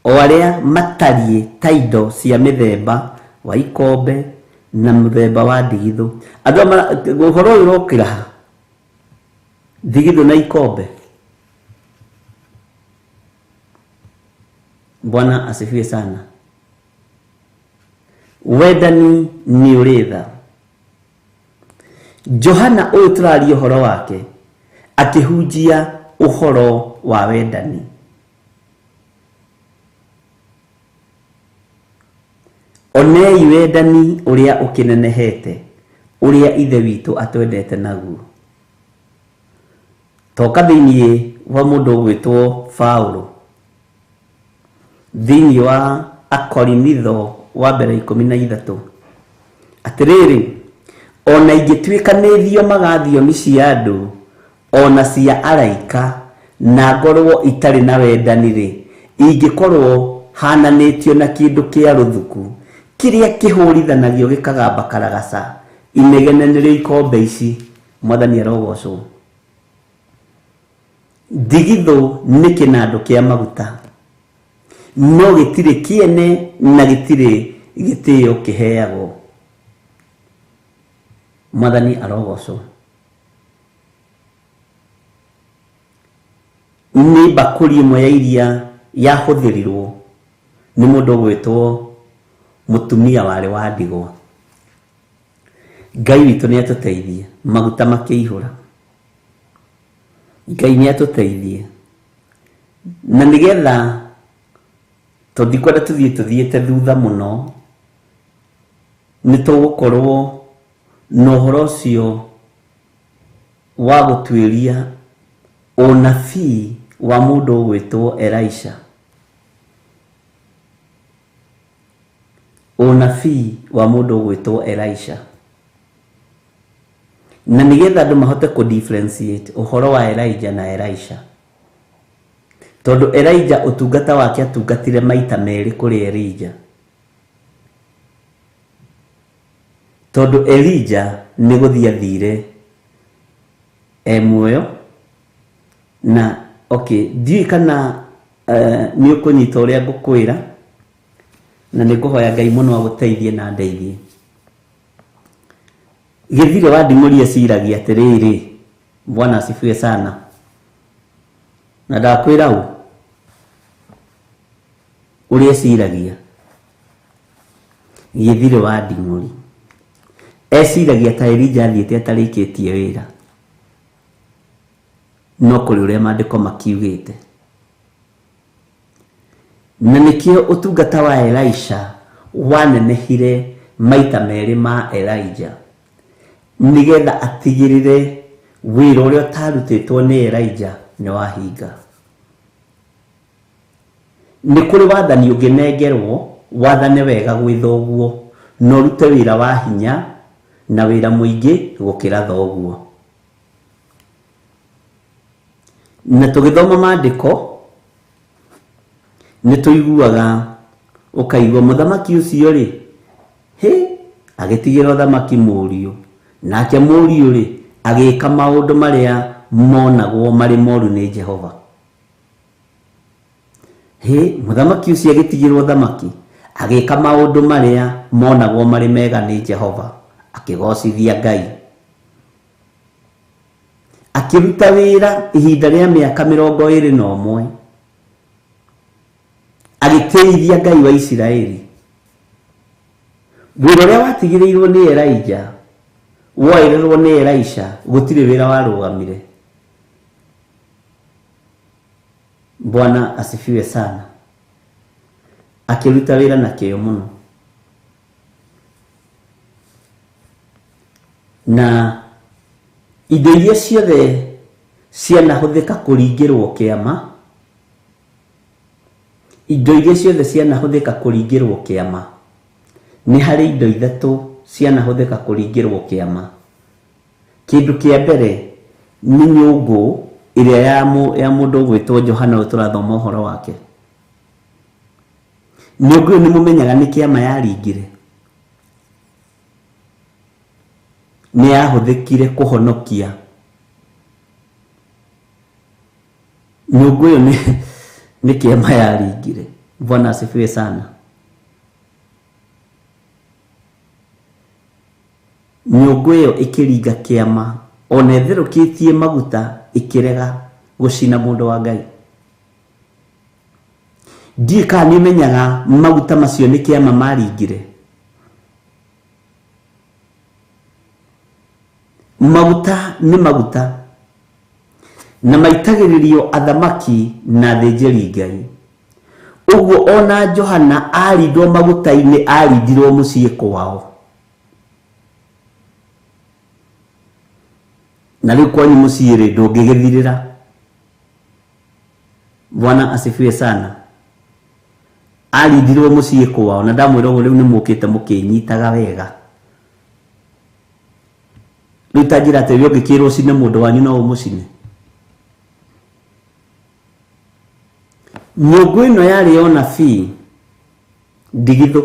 [SPEAKER 9] o arĩa matariĩ ta indo cia mĩthemba wa ikombe na mũthemba wa ndigithũ. Andũ aya ũhoro ũyũ ũrokĩra ha? Ndigithũ na ikombe. Bwana asifiwe sana. Wendani nĩ ũrĩ tha. Johana ũyũ tũraria ũhoro wake akĩhunjia ũhoro wa wendani. Onei wendani ũrĩa ũkĩnenehete, ũrĩa Ithe witũ atwendete naguo. Toka thĩinĩ wa mũndũ ũgwĩtwo Paulo, thĩinĩ wa Akorinitho wa mbere 13, atĩrĩrĩ, ona ingĩtuĩka nĩ thiomaga thiomi cia andũ ona cia araika, na ngorwo itarĩ na wendani-rĩ, ingĩkorwo hananĩtio na kĩndũ kĩa rũthuku kĩrĩa kĩhũrithanagio gĩkagamba karagaca, inegene nĩrĩo ikombe ici. Mwathani arogocwo. Ndigithũ nĩ kĩnandũ kĩa maguta, no gĩtirĩ kĩene na gĩtirĩ gĩtĩo kĩheagwo. Mwathani arogocwo. Nĩ mbakũri ĩmwe ya iria yahũthĩrirwo nĩ mũndũ ũgwĩtwo mũtumia warĩ wa ndigwa. Ngai witũ nĩ atũteithie, maguta makĩihũra. Ngai nĩ atũteithie, na nĩgetha tondũ ndikwenda tũthiĩ tũthiĩte thutha mũno, nĩ tũgũkorwo na ũhoro ũcio wa gũtuĩria ũnabii wa mũndũ ũgwĩtwo Elisha. Ũnabii wa mũndũ ũgwĩtwo Elisha. Na nĩgetha andũ mahote kũ differentiate ũhoro wa Elijah na Elisha. Tondũ Elijah ũtungata wake atungatire maita merĩ kũrĩ Elijah. Tondũ Elijah nĩ gũthiĩ athire e muoyo na okay, ndiũĩ kana nĩ ũkũnyita ũrĩa ngũkwĩra, na nĩ ngũhoya Ngai mũno agũteithie na andeithie. Gĩthire wa nding'ũri eciragia atĩrĩrĩ, Bwana asifiwe sana, na ndakwĩra ũ ũrĩa eciragia. Gĩthire wa nding'ũri eciragia ta Elijah athiĩte atarĩkĩtie wĩra, no kũrĩ ũrĩa maandĩko makiugĩte. Na nĩkĩo ũtungata wa Elisha wanenehire maita merĩ ma Elijah, nĩgetha atigĩrĩre wĩra ũrĩa ũtarutĩtwo nĩ Elijah nĩ wahinga. Nĩ kũrĩ wathani ũngĩnengerwo wathane wega gwĩ thoguo, na ũrute wĩra wa hinya na wĩra mũingĩ gũkĩra thoguo. Na tũgĩthoma maandĩko nĩ tũiguaga ũkaigua mũthamaki ũcio rĩ, hĩ, agĩtigĩra ũthamaki mũriũ, nake mũriũ rĩ agĩka maũndũ marĩa monagwo marĩ moru nĩ Jehova. Hĩ, mũthamaki ũcio agĩtigĩrwo ũthamaki agĩka maũndũ marĩa monagwo marĩ mega nĩ Jehova, akĩgocithia Ngai, akĩruta wĩra ihinda rĩa mĩaka 21, agĩtĩithia Ngai wa Isiraeli. Wĩra ũrĩa watigĩrĩirwo nĩ Elijah woererwo nĩ Elisha, gũtirĩ wĩra warũgamire. Bwana asifiwe sana. Akĩruta wĩra na kĩyo mũno. Na indo iria ciothe cianahũthĩka kũringĩrwo kĩama, indo iria ciothe cianahũthĩka kũringĩrwo kĩama, nĩ harĩ indo ithatũ cianahũthĩka kũringĩrwo kĩama. Kĩndũ kĩa mbere nĩ nyũngũ ĩrĩa ya mũndũ ũgwĩtwo Johana ũyũ tũrathoma ũhoro wake. Nyũngũ ĩyo nĩ mũmenyaga nĩ kĩama yaringire. Nĩ yahũthĩkire kũhonokia. Nyũngũ ĩyo nĩ kĩama yaringire. Bwana asifiwe sana. Nyũngũ ĩyo ĩkĩringa kĩama ona ĩtherũkĩtie maguta ĩkĩrega gũcina mũndũ wa Ngai. Ndiũĩ kana nĩ ũmenyaga maguta macio nĩ kĩama maringire. Maguta nĩ maguta na maitagĩrĩrio athamaki na athĩnjĩri Ngai. Ũguo ona Johana arindwo maguta-inĩ, arindirwo mũciĩ kwao. Na rĩu kwanyu mũciĩ rĩ, ndũngĩgĩthirĩra. Bwana asifiwe sana. Arindirwo mũciĩ kwao, na ndamwĩra ũguo rĩu nĩ mũkĩte mũkĩnyitaga wega. Rĩu ta njĩra atĩ ũngĩkĩrwo ũcine mũndũ wanyu no ũmũcine. Nyũngũ ĩno yarĩ ya ũnabii ndigithũ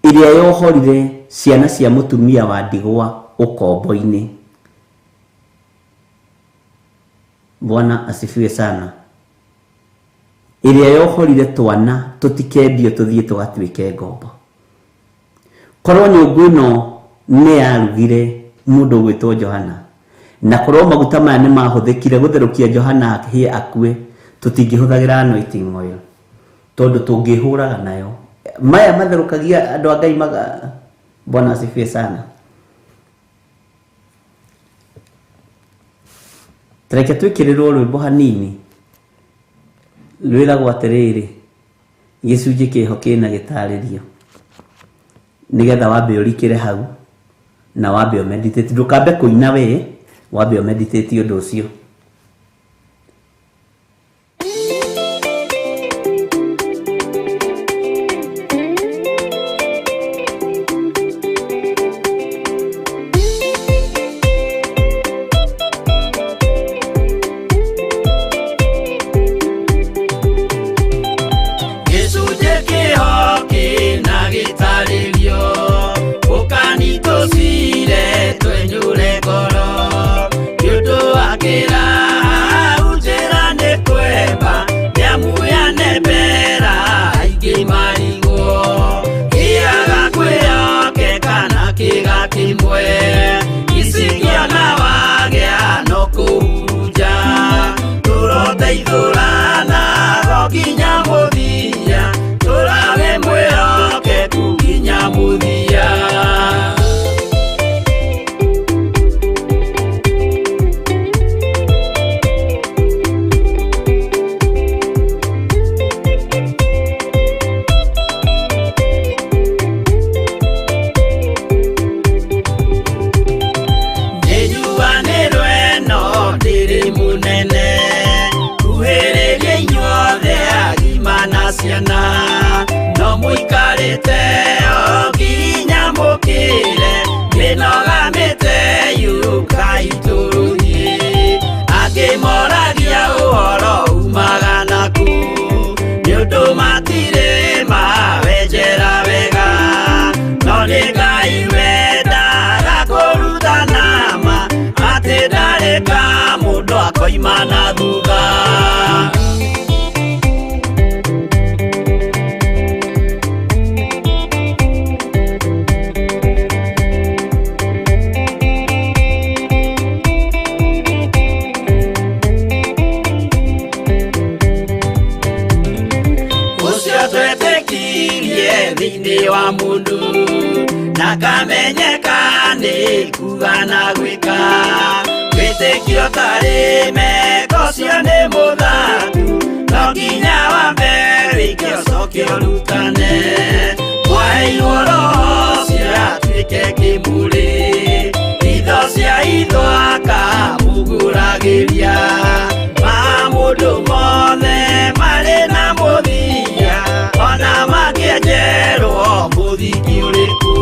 [SPEAKER 9] ĩrĩa yohorire ciana cia mũtumia wa ndigwa ũkombo-inĩ. Bwana asifiwe sana. Ĩrĩa yohorire twana tũtikendio tũthiĩ tũgatuĩke ngombo. Korwo nyũngũ ĩno nĩ yarugire mũndũ ũgwĩtwo Johana, na korwo maguta maya nĩ mahũthĩkire gũtherũkia Johana hĩe akue, tũtingĩhũthagĩra anointing oil tondũ tũngĩhũraga nayo. Maya matherũkagia andũ a Ngai maga. Bwana asifiwe sana. Reke twĩkĩrĩrwo rwĩmbo hanini rwĩragwo atĩrĩrĩ, gĩcunjĩ kĩho kĩna gĩtarĩrio, nĩgetha wambe ũrikĩre hau na wambe ũmeditate. Ndũkambe kũina we, wambe ũmeditate ũndũ ũcio.
[SPEAKER 8] Gĩcunjĩ kĩho kĩna gĩtarĩrio, ũkani tũcire twenyũre ngoro. Nĩ ũndũ wa kĩraha njĩra nĩ kwemba, nĩamu yanembera aingĩ marigwo. Kĩaga kwĩhokeka na kĩga kĩmwe, icingĩona wagĩa no kũhurunja. Tũroteithũrana o nginya mũthia, tũrage mwĩhokeku nginya mũthia. Nĩnjuanĩrwo ĩno ndĩrĩ mũnene, kuhĩrĩria inyuothe agima na ciana. No mũikarĩte o nginya mũkĩre, mĩnoga mĩte yũkai tũrũthiĩ. Angĩ moragia ũhoro umaga nakũ, nĩ ũndũ matirĩ mawenjera wega. No nĩ Ngai wendaga kũrutana ma, atĩ ndarĩ ka mũndũ akoima na thutha. Ũcio twetĩkirie thĩinĩ wa mũndũ, na kamenyeka nĩ kuga na gwĩka. Wĩtĩkio Wĩtĩkio ũtarĩ meko ũcio nĩ mũthatu, no nginya wambe wĩke ũcoke ũrutane. Mwaheirwo roho ũcio atuĩke kĩmũrĩ, itho cia itho akamũgũragĩria. Maũndũ mothe marĩ na mũthia, ona mangĩenjerwo mũthingi ũrĩkũ.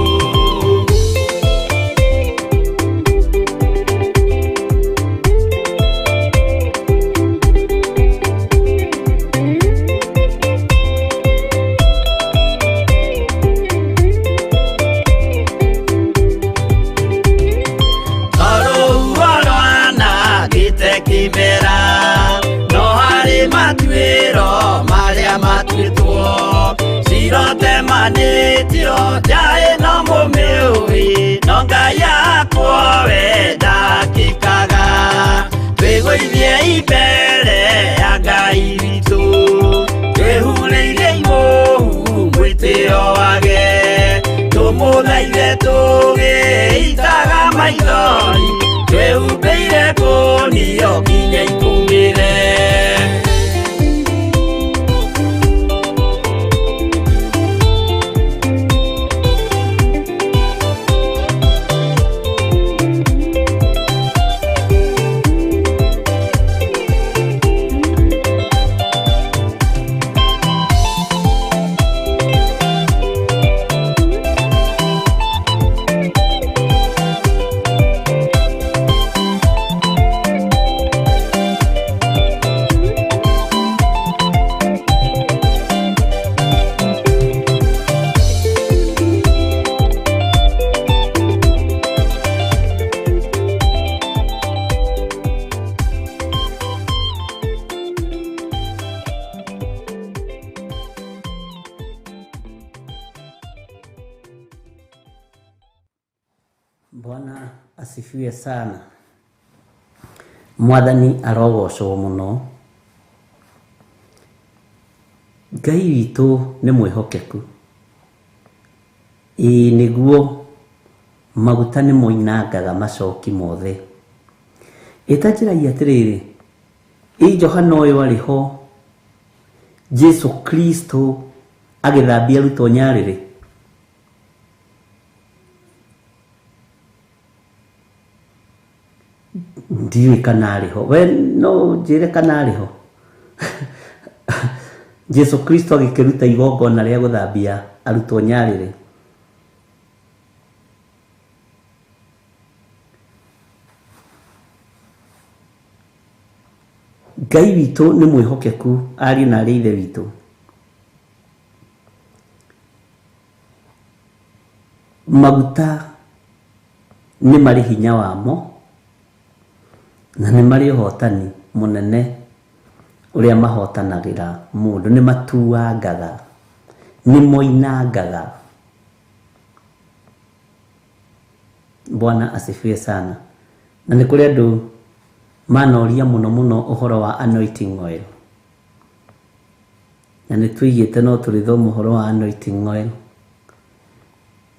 [SPEAKER 8] Kimera no harĩ matuĩro marĩa matuĩtwo, cirotemanĩtio nja ĩno mũmĩũĩ, no Ngai yakwa we ndakĩkaga. Twĩgũithie mbere ya Ngai witũ, twĩhurĩire imũhu mwĩtĩo wage, tũmũthaithe tũgĩitaga maithori, twĩhumbĩire kũnio nginya ikũmĩre.
[SPEAKER 9] Bwana asifiwe sana. Mwathani arogocwo muno. Ngai witũ nĩ mwĩhokeku. Ĩĩ nĩguo maguta nĩ moinangaga macoki mothe. Ĩtanjĩragia atĩrĩrĩ, ĩ Johana ũyũ arĩ ho, Jesu Kristo agĩthambia arutwo nyarĩrĩ. Ndiũĩ kana arĩ ho. We no ũnjĩre kana arĩ ho. Jesu Kristo agĩkĩruta igongona rĩa gũthambia arutwo nyarĩrĩ. Ngai witũ nĩ mwĩhokeku ariũ na arĩ ithe witũ. Maguta nĩ marĩ hinya wamo na nĩ marĩ ũhotani mũnene ũrĩa mahotanagĩra mũndũ. Nĩ matuangaga, nĩ moinangaga. Bwana asifiwe sana. Na nĩ kũrĩ andũ manoria mũno mũno ũhoro wa anointing oil, na nĩ tũigĩte no tũrĩthoma ũhoro wa anointing oil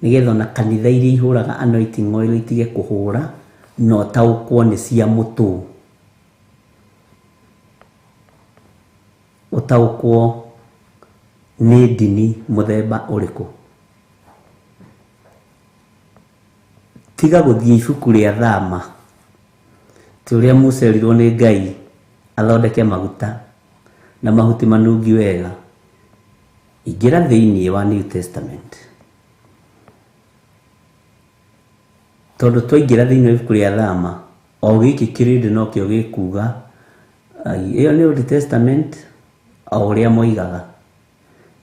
[SPEAKER 9] nĩgetha ona kanitha iria ihũraga anointing oil itige kũhũra na ũtaũkwo nĩ cia mũtũ, ũtaũkwo nĩ ndini mũthemba ũrĩkũ. Tiga gũthiĩ ibuku rĩa Thama ti ũrĩa Musa erirwo nĩ Ngai athondeke maguta na mahuti manungi wega. Ingĩra thĩinĩ wa New Testament, tondũ twaingĩra thĩinĩ wa ibuku rĩa Thama o gĩkĩ kĩrĩndĩ nokĩo gĩkuga ĩyo nĩ Old Testament o ũrĩa moigaga.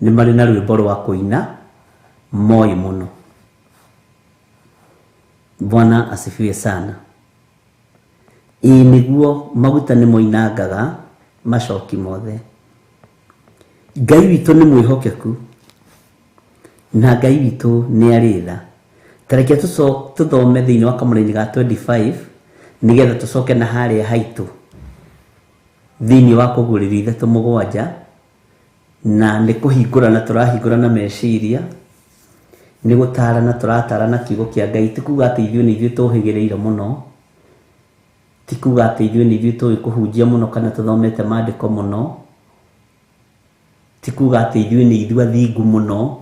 [SPEAKER 9] Nĩ marĩ na rwĩmbo rwa kũina moĩ mũno. Bwana asifiwe sana. Ĩĩ nĩguo maguta nĩ moinangaga macoki mothe. Ngai witũ nĩ mwĩhokeku na Ngai witũ nĩ arĩ tha. Ta reke tũthome thĩinĩ wa kamũraini ga 25 nĩgetha tũcoke na harĩa haitũ thĩinĩ wa kũgũrĩria ithatũ mũgwanja, na nĩ kũhingũrana tũrahingũrana meciria, nĩ gũtarana tũratarana kiugo kĩa Ngai. Ti kuga atĩ ithuĩ nĩ ithuĩ tũhĩgĩrĩire mũno, Ti kuga atĩ ithuĩ nĩ ithuĩ tũĩ kũhunjia mũno kana tũthomete maandĩko mũno. Ti kuga atĩ ithuĩ nĩ ithuĩ athingu mũno.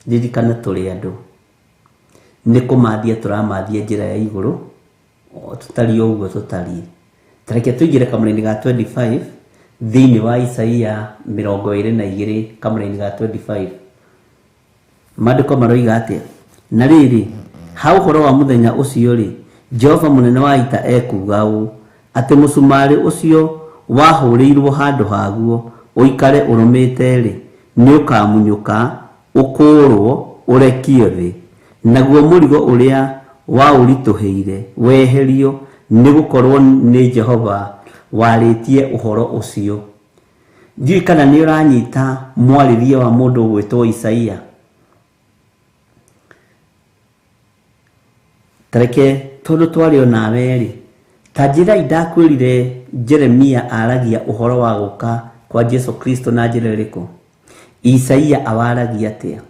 [SPEAKER 9] Ririkana tũrĩ andũ. Nĩ kũmathia tũramathia njĩra ya igũrũ, o tũtariĩ o ũguo tũtariĩ. Ta reke tũingĩre kamũra-inĩ ga 25 thĩinĩ wa Isaia 22 kamũra-inĩ ga 25. Maandĩko maroiga atĩa? Na rĩrĩ, ha ũhoro wa mũthenya ũcio-rĩ, Jehova mũnene wa ita ekuuga ũũ, atĩ mũcumarĩ ũcio wahũrĩirũo handũ haguo ũikare ũrũmĩte-rĩ, nĩũkamunyũka, ũkũũrũo, ũrekio thĩ, naguo mũrigo ũrĩa waũritũhĩire weherio, nĩ gũkorũo nĩ Jehova warĩtie ũhoro ũcio. Ndiũĩ kana nĩ ũranyita mwarĩrie wa mũndũ ũgwĩtwo Isaia. Ta reke tondũ twarĩ o nawe-rĩ, ta njĩrai ndakwĩrire Jeremia aragia ũhoro wa gũka kwa Jesu Kristo na njĩra ĩrĩkũ? Isaia awaragia atĩa?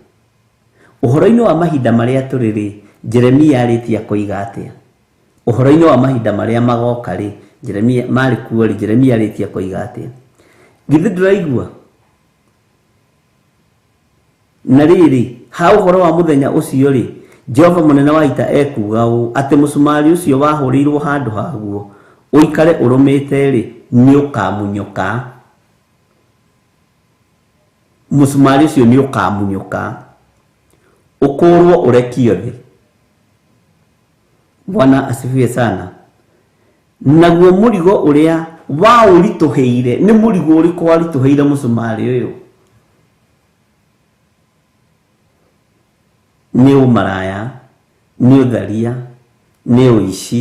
[SPEAKER 9] Ũhoro-inĩ wa mahinda marĩa tũrĩ-rĩ, Jeremia arĩtie akoiga atĩa? Ũhoro-inĩ wa mahinda marĩa magoka-rĩ, Jeremia marĩ kuo-rĩ, Jeremia arĩtie akoiga atĩa? Githĩ ndũraigua? Na rĩrĩ, ha ũhoro wa mũthenya ũcio-rĩ, Jehova mũnene wa ita ekuuga ũũ, atĩ mũcumarĩ ũcio wahũrĩirũo handũ haguo ũikare ũrũmĩte-rĩ, nĩũkamunyũka. Mũcumarĩ ũcio nĩũkamunyũka, ũkũũrũo ũrekio thĩ. Bwana asifiwe sana. Naguo mũrigo ũrĩa waũritũhĩire, nĩ mũrigo ũrĩkũ waritũhĩire mũcumarĩ ũyũ? Nĩ ũmaraya, nĩ ũtharia, nĩ ũici,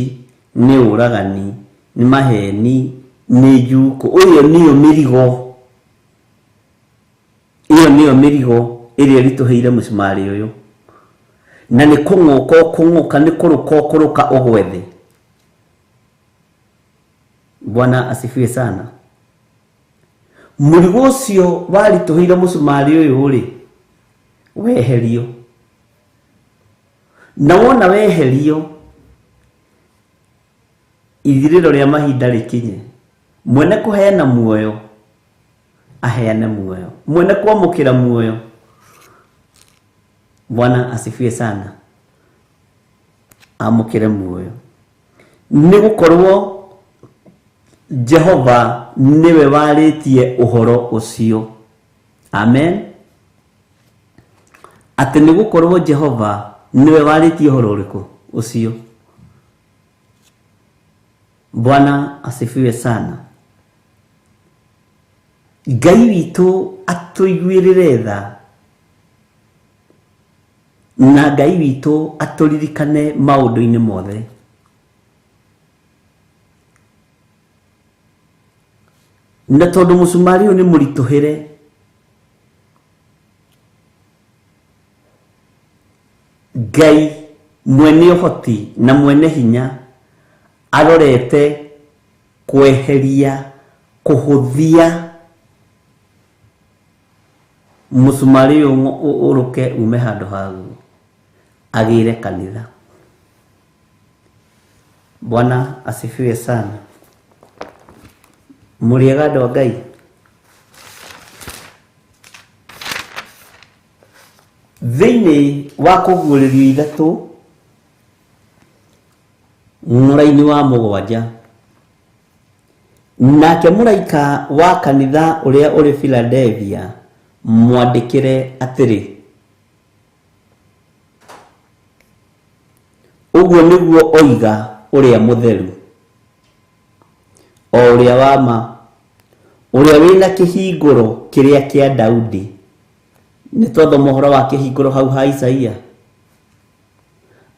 [SPEAKER 9] nĩ ũragani, nĩ maheni, nĩ njukũ. Ũyũ nĩyo mĩrigo, ĩyo nĩyo mĩrigo ĩrĩa ĩritũhĩire mũcumarĩ ũyũ. Na nĩ kũng'ũka ũkũng'ũka, nĩ kũrũka ũkũrũka ũgwe thĩ. Bwana asifiwe sana. Mũrigo ũcio waritũhĩire mũcumarĩ ũyũ rĩ, weherio. Na wona weherio, ithirĩro rĩa mahinda rĩkinye. Mwene kũheana muoyo, aheane muoyo. Mwene kwamũkĩra muoyo. Bwana asifiwe sana. Amũkĩre muoyo. Nĩ gũkorwo Jehova nĩwe warĩtie ũhoro ũcio. Amen. Atĩ nĩ gũkorwo Jehova nĩwe warĩtie ũhoro ũrĩkũ ũcio. Bwana asifiwe sana. Ngai witũ atũiguĩrĩre tha na Ngai witũ atũririkane maũndũ-inĩ mothe. Na tondũ mũcumarĩ ũyũ nĩ mũritũhĩre, Ngai mwene ũhoti na mwene hinya arorete kweheria kũhũthia mũcumarĩ ũyũ ũrũke ume handũ haguo agĩre kanitha. Bwana asifiwe sana. Mũrĩega andũ a Ngai. Thĩinĩ wa kũguũrĩrio ithatũ mũraini wa mũgwanja, nake mũraika wa kanitha ũrĩa ũrĩ Philadelphia mwandĩkĩre atĩrĩ, ũguo nĩguo oiga ũrĩa mũtheru, o ũrĩa wa ma, ũrĩa wĩna kĩhingũro kĩrĩa kĩa Daudi. Nĩ twathoma ũhoro wa kĩhingũro hau ha Isaia.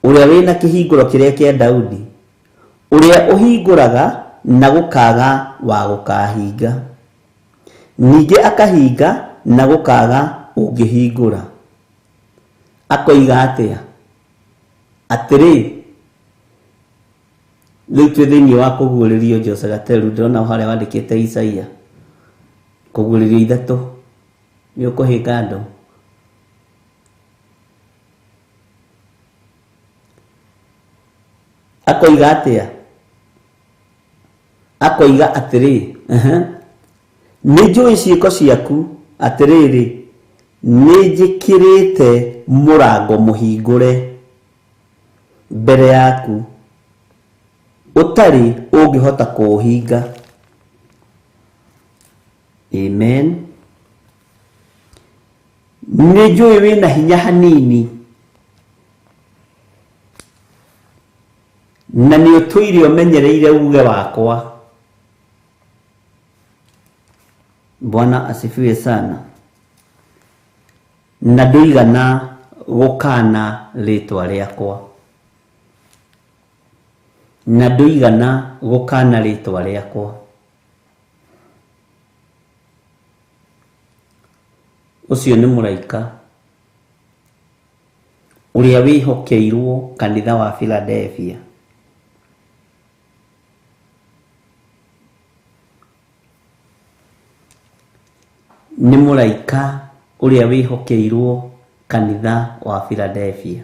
[SPEAKER 9] Ũrĩa wĩna kĩhingũro kĩrĩa kĩa Daudi, ũrĩa ũhingũraga na gũkaga wa gũkahinga, ningĩ akahinga na gũkaga ũngĩhingũra. Akoiga atĩa? Atĩrĩ, rĩu twĩ thĩinĩ wa kũguũrĩrio Jose Gateru, ndĩrona harĩa wandĩkĩte Isaia, kũguũrĩrio ithatũ, nĩ ũkũhĩnga andũ. Akoiga atĩa? Akoiga atĩrĩ, nĩ njũĩ ciĩko ciaku, atĩrĩrĩ, nĩ njĩkĩrĩte mũrango mũhingũre mbere yaku ũtarĩ ũngĩhota kũũhinga. Amen. Nĩ njũĩ wĩna hinya hanini na nĩ ũtũire ũmenyereire uge wakwa. Bwana asifiwe sana. Na ndũigana gũkana rĩtwa rĩakwa. Na ndũigana gũkana rĩtwa rĩakwa. Ũcio nĩ mũraika ũrĩa wĩhokeirwo kanitha wa Philadelphia. Nĩ mũraika ũrĩa wĩhokeirwo kanitha wa Philadelphia.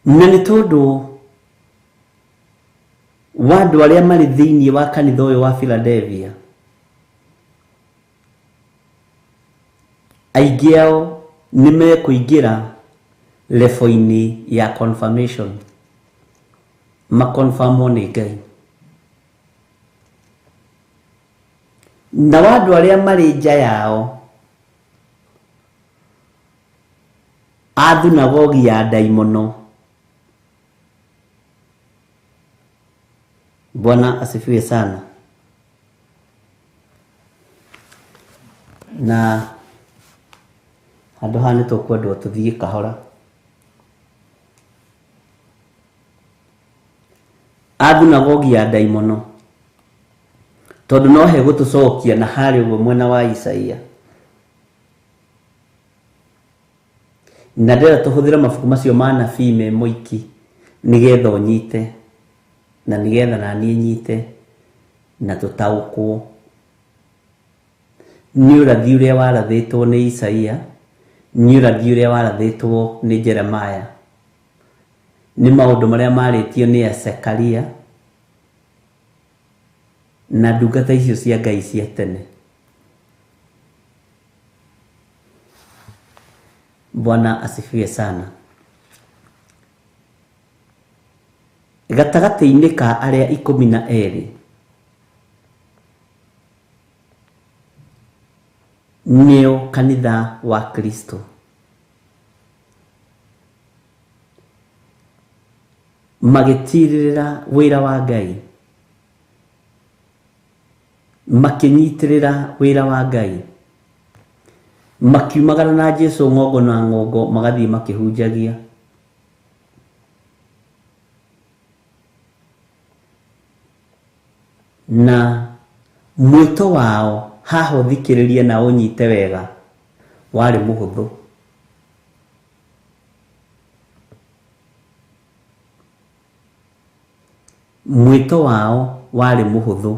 [SPEAKER 9] Na nĩ tondũ wa andũ arĩa marĩ thĩinĩ wa kanitha ũyũ wa Philadelphia, aingĩ ao nĩ mekũingĩra level-inĩ ya confirmation, makonfirmwo nĩ Ngai. Na wa andũ arĩa marĩ nja yao a thunagogi ya ndaimono. Bwana asifiwe sana. Na handũ haha nĩ tũkwendwo tũthiĩ kahora. A thunagogi ya ndaimono, tondũ no hegũtũcokia na harĩa ũguo mwena wa Isaia. Na ndĩrenda tũhũthĩre mabuku macio ma nabii me moiki nĩgetha ũnyite na nĩgetha naniĩ nyite na tũtaũkwo nĩ ũrathi ũrĩa warathĩtwo nĩ Isaia, nĩ ũrathi ũrĩa warathĩtwo nĩ Jeremiah, nĩ maũndũ marĩa marĩtio nĩ Zekaria na ndungata icio cia Ngai cia tene. Bwana asifiwe sana. Gatagatĩ-inĩ ka arĩa 12 nĩo kanitha wa Kristo. Magĩtirĩrĩra wĩra wa Ngai, makĩnyitĩrĩra wĩra wa Ngai, makiumagara na Jesu ng'ongo na ng'ongo, magathiĩ makĩhunjagia. Na mwĩto wao haha ũthikĩrĩrie na ũnyite wega warĩ mũhũthũ. Mwĩto wao warĩ mũhũthũ.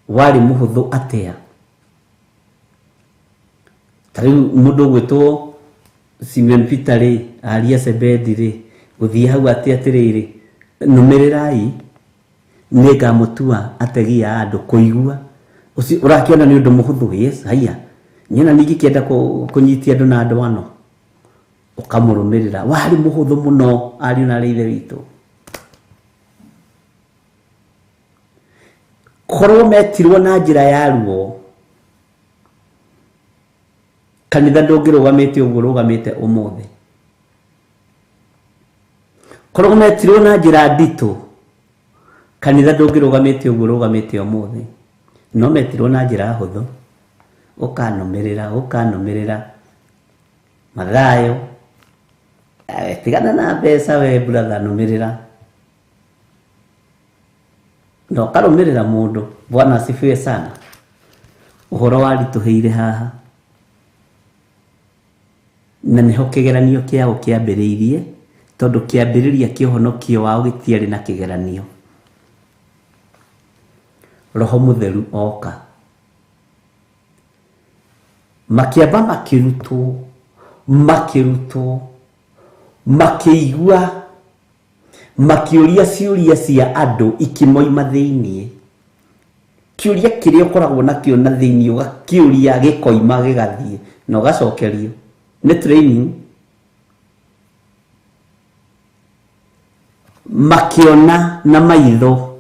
[SPEAKER 9] Warĩ mũhũthũ atĩa? Ta rĩu mũndũ ũgwĩtwo Simon Peter rĩ, aria Zebedi rĩ, gũthiĩ hau atĩ atĩrĩrĩ, nũmĩrĩrai nĩngamũtua ategi a andũ kũigua. Ũcio ũrakĩona nĩ ũndũ mũhũthũ? Yes, haiya. Nyona ningĩkĩenda kũnyitia andũ na ndwano, ũkamũrũmĩrĩra. Warĩ mũhũthũ mũno ariũ na aarĩ a Ithe witũ. Korwo metirwo na njĩra ya ruo, kanitha ndũngĩrũgamĩte ũguo ũrũgamĩte ũmũthĩ. Korwo metirwo na njĩra nditũ, kanitha ndũngĩrũgamĩte ũguo ũrũgamĩte ũmũthĩ. No metirwo na njĩra hũthũ, ũkanũmĩrĩra, ũkanũmĩrĩra. Mathayo, tigana na mbeca we brother, nũmĩrĩra. Na ũkarũmĩrĩra mũndũ. Bwana asifiwe sana. Ũhoro waritũhĩire haha, na nĩho kĩgeranio kĩao kĩambĩrĩirie, tondũ kĩambĩrĩria kĩa ũhonokio wao gĩtiarĩ na kĩgeranio. Roho Mũtheru oka. Makĩamba makĩrutwo, makĩrutwo, makĩigua, makĩũria ciũria cia andũ ikĩmoima thĩiniĩ. Kĩũria kĩrĩa ũkoragwo nakĩo na thĩiniĩ ũgakĩũria gĩkoima gĩgathiĩ na ũgacokerio. Nĩ training. Makĩona na maitho,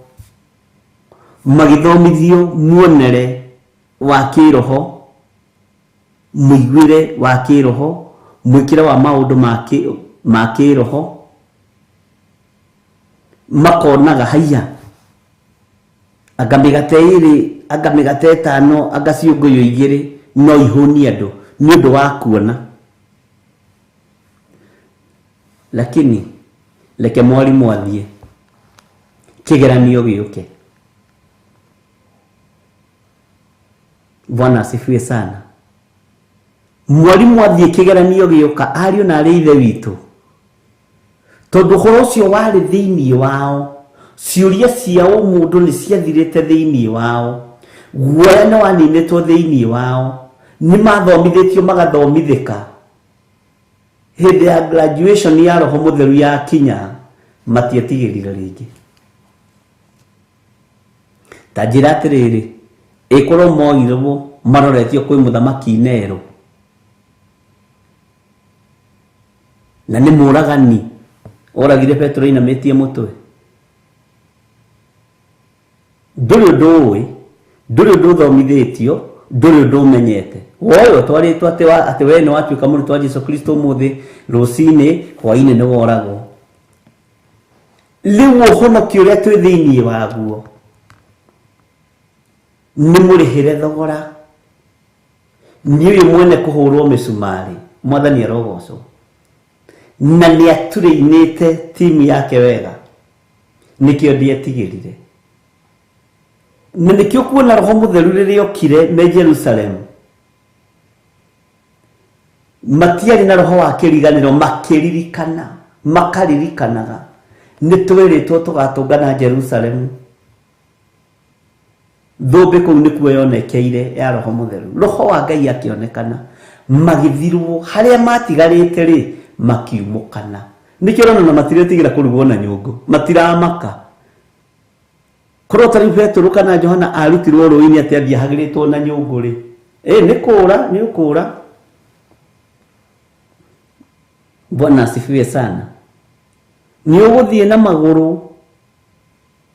[SPEAKER 9] magĩthomithio muonere wa kĩroho, mũiguĩre wa kĩroho, mwĩkĩre wa maũndũ ma kĩroho, makonaga haiya, anga mĩgate ĩrĩ, anga mĩgate ĩtano, anga ciũngũyũ igĩrĩ, no ihũnie andũ nĩ ũndũ wa kuona. Lakini reke mwarimũ athiĩ, kĩgeranio gĩũke. Bwana asifiwe sana. Mwarimu athiĩ kĩgeranio gĩũka, ariũ na arĩ ithe witũ, tondũ ũhoro ũcio warĩ thĩiniĩ wao, ciũria cia ũmũndũ nĩ ciathirĩte thĩiniĩ wao, guoya nĩ waninĩtwo thĩiniĩ wao, nĩ mathomithĩtio magathomithĩka. Hĩndĩ ya graduation ya Roho Mũtheru yakinya, matietigĩrire rĩngĩ. Ta njĩra atĩrĩrĩ, ĩkorwo moirwo maroretio kwĩ mũthamaki Nero, na nĩ mũragani oragire Petero ainamĩtie mũtwe. Ndũrĩ ũndũ ũĩ, ndũrĩ ũndũ ũthomithĩtio, ndũrĩ ũndũ ũmenyete. Woywo twarĩtwo atĩ we nĩ watuĩka mũrutwo wa Jesu Kristo ũmũthĩ, rũcinĩ, hwainĩ nĩ woragwo. Rĩu ũhonokio ũrĩa twĩ thĩiniĩ waguo nĩ mũrĩhĩre thogora, nĩ ũyũ mwene kũhũrwo mĩcumarĩ, Mwathani arogocwo. Na nĩ aturĩinĩte timu yake wega, nĩkĩo ndietigĩrire. Na nĩkĩo kuona Roho Mũtheru rĩrĩa okire me Jerusalem, matiarĩ na roho wa kĩriganĩro, makĩririkana, makaririkanaga nĩ twĩrĩtwo tũgatũngana Jerusalem. Thũmbĩ kũu nĩkuo yonekeire ya Roho Mũtheru. Roho wa Ngai akĩonekana, magĩthirwo harĩa matigarĩte rĩ, makiumũkana. Nĩkĩo ũrona na matiretigĩra kũrugwo na nyũngũ, matiramaka. Korwo ta rĩu Petero kana Johana arutirwo rũĩ-inĩ atĩ athiĩ ahagĩrĩtwo na nyũngũ rĩ, nĩ kũra, nĩ ũkũra. Bwana asifiwe sana. Nĩ ũgũthiĩ na magũrũ,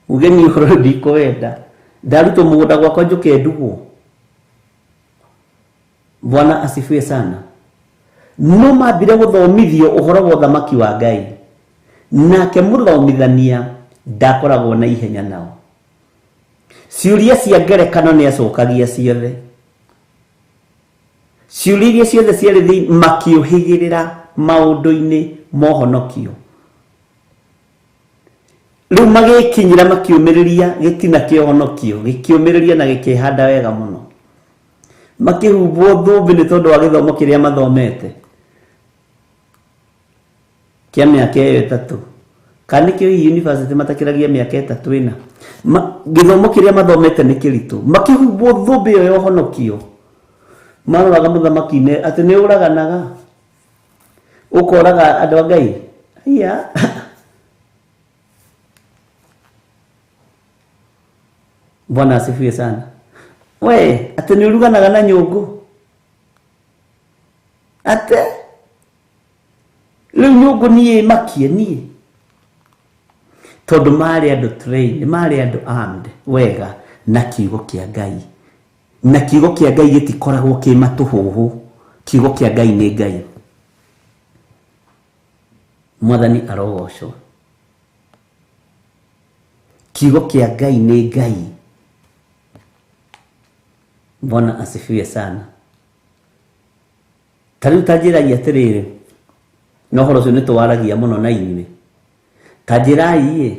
[SPEAKER 9] uge niĩ ũhoro ndikwenda, ndarutwo mũgũnda gwakwa njũke ndugwo. Bwana asifiwe sana. No mambire gũthomithio ũhoro wa ũthamaki wa Ngai, nake mũthomithania ndakoragwo na ihenya nao. Ciũria cia ngerekano nĩ acokagia ciothe. Ciũria iria ciothe ciarĩ thĩinĩ, makĩũhĩgĩrĩra maũndũ-inĩ mohonokio. Rĩu magĩkinyĩra makĩũmĩrĩria gĩtina kĩa ũhonokio, gĩkĩũmĩrĩria na gĩkĩhanda wega mũno. Makĩhumbwo thũmbĩ nĩ tondũ wa gĩthomo kĩrĩa mathomete kĩa mĩaka ĩyo ĩtatũ. Kana nĩkĩo hihi university matakĩragia mĩaka ĩtatũ ĩna. Gĩthomo kĩrĩa mathomete nĩ kĩritũ. Makĩhumbwo thũmbĩ ĩyo ya ũhonokio, maroraga mũthamaki-inĩ atĩ nĩ ũraganaga, ũkoraga andũ a Ngai. Haiya. Bwana asifiwe sana. We, atĩ nĩ ũruganaga na nyũngũ. Ate rĩu nyũngũ niĩ makie niĩ. Tondũ marĩ andũ trained, marĩ andũ armed wega na kiugo kĩa Ngai. Na kiugo kĩa Ngai gĩtikoragwo kĩ matũhũhũ. Kiugo kĩa Ngai nĩ Ngai. Mwathani arogocwo. Kiugo kĩa Ngai nĩ Ngai. Bwana asifiwe sana. Ta rĩu ta njĩrai atĩrĩrĩ, na ũhoro ũcio nĩ tũwaragia mũno na inyuĩ. Ta njĩrai ĩ,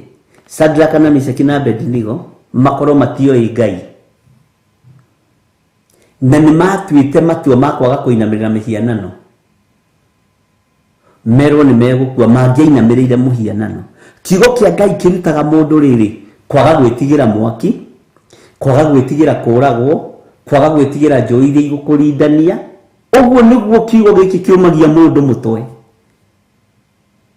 [SPEAKER 9] Shadraka na Meshaki na Abednego makorwo matioĩ Ngai, na nĩ matuĩte matua ma kwaga kũinamĩrĩra mĩhianano, merwo nĩ megũkua mangĩainamĩrĩire mũhianano. Kiugo kĩa Ngai kĩrutaga mũndũ rĩrĩ, kwaga gwĩtigĩra mwaki, kwaga gwĩtigĩra kũragwo, kwaga gwĩtigĩra njũĩ iria igũkũrindania, Ũguo nĩguo kiugo gĩkĩ kĩũmagia mũndũ mũtwe.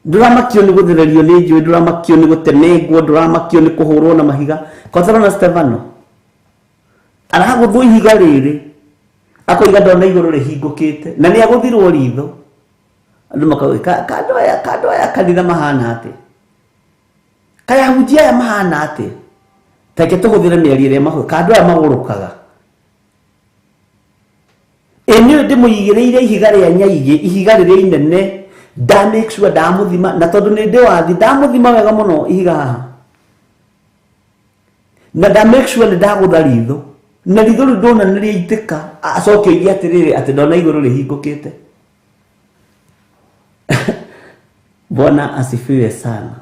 [SPEAKER 9] Ndũramakio nĩ gũthererio nĩ njũĩ, ndũramakio nĩ gũtemengwo, ndũramakio nĩ kũhũrwo na mahiga. Kwanza na Stefano aragũthwo ihiga rĩrĩ akoiga ndona igũrũ rĩhingũkĩte na nĩ agũthirwo ritho. Andũ makauga kando aya kanitha mahana atĩa, kaya ahunjia aya mahana atĩa, tareke tũhũthĩre mĩario ĩrĩa mahũthĩra, kando aya magũrũkaga. Ĩ nĩ ndĩmũigĩrĩire ihiga rĩa nyaigĩ, ihiga rĩrĩa inene, nda make sure ndamũthima, na tondũ nĩ ndĩ wathi ndamũthima wega mũno ihiga haha, na nda make sure nĩ ndagũtha ritho, na ritho rĩu ndona nĩ rĩaitĩka, acoke oige atĩrĩrĩ atĩ ndona igũrũ rĩhingũkĩte. Bwana asifiwe sana.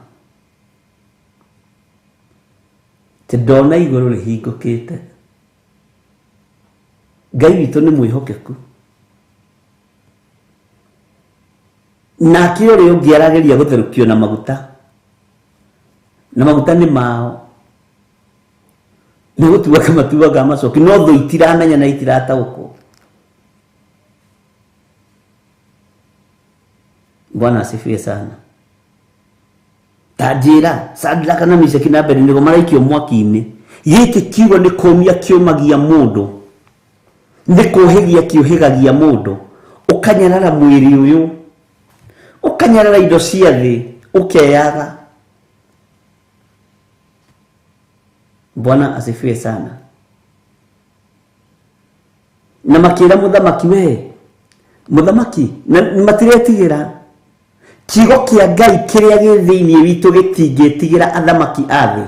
[SPEAKER 9] Atĩ ndona igũrũ rĩhingũkĩte. Ngai witũ nĩ mwĩhokeku. Nake ũrĩa ũngĩ arageria gũtherũkio na maguta, na maguta nĩ mao, nĩ gũtuaga matuaga macoki, no thũ itiramenya na itirataũkwo. Bwana asifiwe sana. Ta njĩra Sadraka na Meshaki na Abednego maraikio mwaki-inĩ. Gĩkĩ kiugo nĩ kũmia kĩũmagia mũndũ, nĩ kũhĩgia kĩũhĩgagia mũndũ, ũkanyarara mwĩrĩ ũyũ, ũkanyarara indo cia thĩ, ũkeyaga. Bwana asifiwe sana. Na makĩra mũthamaki, we mũthamaki, na matiretigĩra. Kiugo kĩa Ngai kĩrĩa gĩ thĩinĩ witũ gĩtingĩtigĩra athamaki a thĩ,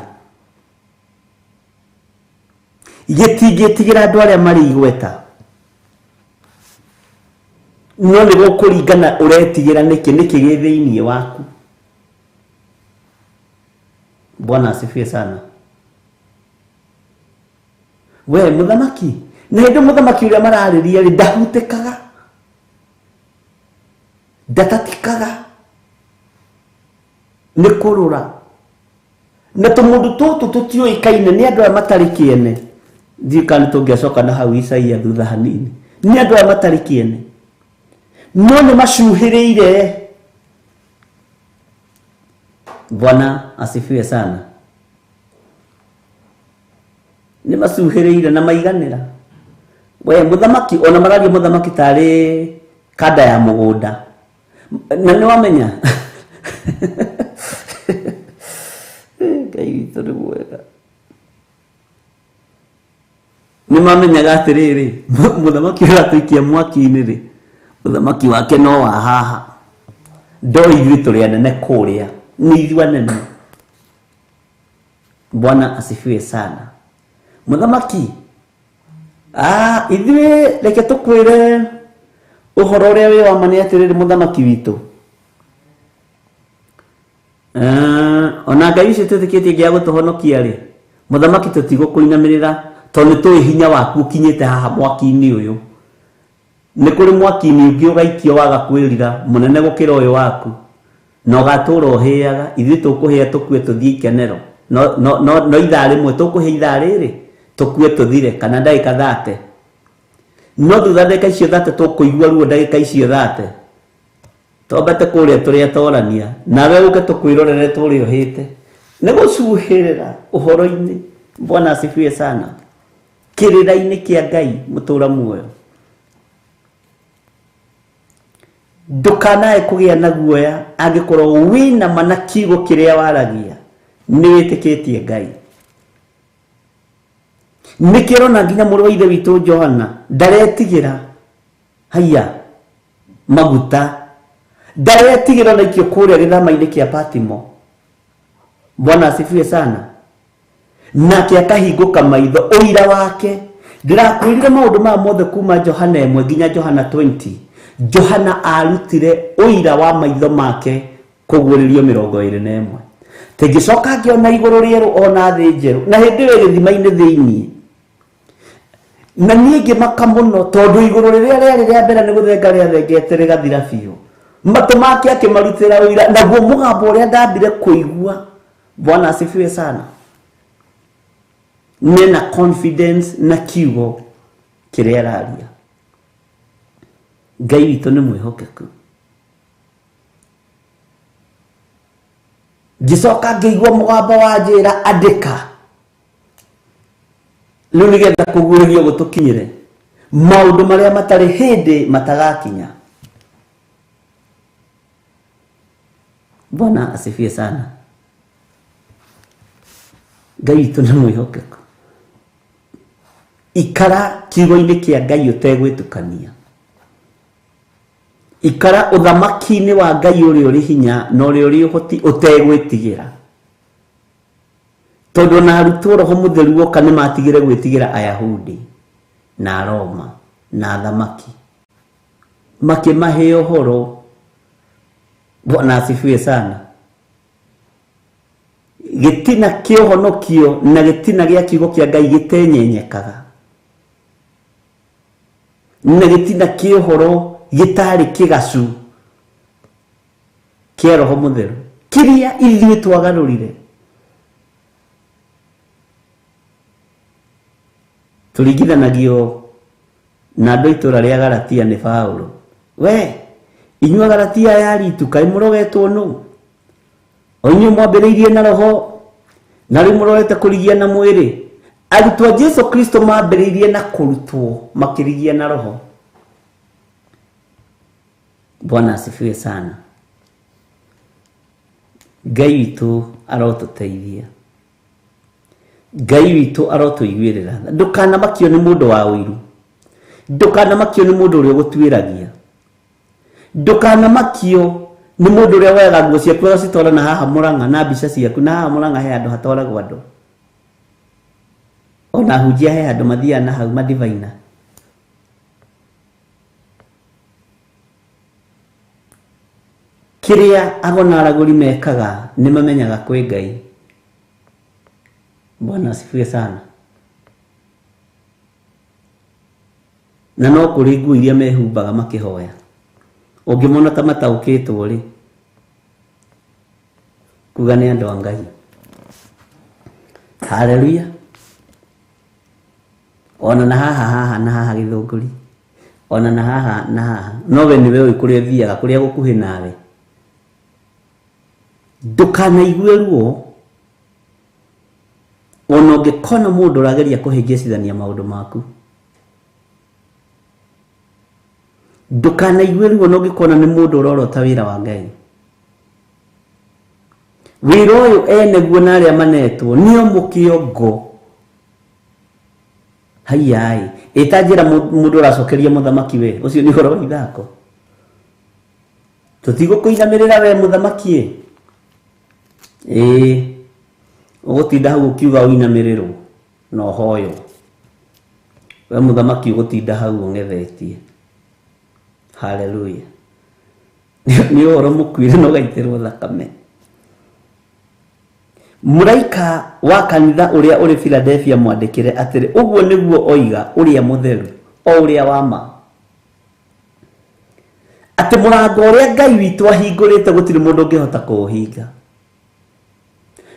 [SPEAKER 9] gĩtingĩtigĩra andũ arĩa marĩ igweta, no nĩ gũkũringana ũretigĩra nĩkĩ, nĩkĩ gĩ thĩinĩ waku. Bwana asifiwe sana. We mũthamaki, na hĩndĩ mũthamaki ũrĩa mararĩria rĩ, ndahutĩkaga, ndatatikaga nĩ kũrũra. Na tũmũndũ tũtũ tũtiũĩkaine nĩ andũ aya matarĩ kĩene. Ndiũĩ kana tũngĩacoka na hau Isaia thutha hanini. Nĩ andũ aya matarĩ kĩene, no nĩ macuhĩrĩire. Bwana asifiwe sana. Nĩ macuhĩrĩire na maiganĩra. We mũthamaki, ona mararia mũthamaki tarĩ kanda ya mũgũnda, na nĩ wamenya Ngai witũ nĩ mwega. Nĩ mamenyaga atĩrĩrĩ, mũthamaki ũrĩa atũikia mwaki-inĩ rĩ, mũthamaki wake no wa haha, ndo ithuĩ tũrĩ anene kũrĩa, nĩ ithuĩ anene. Bwana asifiwe sana. Mũthamaki, ithuĩ reke tũkwĩre ũhoro ũrĩa wĩ wa ma nĩ atĩrĩrĩ, mũthamaki witũ, ona Ngai ũcio twĩtĩkĩtie ngĩa gũtũhonokia rĩ, mũthamaki tũtigũkũinamĩrĩra, tondũ nĩ tũĩ hinya waku ũkinyĩte haha mwaki-inĩ ũyũ. Nĩ kũrĩ mwaki-inĩ ũngĩ ũgaikio waga kwĩrira, mũnene gũkĩra ũyũ waku, na ũgatũra ũhĩaga. Ithuĩ tũkũhĩa tũkue tũthiĩ ikenero, no ithaa rĩmwe tũkũhĩa ithaa rĩrĩ tũkue tũthire, kana ndagĩka 30. No thutha ndagĩka icio 30 tũkũigua ruo ndagĩka icio 30, twambate kũrĩa tũrĩa torania, nawe ũke tũkwĩrorere tũrĩa ũhĩte. Nĩ gũcuhĩrĩra ũhoro-inĩ. Bwana asifiwe sana. Kĩrĩra-inĩ kĩa Ngai mũtũra muoyo, ndũkanae kũgĩa na guoya angĩkorwo wĩna ma na kiugo kĩrĩa waragia nĩ wĩtĩkĩtie Ngai. Nĩkĩo ũrona nginya mũrũ wa ithe witũ Johana ndaretigĩra haiya maguta, ndaretigĩra na ikio kũrĩa gĩthama-inĩ kĩa Patimo. Bwana asifiwe sana. Nake akahingũka maitho, ũira wake. Ndĩrakwĩrire maũndũ maya mothe kuma Johana 1 nginya Johana 20. Johana arutire ũira wa maitho make kũguũrĩrio 21. Tĩngĩcoka ngĩona igũrũ rĩerũ ona thĩ njerũ, na hĩndĩ ĩyo gĩthima-inĩ thĩinĩ. Na niĩ ngĩmaka mũno tondũ igũrũ rĩrĩa rĩarĩ rĩa mbere nĩ gũthenga rĩathengete rĩgathira biũ. Matũ make akĩmarutĩra ũira, naguo mũgambo ũrĩa ndambire kũigua. Bwana asifiwe sana. Nena confidence na kiugo kĩrĩa araria. Ngai witũ nĩ mwĩhokeku. Ngĩcoka ngĩigua mũgambo wa njĩra, andĩka rĩu nĩgetha kũguũrĩrio gũtũkinyĩre maũndũ marĩa matarĩ hĩndĩ matagakinya. Bwana asifiwe sana. Ngai witũ nĩ mwĩhokeku. Ikara kiugo-inĩ kĩa Ngai ũtegwĩtukania. Ikara ũthamaki-inĩ wa Ngai ũrĩa ũrĩ hinya na ũrĩa ũrĩ ũhoti ũtegwĩtigĩra. Tondũ ona arutwo Roho Mũtheru woka nĩ matigire gwĩtigĩra Ayahudi na Aroma na athamaki, makĩmahe ũhoro. Bwana asifiwe sana. Gĩtina kĩa ũhonokio na gĩtina gĩa kiugo kĩa Ngai gĩtenyenyekaga, na gĩtina kĩa ũhoro gĩtarĩ kĩgacu kĩa Roho Mũtheru kĩrĩa ithuĩ twagarũrire. Tũringithanagio na andũ a itũũra rĩa Galatia nĩ Paũlũ. We inyuĩ Agalatia aya aritu, kaĩ mũrogetwo nũ? O inyuĩ mwambĩrĩirie na roho na rĩu mũrorete kũrigia na mwĩrĩ. Arutwo a Jesu Kristo mambĩrĩirie na kũrutwo makĩrigia na roho. Bwana asifiwe sana. Ngai witũ arotũteithia. Ngai witũ arotũiguĩrĩra tha. Ndũkanamakio nĩ mũndũ wa ũiru. Ndũkanamakio nĩ mũndũ ũrĩa ũgũtuĩragia. Ndũkanamakio nĩ mũndũ ũrĩa woyaga nguo ciaku agacitwara na haha Mũrang'a na mbica ciaku, na haha Mũrang'a he handũ hatwaragwo andũ. Ona ahunjia he handũ mathiaga na hau madivaina. Kĩrĩa agona aragũri mekaga nĩ mamenyaga kwĩ Ngai. Bwana asifiwe sana. Na no kũrĩ nguo iria mehumbaga makĩhoya. Ũngĩmona ta mataũkĩtwo rĩ, kuga nĩ andũ a Ngai. Haleluya. Ona na haha haha na haha gĩthũngũri, ona na haha na haha, no we nĩwe ũĩ kũrĩa ũthiaga, kũrĩa gũkuhĩ nawe. Ndũkanaigue ruo ona ũngĩkona mũndũ ũrageria kũhĩngĩcithania maũndũ maku. Ndũkanaigue ruo ona ũngĩkona nĩ mũndũ ũrorota wĩra wa Ngai. Wĩra ũyũ eneguo na arĩa manetwo nĩo mũkĩongo. Haiyaĩ, ĩta njĩra mũndũ ũracokeria mũthamaki we, ũcio nĩ ũhoro wa ithako. Tũtigũkũinamĩrĩra we mũthamaki ĩ. Ĩĩ, ũgũtinda hau ũkiuga ũinamĩrĩrwo na ũhoywo. We mũthamaki ũgũtinda hau ũng'ethetie. Haleluya. Nĩ ũhoro mũkuire na ũgaitĩrwo thakame. Mũraika wa kanitha ũrĩa ũrĩ Philadelphia mwandĩkĩre atĩrĩ, ũguo nĩguo oiga ũrĩa mũtheru, o ũrĩa wa ma, atĩ mũrango ũrĩa Ngai witũ ahingũrĩte gũtirĩ mũndũ ũngĩhota kũũhinga.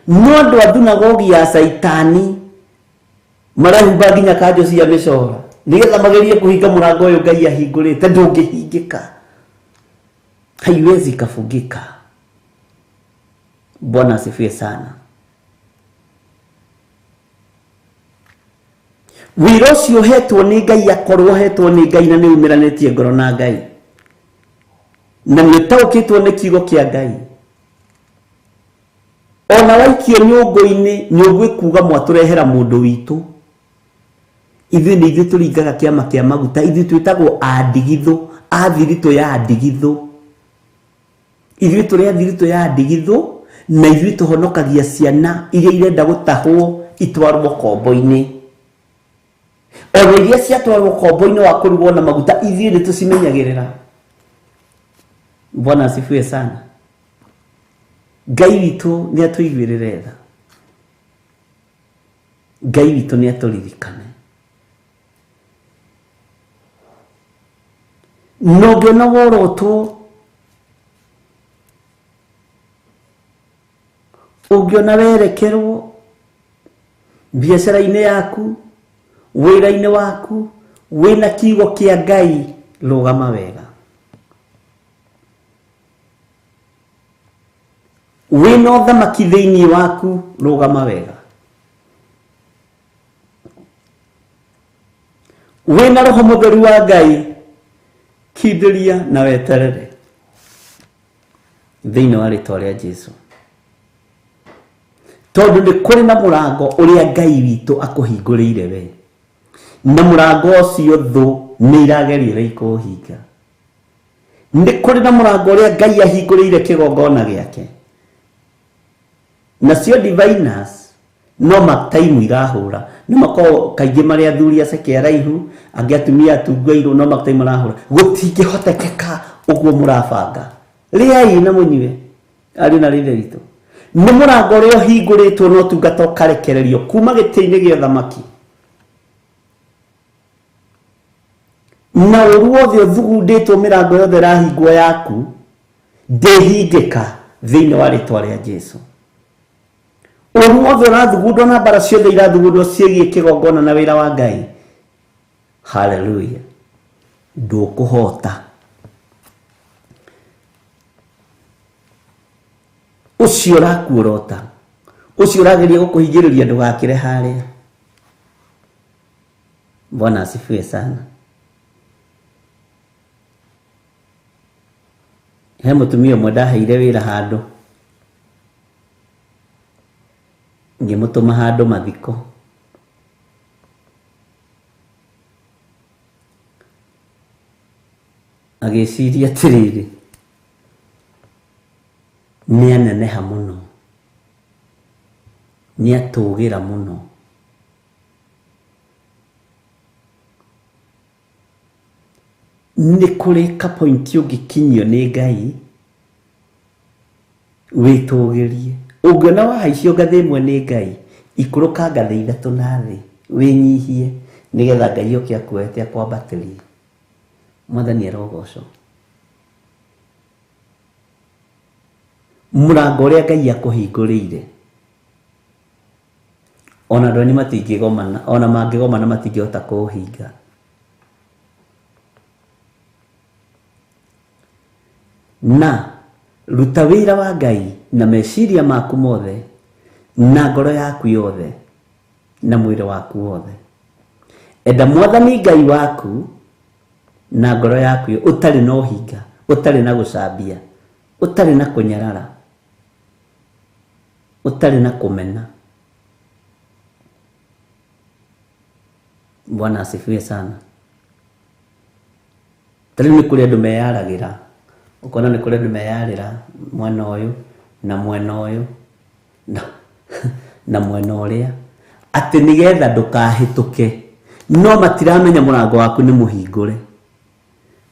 [SPEAKER 9] No andũ a thunagogi ya Caitani marehumba nginya kanjũ cia mĩcoro nĩgetha magerie kũhinga mũrango ũyũ Ngai ahingũrĩte, ndũngĩhingĩka, haiwezi kafungika. Bwana asifiwe sana. Wĩra ũcio ũhetwo nĩ Ngai akorwo ũhetwo nĩ Ngai na nĩ umĩranĩtie ngoro na Ngai na nĩ ũtaũkĩtwo nĩ kiugo kĩa Ngai, ona waikio nyũngũ-inĩ, nyũngũ ĩkuga mwatũrehera mũndũ witũ. Ithuĩ nĩ ithuĩ tũringaga kĩama kĩa maguta, ithuĩ twĩtagwo andigithũ, a thiritũ ya ndigithũ. Ithuĩ tũrĩ a thiritũ ya ndigithũ na ithuĩ tũhonokagia ciana iria irenda gũtahwo itwarwo kombo-inĩ. Ona iria ciatwarwo kombo-inĩ wa kũrugwo na maguta, ithuĩ nĩ tũcimenyagĩrĩra. Bwana asifiwe sana. Ngai witũ nĩ atũiguĩrĩre tha. Ngai witũ nĩ atũririkane. Na ũngĩona worotwo, ũngĩona werekerwo biacara-inĩ yaku, wĩra-inĩ waku, wĩna kiugo kĩa Ngai, rũgama wega. Wĩna ũthamaki thĩinĩ waku, rũgama wega. Wĩna roho mũtheru wa Ngai, kindĩria na weterere thĩinĩ wa rĩtwa rĩa Jesu. Tondũ nĩ kũrĩ na mũrango ũrĩa Ngai witũ akũhingũrĩire we, na mũrango ũcio thũ nĩ irageria ũrĩa ikũũhinga. Nĩ kũrĩ na mũrango ũrĩa Ngai ahingũrĩire kĩgongona gĩake, nacio diviners no mataimu irahũra, no makorwo kaingĩ marĩ athuri aceke araihu, angĩ atumia atungu airũ, no mataimu marahũra. Gũtingĩhotekeka ũguo mũrabanga. Rĩai na mũnyue, ariũ na rĩithe witũ. Nĩ mũrango ũrĩa ũhingũrĩtwo na ũtungata ũkarekererio kuma gĩtĩ-inĩ gĩa ũthamaki, na ũru wothe ũthugundĩtwo mĩrango yothe ĩrahingwo yaku ndĩhingĩka thĩinĩ wa rĩtwa rĩa Jesu. Ũru wothe ũrathugundwo na mbara ciothe irathugundwo ciĩgiĩ kĩgongona na wĩra wa Ngai, haleluya, ndũkũhota. Ũcio ũrakuorota, ũcio ũrageria gũkũhingĩrĩria ndũgakĩre harĩa. Bwana asifiwe sana. He mũtumia ũmwe ndaheire wĩra handũ, ngĩmũtũma handũ mathiko. Agĩciria atĩrĩrĩ, nĩ aneneha mũno, nĩ atũgĩra mũno, nĩ kũrĩ kapointi ũngĩkinyio nĩ Ngai wĩtũgĩrie. Ũngĩona wahaicio ngathĩ ĩmwe nĩ Ngai, ikũrũka ngathĩ ithatũ na thĩ, wĩnyihie, nĩgetha Ngai oke akuoete akwambatĩrie. Mwathani arogocwo. Mũrango ũrĩa Ngai akũhingũrĩire, ona andũ anyu matingĩgomana, ona mangĩgomana matingĩhota kũũhinga. Na ruta wĩra wa Ngai na meciria maku mothe, na ngoro yaku yothe, na mwĩrĩ waku wothe. Enda Mwathani Ngai waku na ngoro yaku ũtarĩ na ũhinga, ũtarĩ na gũcambia, ũtarĩ na kũnyarara, ũtarĩ na kũmena. Bwana asifiwe sana. Ta rĩu nĩ kũrĩ andũ meyaragĩra, ũkona nĩ kũrĩ andũ meyarĩra mwena ũyũ na mwena ũyũ na mwena ũrĩa, atĩ nĩgetha ndũkahĩtũke, no matiramenya mũrango waku nĩ mũhingũre,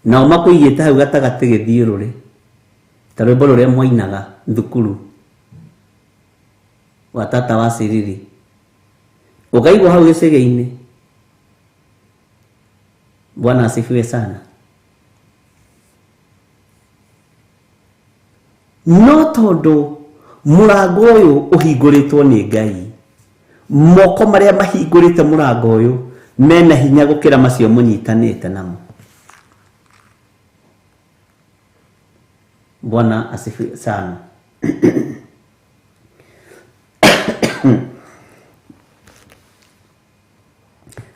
[SPEAKER 9] nao makũigĩte hau gatagatĩ gĩthiũrũrĩ, ta rwĩmbo rũrĩa mwainaga thukuru wa tata wa Ciriri, ũkaigwo hau gĩcegĩ-inĩ. Bwana asifiwe sana. No tondũ mũrango ũyũ ũhingũrĩtwo nĩ Ngai, moko marĩa mahingũrĩte mũrango ũyũ mena hinya gũkĩra macio mũnyitanĩte namo. Bwana asifiwe sana.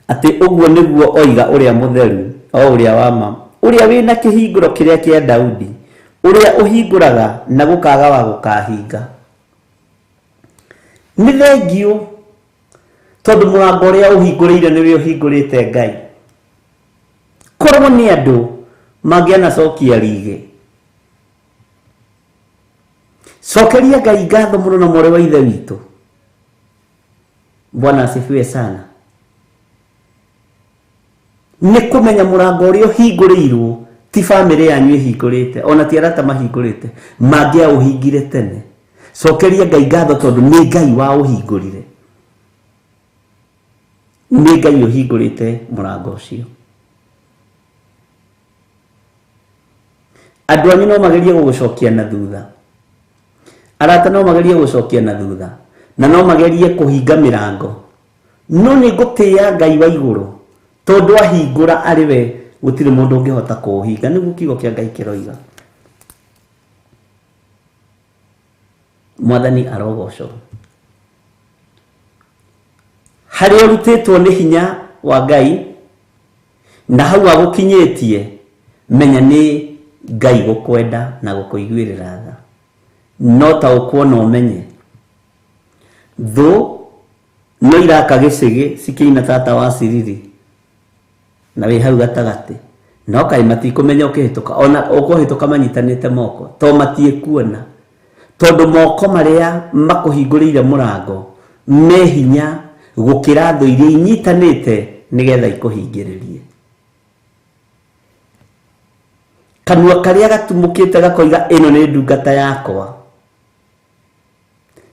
[SPEAKER 9] Atĩ ũguo nĩguo oiga ũrĩa mũtheru, o ũrĩa wa ma, ũrĩa wĩna kĩhingũro kĩrĩa kĩa Daudi, ũrĩa ũhingũraga na gũkaga wa gũkahinga. Nĩ thengiũ tondũ mũrango ũrĩa ũhingũrĩire nĩwe ũhingũrĩte Ngai. Korwo nĩ andũ mangĩanacokia rigĩ. Cokeria Ngai ngatho mũno na mwarĩ wa ithe witũ. Bwana asifiwe sana. Nĩ kũmenya mũrango ũrĩa ũhingũrĩirwo ti bamĩrĩ yanyu ĩhingũrĩte, ona ti arata mahingũrĩte, mangĩaũhingire tene. Cokeria Ngai ngatho tondũ nĩ Ngai waũhingũrire. Nĩ Ngai ũhingũrĩte mũrango ũcio. Andũ anyu no magerie gũgũcokia na thutha, arata no magerie gũgũcokia na thutha, na no magerie kũhinga mĩrango, no nĩ ngũtĩĩa Ngai wa igũrũ tondũ ahingũra arĩ we gũtirĩ mũndũ ũngĩhota kũũhinga. Nĩguo kiugo kĩa Ngai kĩroiga. Mwathani arogocwo. Harĩa ũrutĩtwo nĩ hinya wa Ngai na hau agũkinyĩtie, menya nĩ Ngai gũkwenda na gũkũiguĩrĩra tha. No ta ũkuona ũmenye thũ no iraka gĩcĩgĩ cikĩina tata wa ciriri na wĩ hau gatagatĩ, no kaĩ matikũmenya ũkĩhĩtũka, ona ũkũhĩtũka manyitanĩte moko to matiĩkuona, tondũ moko marĩa makũhingũrĩire mũrango me hinya gũkĩra thũ iria inyitanĩte nĩgetha ikũhingĩrĩrie. Kanua karĩa gatumũkĩte gakoiga ĩno nĩ ndungata yakwa,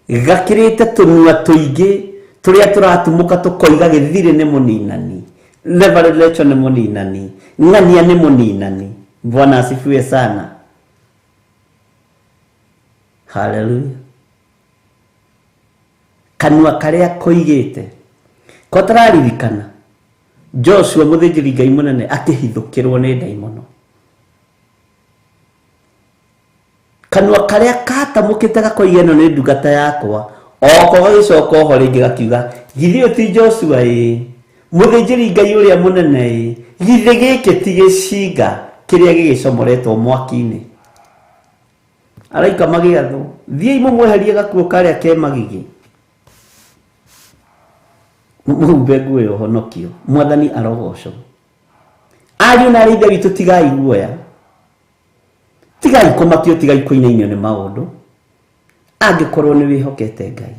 [SPEAKER 9] gakĩrĩte tũnua tũingĩ tũrĩa tũratumũka tũkoiga gĩthirĩ nĩ mũninani, Reverend Lecho nĩ mũninani, ng'ania nĩ mũninani. Bwana asifiwe sana. Haleluya. Kanua karĩa koigĩte ko tararirikana Joshua mũthĩnjĩri Ngai mũnene akĩhithũkĩrwo nĩ ndaimono. Kanua karĩa katamũkĩte gakoiga ĩno nĩ ndungata yakwa, oko gagĩcoka oho rĩngĩ gakiuga githĩ ũyũ ti Joshua ĩ, mũthĩnjĩri Ngai ũrĩa mũnene ĩ, githĩ gĩkĩ ti gĩcinga kĩrĩa gĩgĩcomoretwo mwaki-inĩ. Araika magĩathwo, thiĩi mũmweherie gakuo karĩa ke magigi, mũhumbe nguo ya ũhonokio. Mwathani arogocwo. Ariũ na arĩ ithe witũ, tigai guoya, tigai kũmakio, tigai kũinainio nĩ maũndũ, angĩkorwo nĩ wĩhokete Ngai.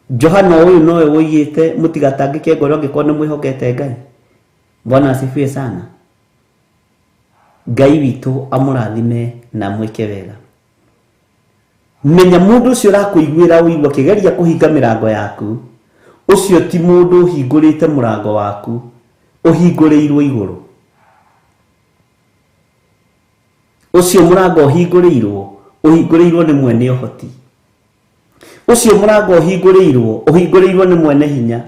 [SPEAKER 9] Johana ũyũ nowe woigĩte mũtigatangĩke ngoro angĩkorwo nĩ mwĩhokete Ngai. Bwana asifiwe sana. Ngai witũ amũrathime na amwĩke wega. Menya mũndũ ũcio ũrakũiguĩra ũiru akĩgeria kũhinga mĩrango yaku, ũcio ti mũndũ ũhingũrĩte mũrango waku, ũhingũrĩirwo igũrũ. Ũcio mũrango ũhingũrĩirwo, ũhingũrĩirwo nĩ mwene ũhoti. Ũcio mũrango ũhingũrĩirwo, ũhingũrĩirwo nĩ mwene hinya,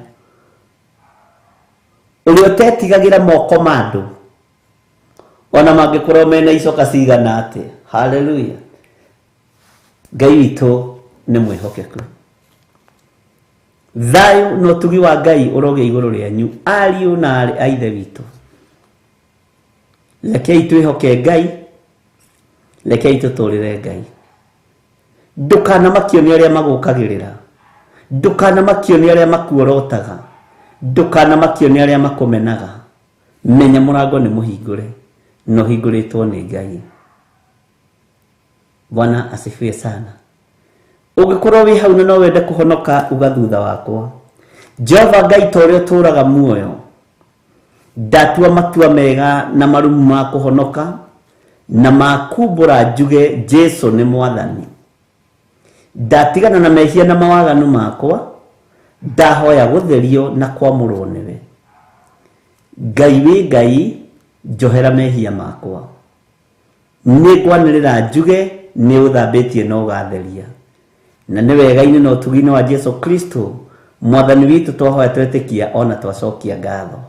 [SPEAKER 9] ũrĩa ũtetigagĩra moko ma andũ ona mangĩkorwo mena icoka cigana atĩa. Haleluya. Ngai witũ nĩ mwĩhokeku. Thayũ na ũtugi wa Ngai ũrogĩa igũrũ rĩanyu, ariũ na aarĩ a ithe witũ. Rekei twĩhoke Ngai, rekei tũtũrĩre Ngai. Ndũkanamakio nĩ arĩa magũkagĩrĩra, ndũkanamakio nĩ arĩa makuorotaga, ndũkanamakio nĩ arĩa makũmenaga. Menya mũrango nĩ mũhingũre na ũhingũrĩtwo nĩ Ngai. Bwana asifiwe sana. Ũngĩkorwo wĩ hau na no wende kũhonoka, uga thutha wakwa, Jehova Ngai ta ũrĩa ũtũũraga muoyo, ndatua matua mega na marumu ma kũhonoka na ma kumbũra njuge Jesu nĩ Mwathani. Ndatigana na mehia na mawaganu makwa, ndahoya gũtherio na kwamũrwo nĩwe. Ngai wĩ Ngai, njohera mehia makwa. Nĩ ngwanĩrĩra njuge nĩ ũthambĩtie na ũgatheria. Na nĩ wega-inĩ na ũtugi-inĩ wa Jesu Kristo Mwathani witũ twahoya twetĩkia ona twacokia ngatho.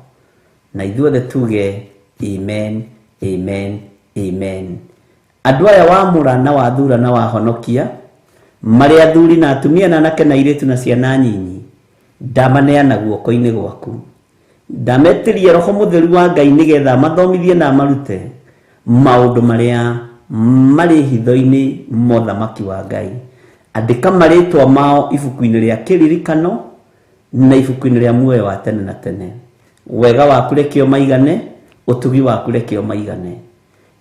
[SPEAKER 9] Na ithuothe tuge amen, amen, amen. Andũ aya wamũra na wathura na wahonokia, marĩ athuri na atumia na anake na airĩtu na ciana nyinyi, ndamaneana guoko-inĩ gwaku. Ndametĩria Roho Mũtheru wa Ngai nĩgetha mathomithie na amarute maũndũ marĩa marĩ hitho-inĩ ma ũthamaki wa Ngai. Andĩka marĩtwa mao ibuku-inĩ rĩa kĩririkano na ibuku-inĩ rĩa muoyo wa tene na tene. Wega waku reke ũmaigane, ũtugi waku reke ũmaigane.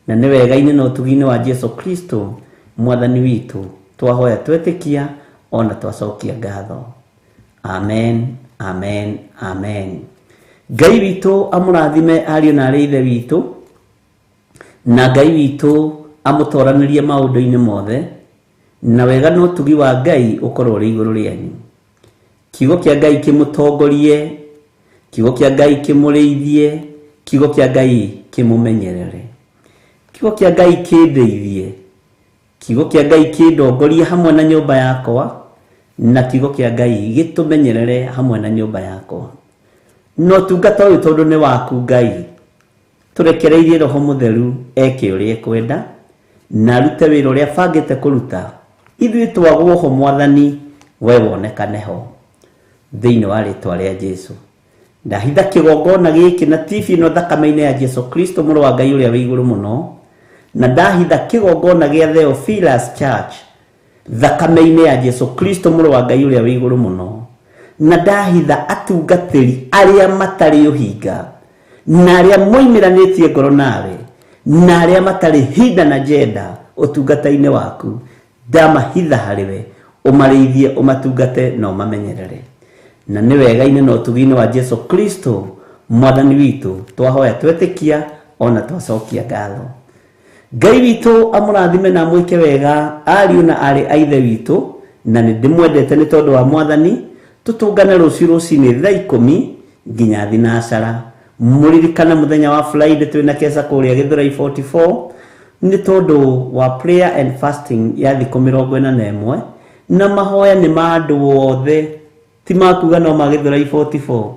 [SPEAKER 9] Na nĩ wega-inĩ na ũtugi-inĩ wa Jesu Kristo Mwathani witũ twahoya twetĩkia ona twacokia ngatho. Amen, amen, amen. Ngai witũ amũrathime ariũ na arĩ ithe witũ, na Ngai witũ amũtoranĩrie maũndũ-inĩ mothe, na wega na ũtugi wa Ngai ũkorwo ũrĩ igũrũ rĩanyu. Kiugo kĩa Ngai kĩmũtongorie, kiugo kĩa Ngai kĩmũrĩithie, kiugo kĩa Ngai kĩmũmenyerere, kiugo kĩa Ngai kĩndeithie, kiugo kĩa Ngai kĩndongorie hamwe na nyũmba yakwa, na kiugo kĩa Ngai gĩtũmenyerere hamwe na nyũmba yakwa. Na ũtungata ũyũ tondũ nĩ waku Ngai, tũrekereirie Roho Mũtheru eke ũrĩa ekwenda na arute wĩra ũrĩa abangĩte kũruta. Ithuĩ twagwo ho Mwathani, we wonekane ho thĩinĩ wa rĩtwa rĩa Jesu. Ndahitha kĩgongona gĩkĩ na TV ĩno thakame-inĩ ya Jesu Kristo mũrũ wa Ngai ũrĩa wĩ igũrũ mũno, na ndahitha kĩgongona gĩa Theophilus Church thakame-inĩ ya Jesu Kristo mũrũ wa Ngai ũrĩa wĩ igũrũ mũno, na ndahitha atungatĩri arĩa matarĩ ũhinga na arĩa moimĩranĩtie ngoro nawe na arĩa matarĩ hinda na njenda ũtungata-inĩ waku, ndamahitha harĩwe, ũmarĩithie, ũmatungate na ũmamenyerere. Na nĩ wega-inĩ na ũtugi-inĩ wa Jesu Kristo Mwathani witũ twahoya twetĩkia ona twacokia ngatho. Ngai witũ amũrathime na amwĩke wega ariũ na arĩ a ithe witũ, na nĩ ndĩmwendete nĩ tondũ wa Mwathani. Tũtũngane rũciũ rũcinĩ thaa 10 nginya thinacara. Mũririkane mũthenya wa Friday twĩna keca kũrĩa Gĩthũrai 44 nĩ tondũ wa prayer and fasting ya thikũ 41, na mahoya nĩ ma andũ othe, ti makuga no ma Gĩthũrai 44,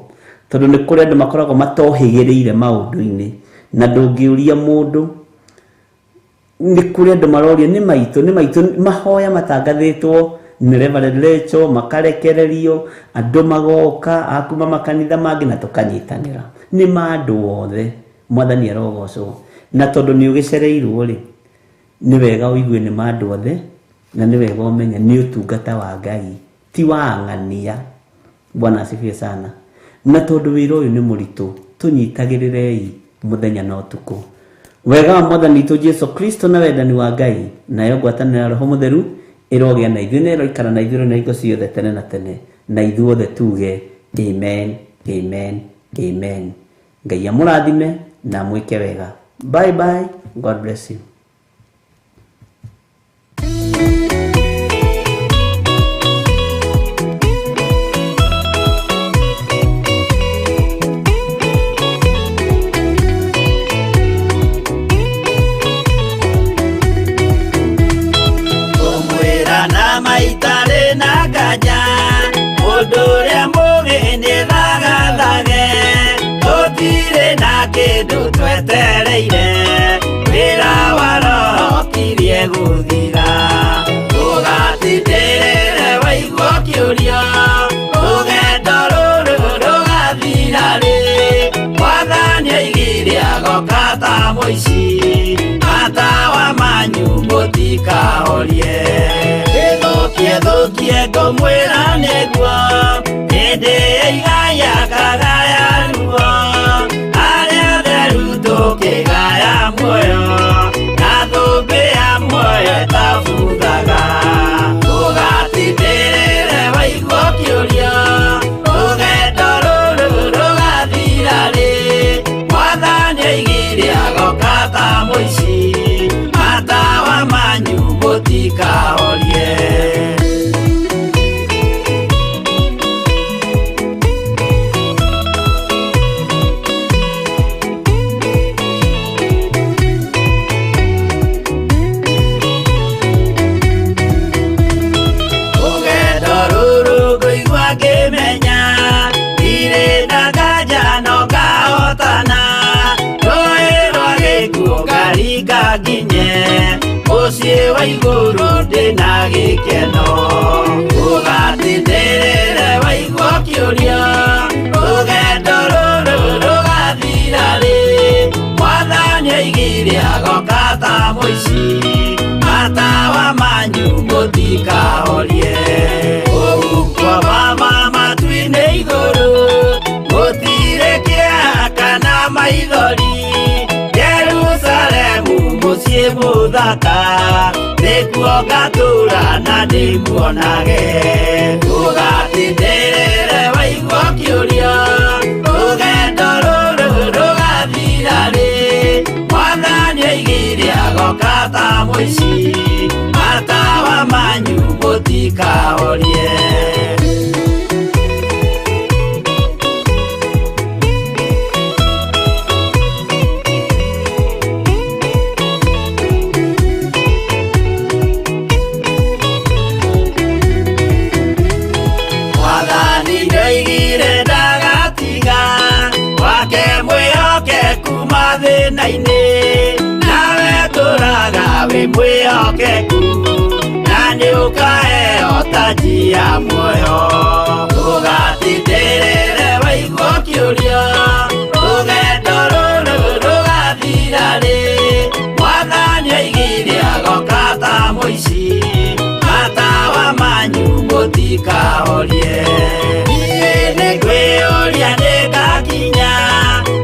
[SPEAKER 9] tondũ nĩ kũrĩ andũ makoragwo matohĩgĩrĩire maũndũ-inĩ, na ndũngĩũria mũndũ. Nĩ kũrĩ andũ maroria nĩ maitũ, nĩ maitũ, mahoya matangathĩtwo nĩ Reverend Rachel makarekererio, andũ magoka akuma makanitha mangĩ na tũkanyitanĩra. Nĩ ma andũ othe, Mwathani arogocwo. Na tondũ nĩ ũgĩcereirwo rĩ, nĩ wega ũigue nĩ ma andũ othe, na nĩ wega ũmenye nĩ ũtungata wa Ngai, ti wa ng'ania. Bwana asifiwe sana. Na tondũ wĩra ũyũ nĩ mũritũ, tũnyitagĩrĩrei mũthenya na ũtukũ. Wega wa Mwathani witũ Jesu Kristo na wendani wa Ngai nayo ngwatanĩro ya Roho Mũtheru ĩrogĩa na ithuĩ na ĩroikara na ithuĩ na hingo ciothe tene na tene, na ithuothe tuge amen, amen, amen. Ngai amũrathime na amwĩke wega. Bye bye. God bless you.
[SPEAKER 8] Maitare na nganja mũndũ ũrĩa mũgĩ nĩ thagathage, tũtirĩ na kĩndũ twetereire, wĩra wa Roho kirie gũthira. Ũgatindĩrĩre waigua kĩũria, rũgendo rũrũ rũgathira rĩ, Mwathani aigire agoka ta mũici, matawa manyu mũtikahorie. Thũkie thũkie ngũmwĩra nĩguo, hĩndĩ ĩigaya kagaya ruo, arĩa atheru tũkĩgaya muoyo, na thũmbĩ ya muoyo ĩtabuthaga. Ũgatindĩrĩre waigua kĩũria, rũgendo rũrũ rũgathira rĩ, Mwathani aigire agoka ta mũici, matawa manyu mũtikahorie. Rũgendo rũrũ ngũigua ngĩmenya, ndirĩ na nganja no ngahotana, rũĩ rwa gĩkuũ ngaringa nginye, mũciĩ wa igũrũ ndĩna gĩkeno. Ũgatindĩrĩre waigua kĩũria, rũgendo rũrũ rũgathira rĩ, Mwathani aigire agoka ta mũici, matawa manyu mũtikahorie. Ũguo mama matu-inĩ igũrũ, gũtirĩ kĩeha kana maithori, Jerusalemu mũciĩ mũthaka, nĩkuo ngatũũra na ndĩmuonage. Ũgatindĩrĩre waigua kĩũria, rũgendo rũrũ rũgathira rĩ, Mwathani aigire agoka ta mũici, matawa manyu mũtikahorie. Mwathani nĩoigire ndagatiga wake mwĩhokeku mathĩna-inĩ, nawe tũraga wĩ mwĩhokeku, na nĩũka ya muoyo Ndũgatindĩrĩre waigua ũkĩũria Rũgendo rũrũ rũgathira rĩ Mwathani oigire agoka ta mũici Matawa manyu mũtikahorie Niĩ nĩngwĩyũria nĩngakinya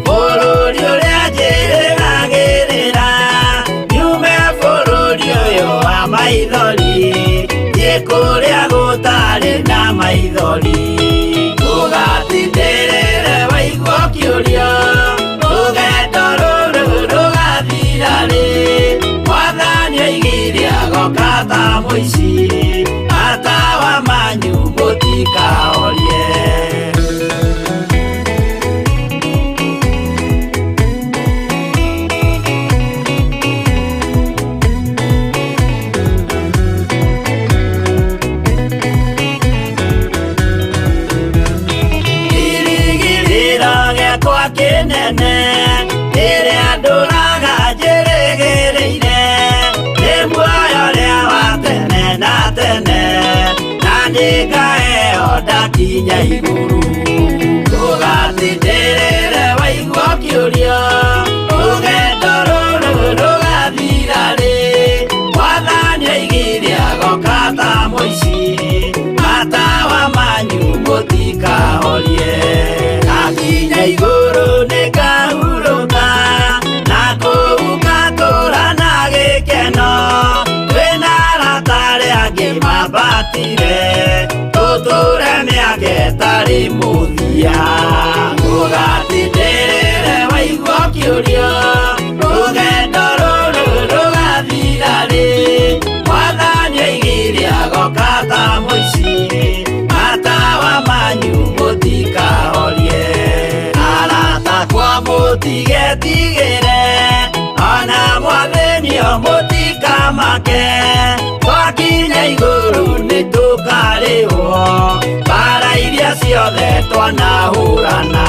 [SPEAKER 8] Bũrũri ũrĩa njĩrĩgagĩrĩra Nyume bũrũri ũyũ wa maithori Thiĩ kũrĩa gũtarĩ na maithori Ndũgatindĩrĩre waigua ũkĩũria Rũgendo rũrũ rũgathira rĩ Mwathani oigire agoka ta mũici Matawa manyu mũtikahorie Kĩrĩgĩrĩro gĩakwa kĩnene Rĩrĩa ndũraga njĩrĩgĩrĩire Nĩ muoyo ũrĩa wa tene na tene Na nĩngaheo ndakinya igũrũ Ndũgatindĩrĩre waigua ũkĩũria Rũgendo rũrũ rũgathira rĩ Mwathani oigire agoka ta mũici Matawa manyu mũtikahorie Ndakinya igũrũ nĩngahurũka Na kũu ngatũũra na gĩkeno Twĩna arata arĩa angĩ mambatire Tũtũũre mĩaka ĩtarĩ mũthia Ndũgatindĩrĩre waigua ũkĩũria Rũgendo rũrũ rũgathira rĩ Mwathani oigire agoka ta mũici Matawa manyu mũtikahorie Arata akwa mũtigetigĩre Ona mwathĩnio mũtikamake Twakinya igũrũ nĩtũkarĩhwo Mbara iria ciothe twanahũrana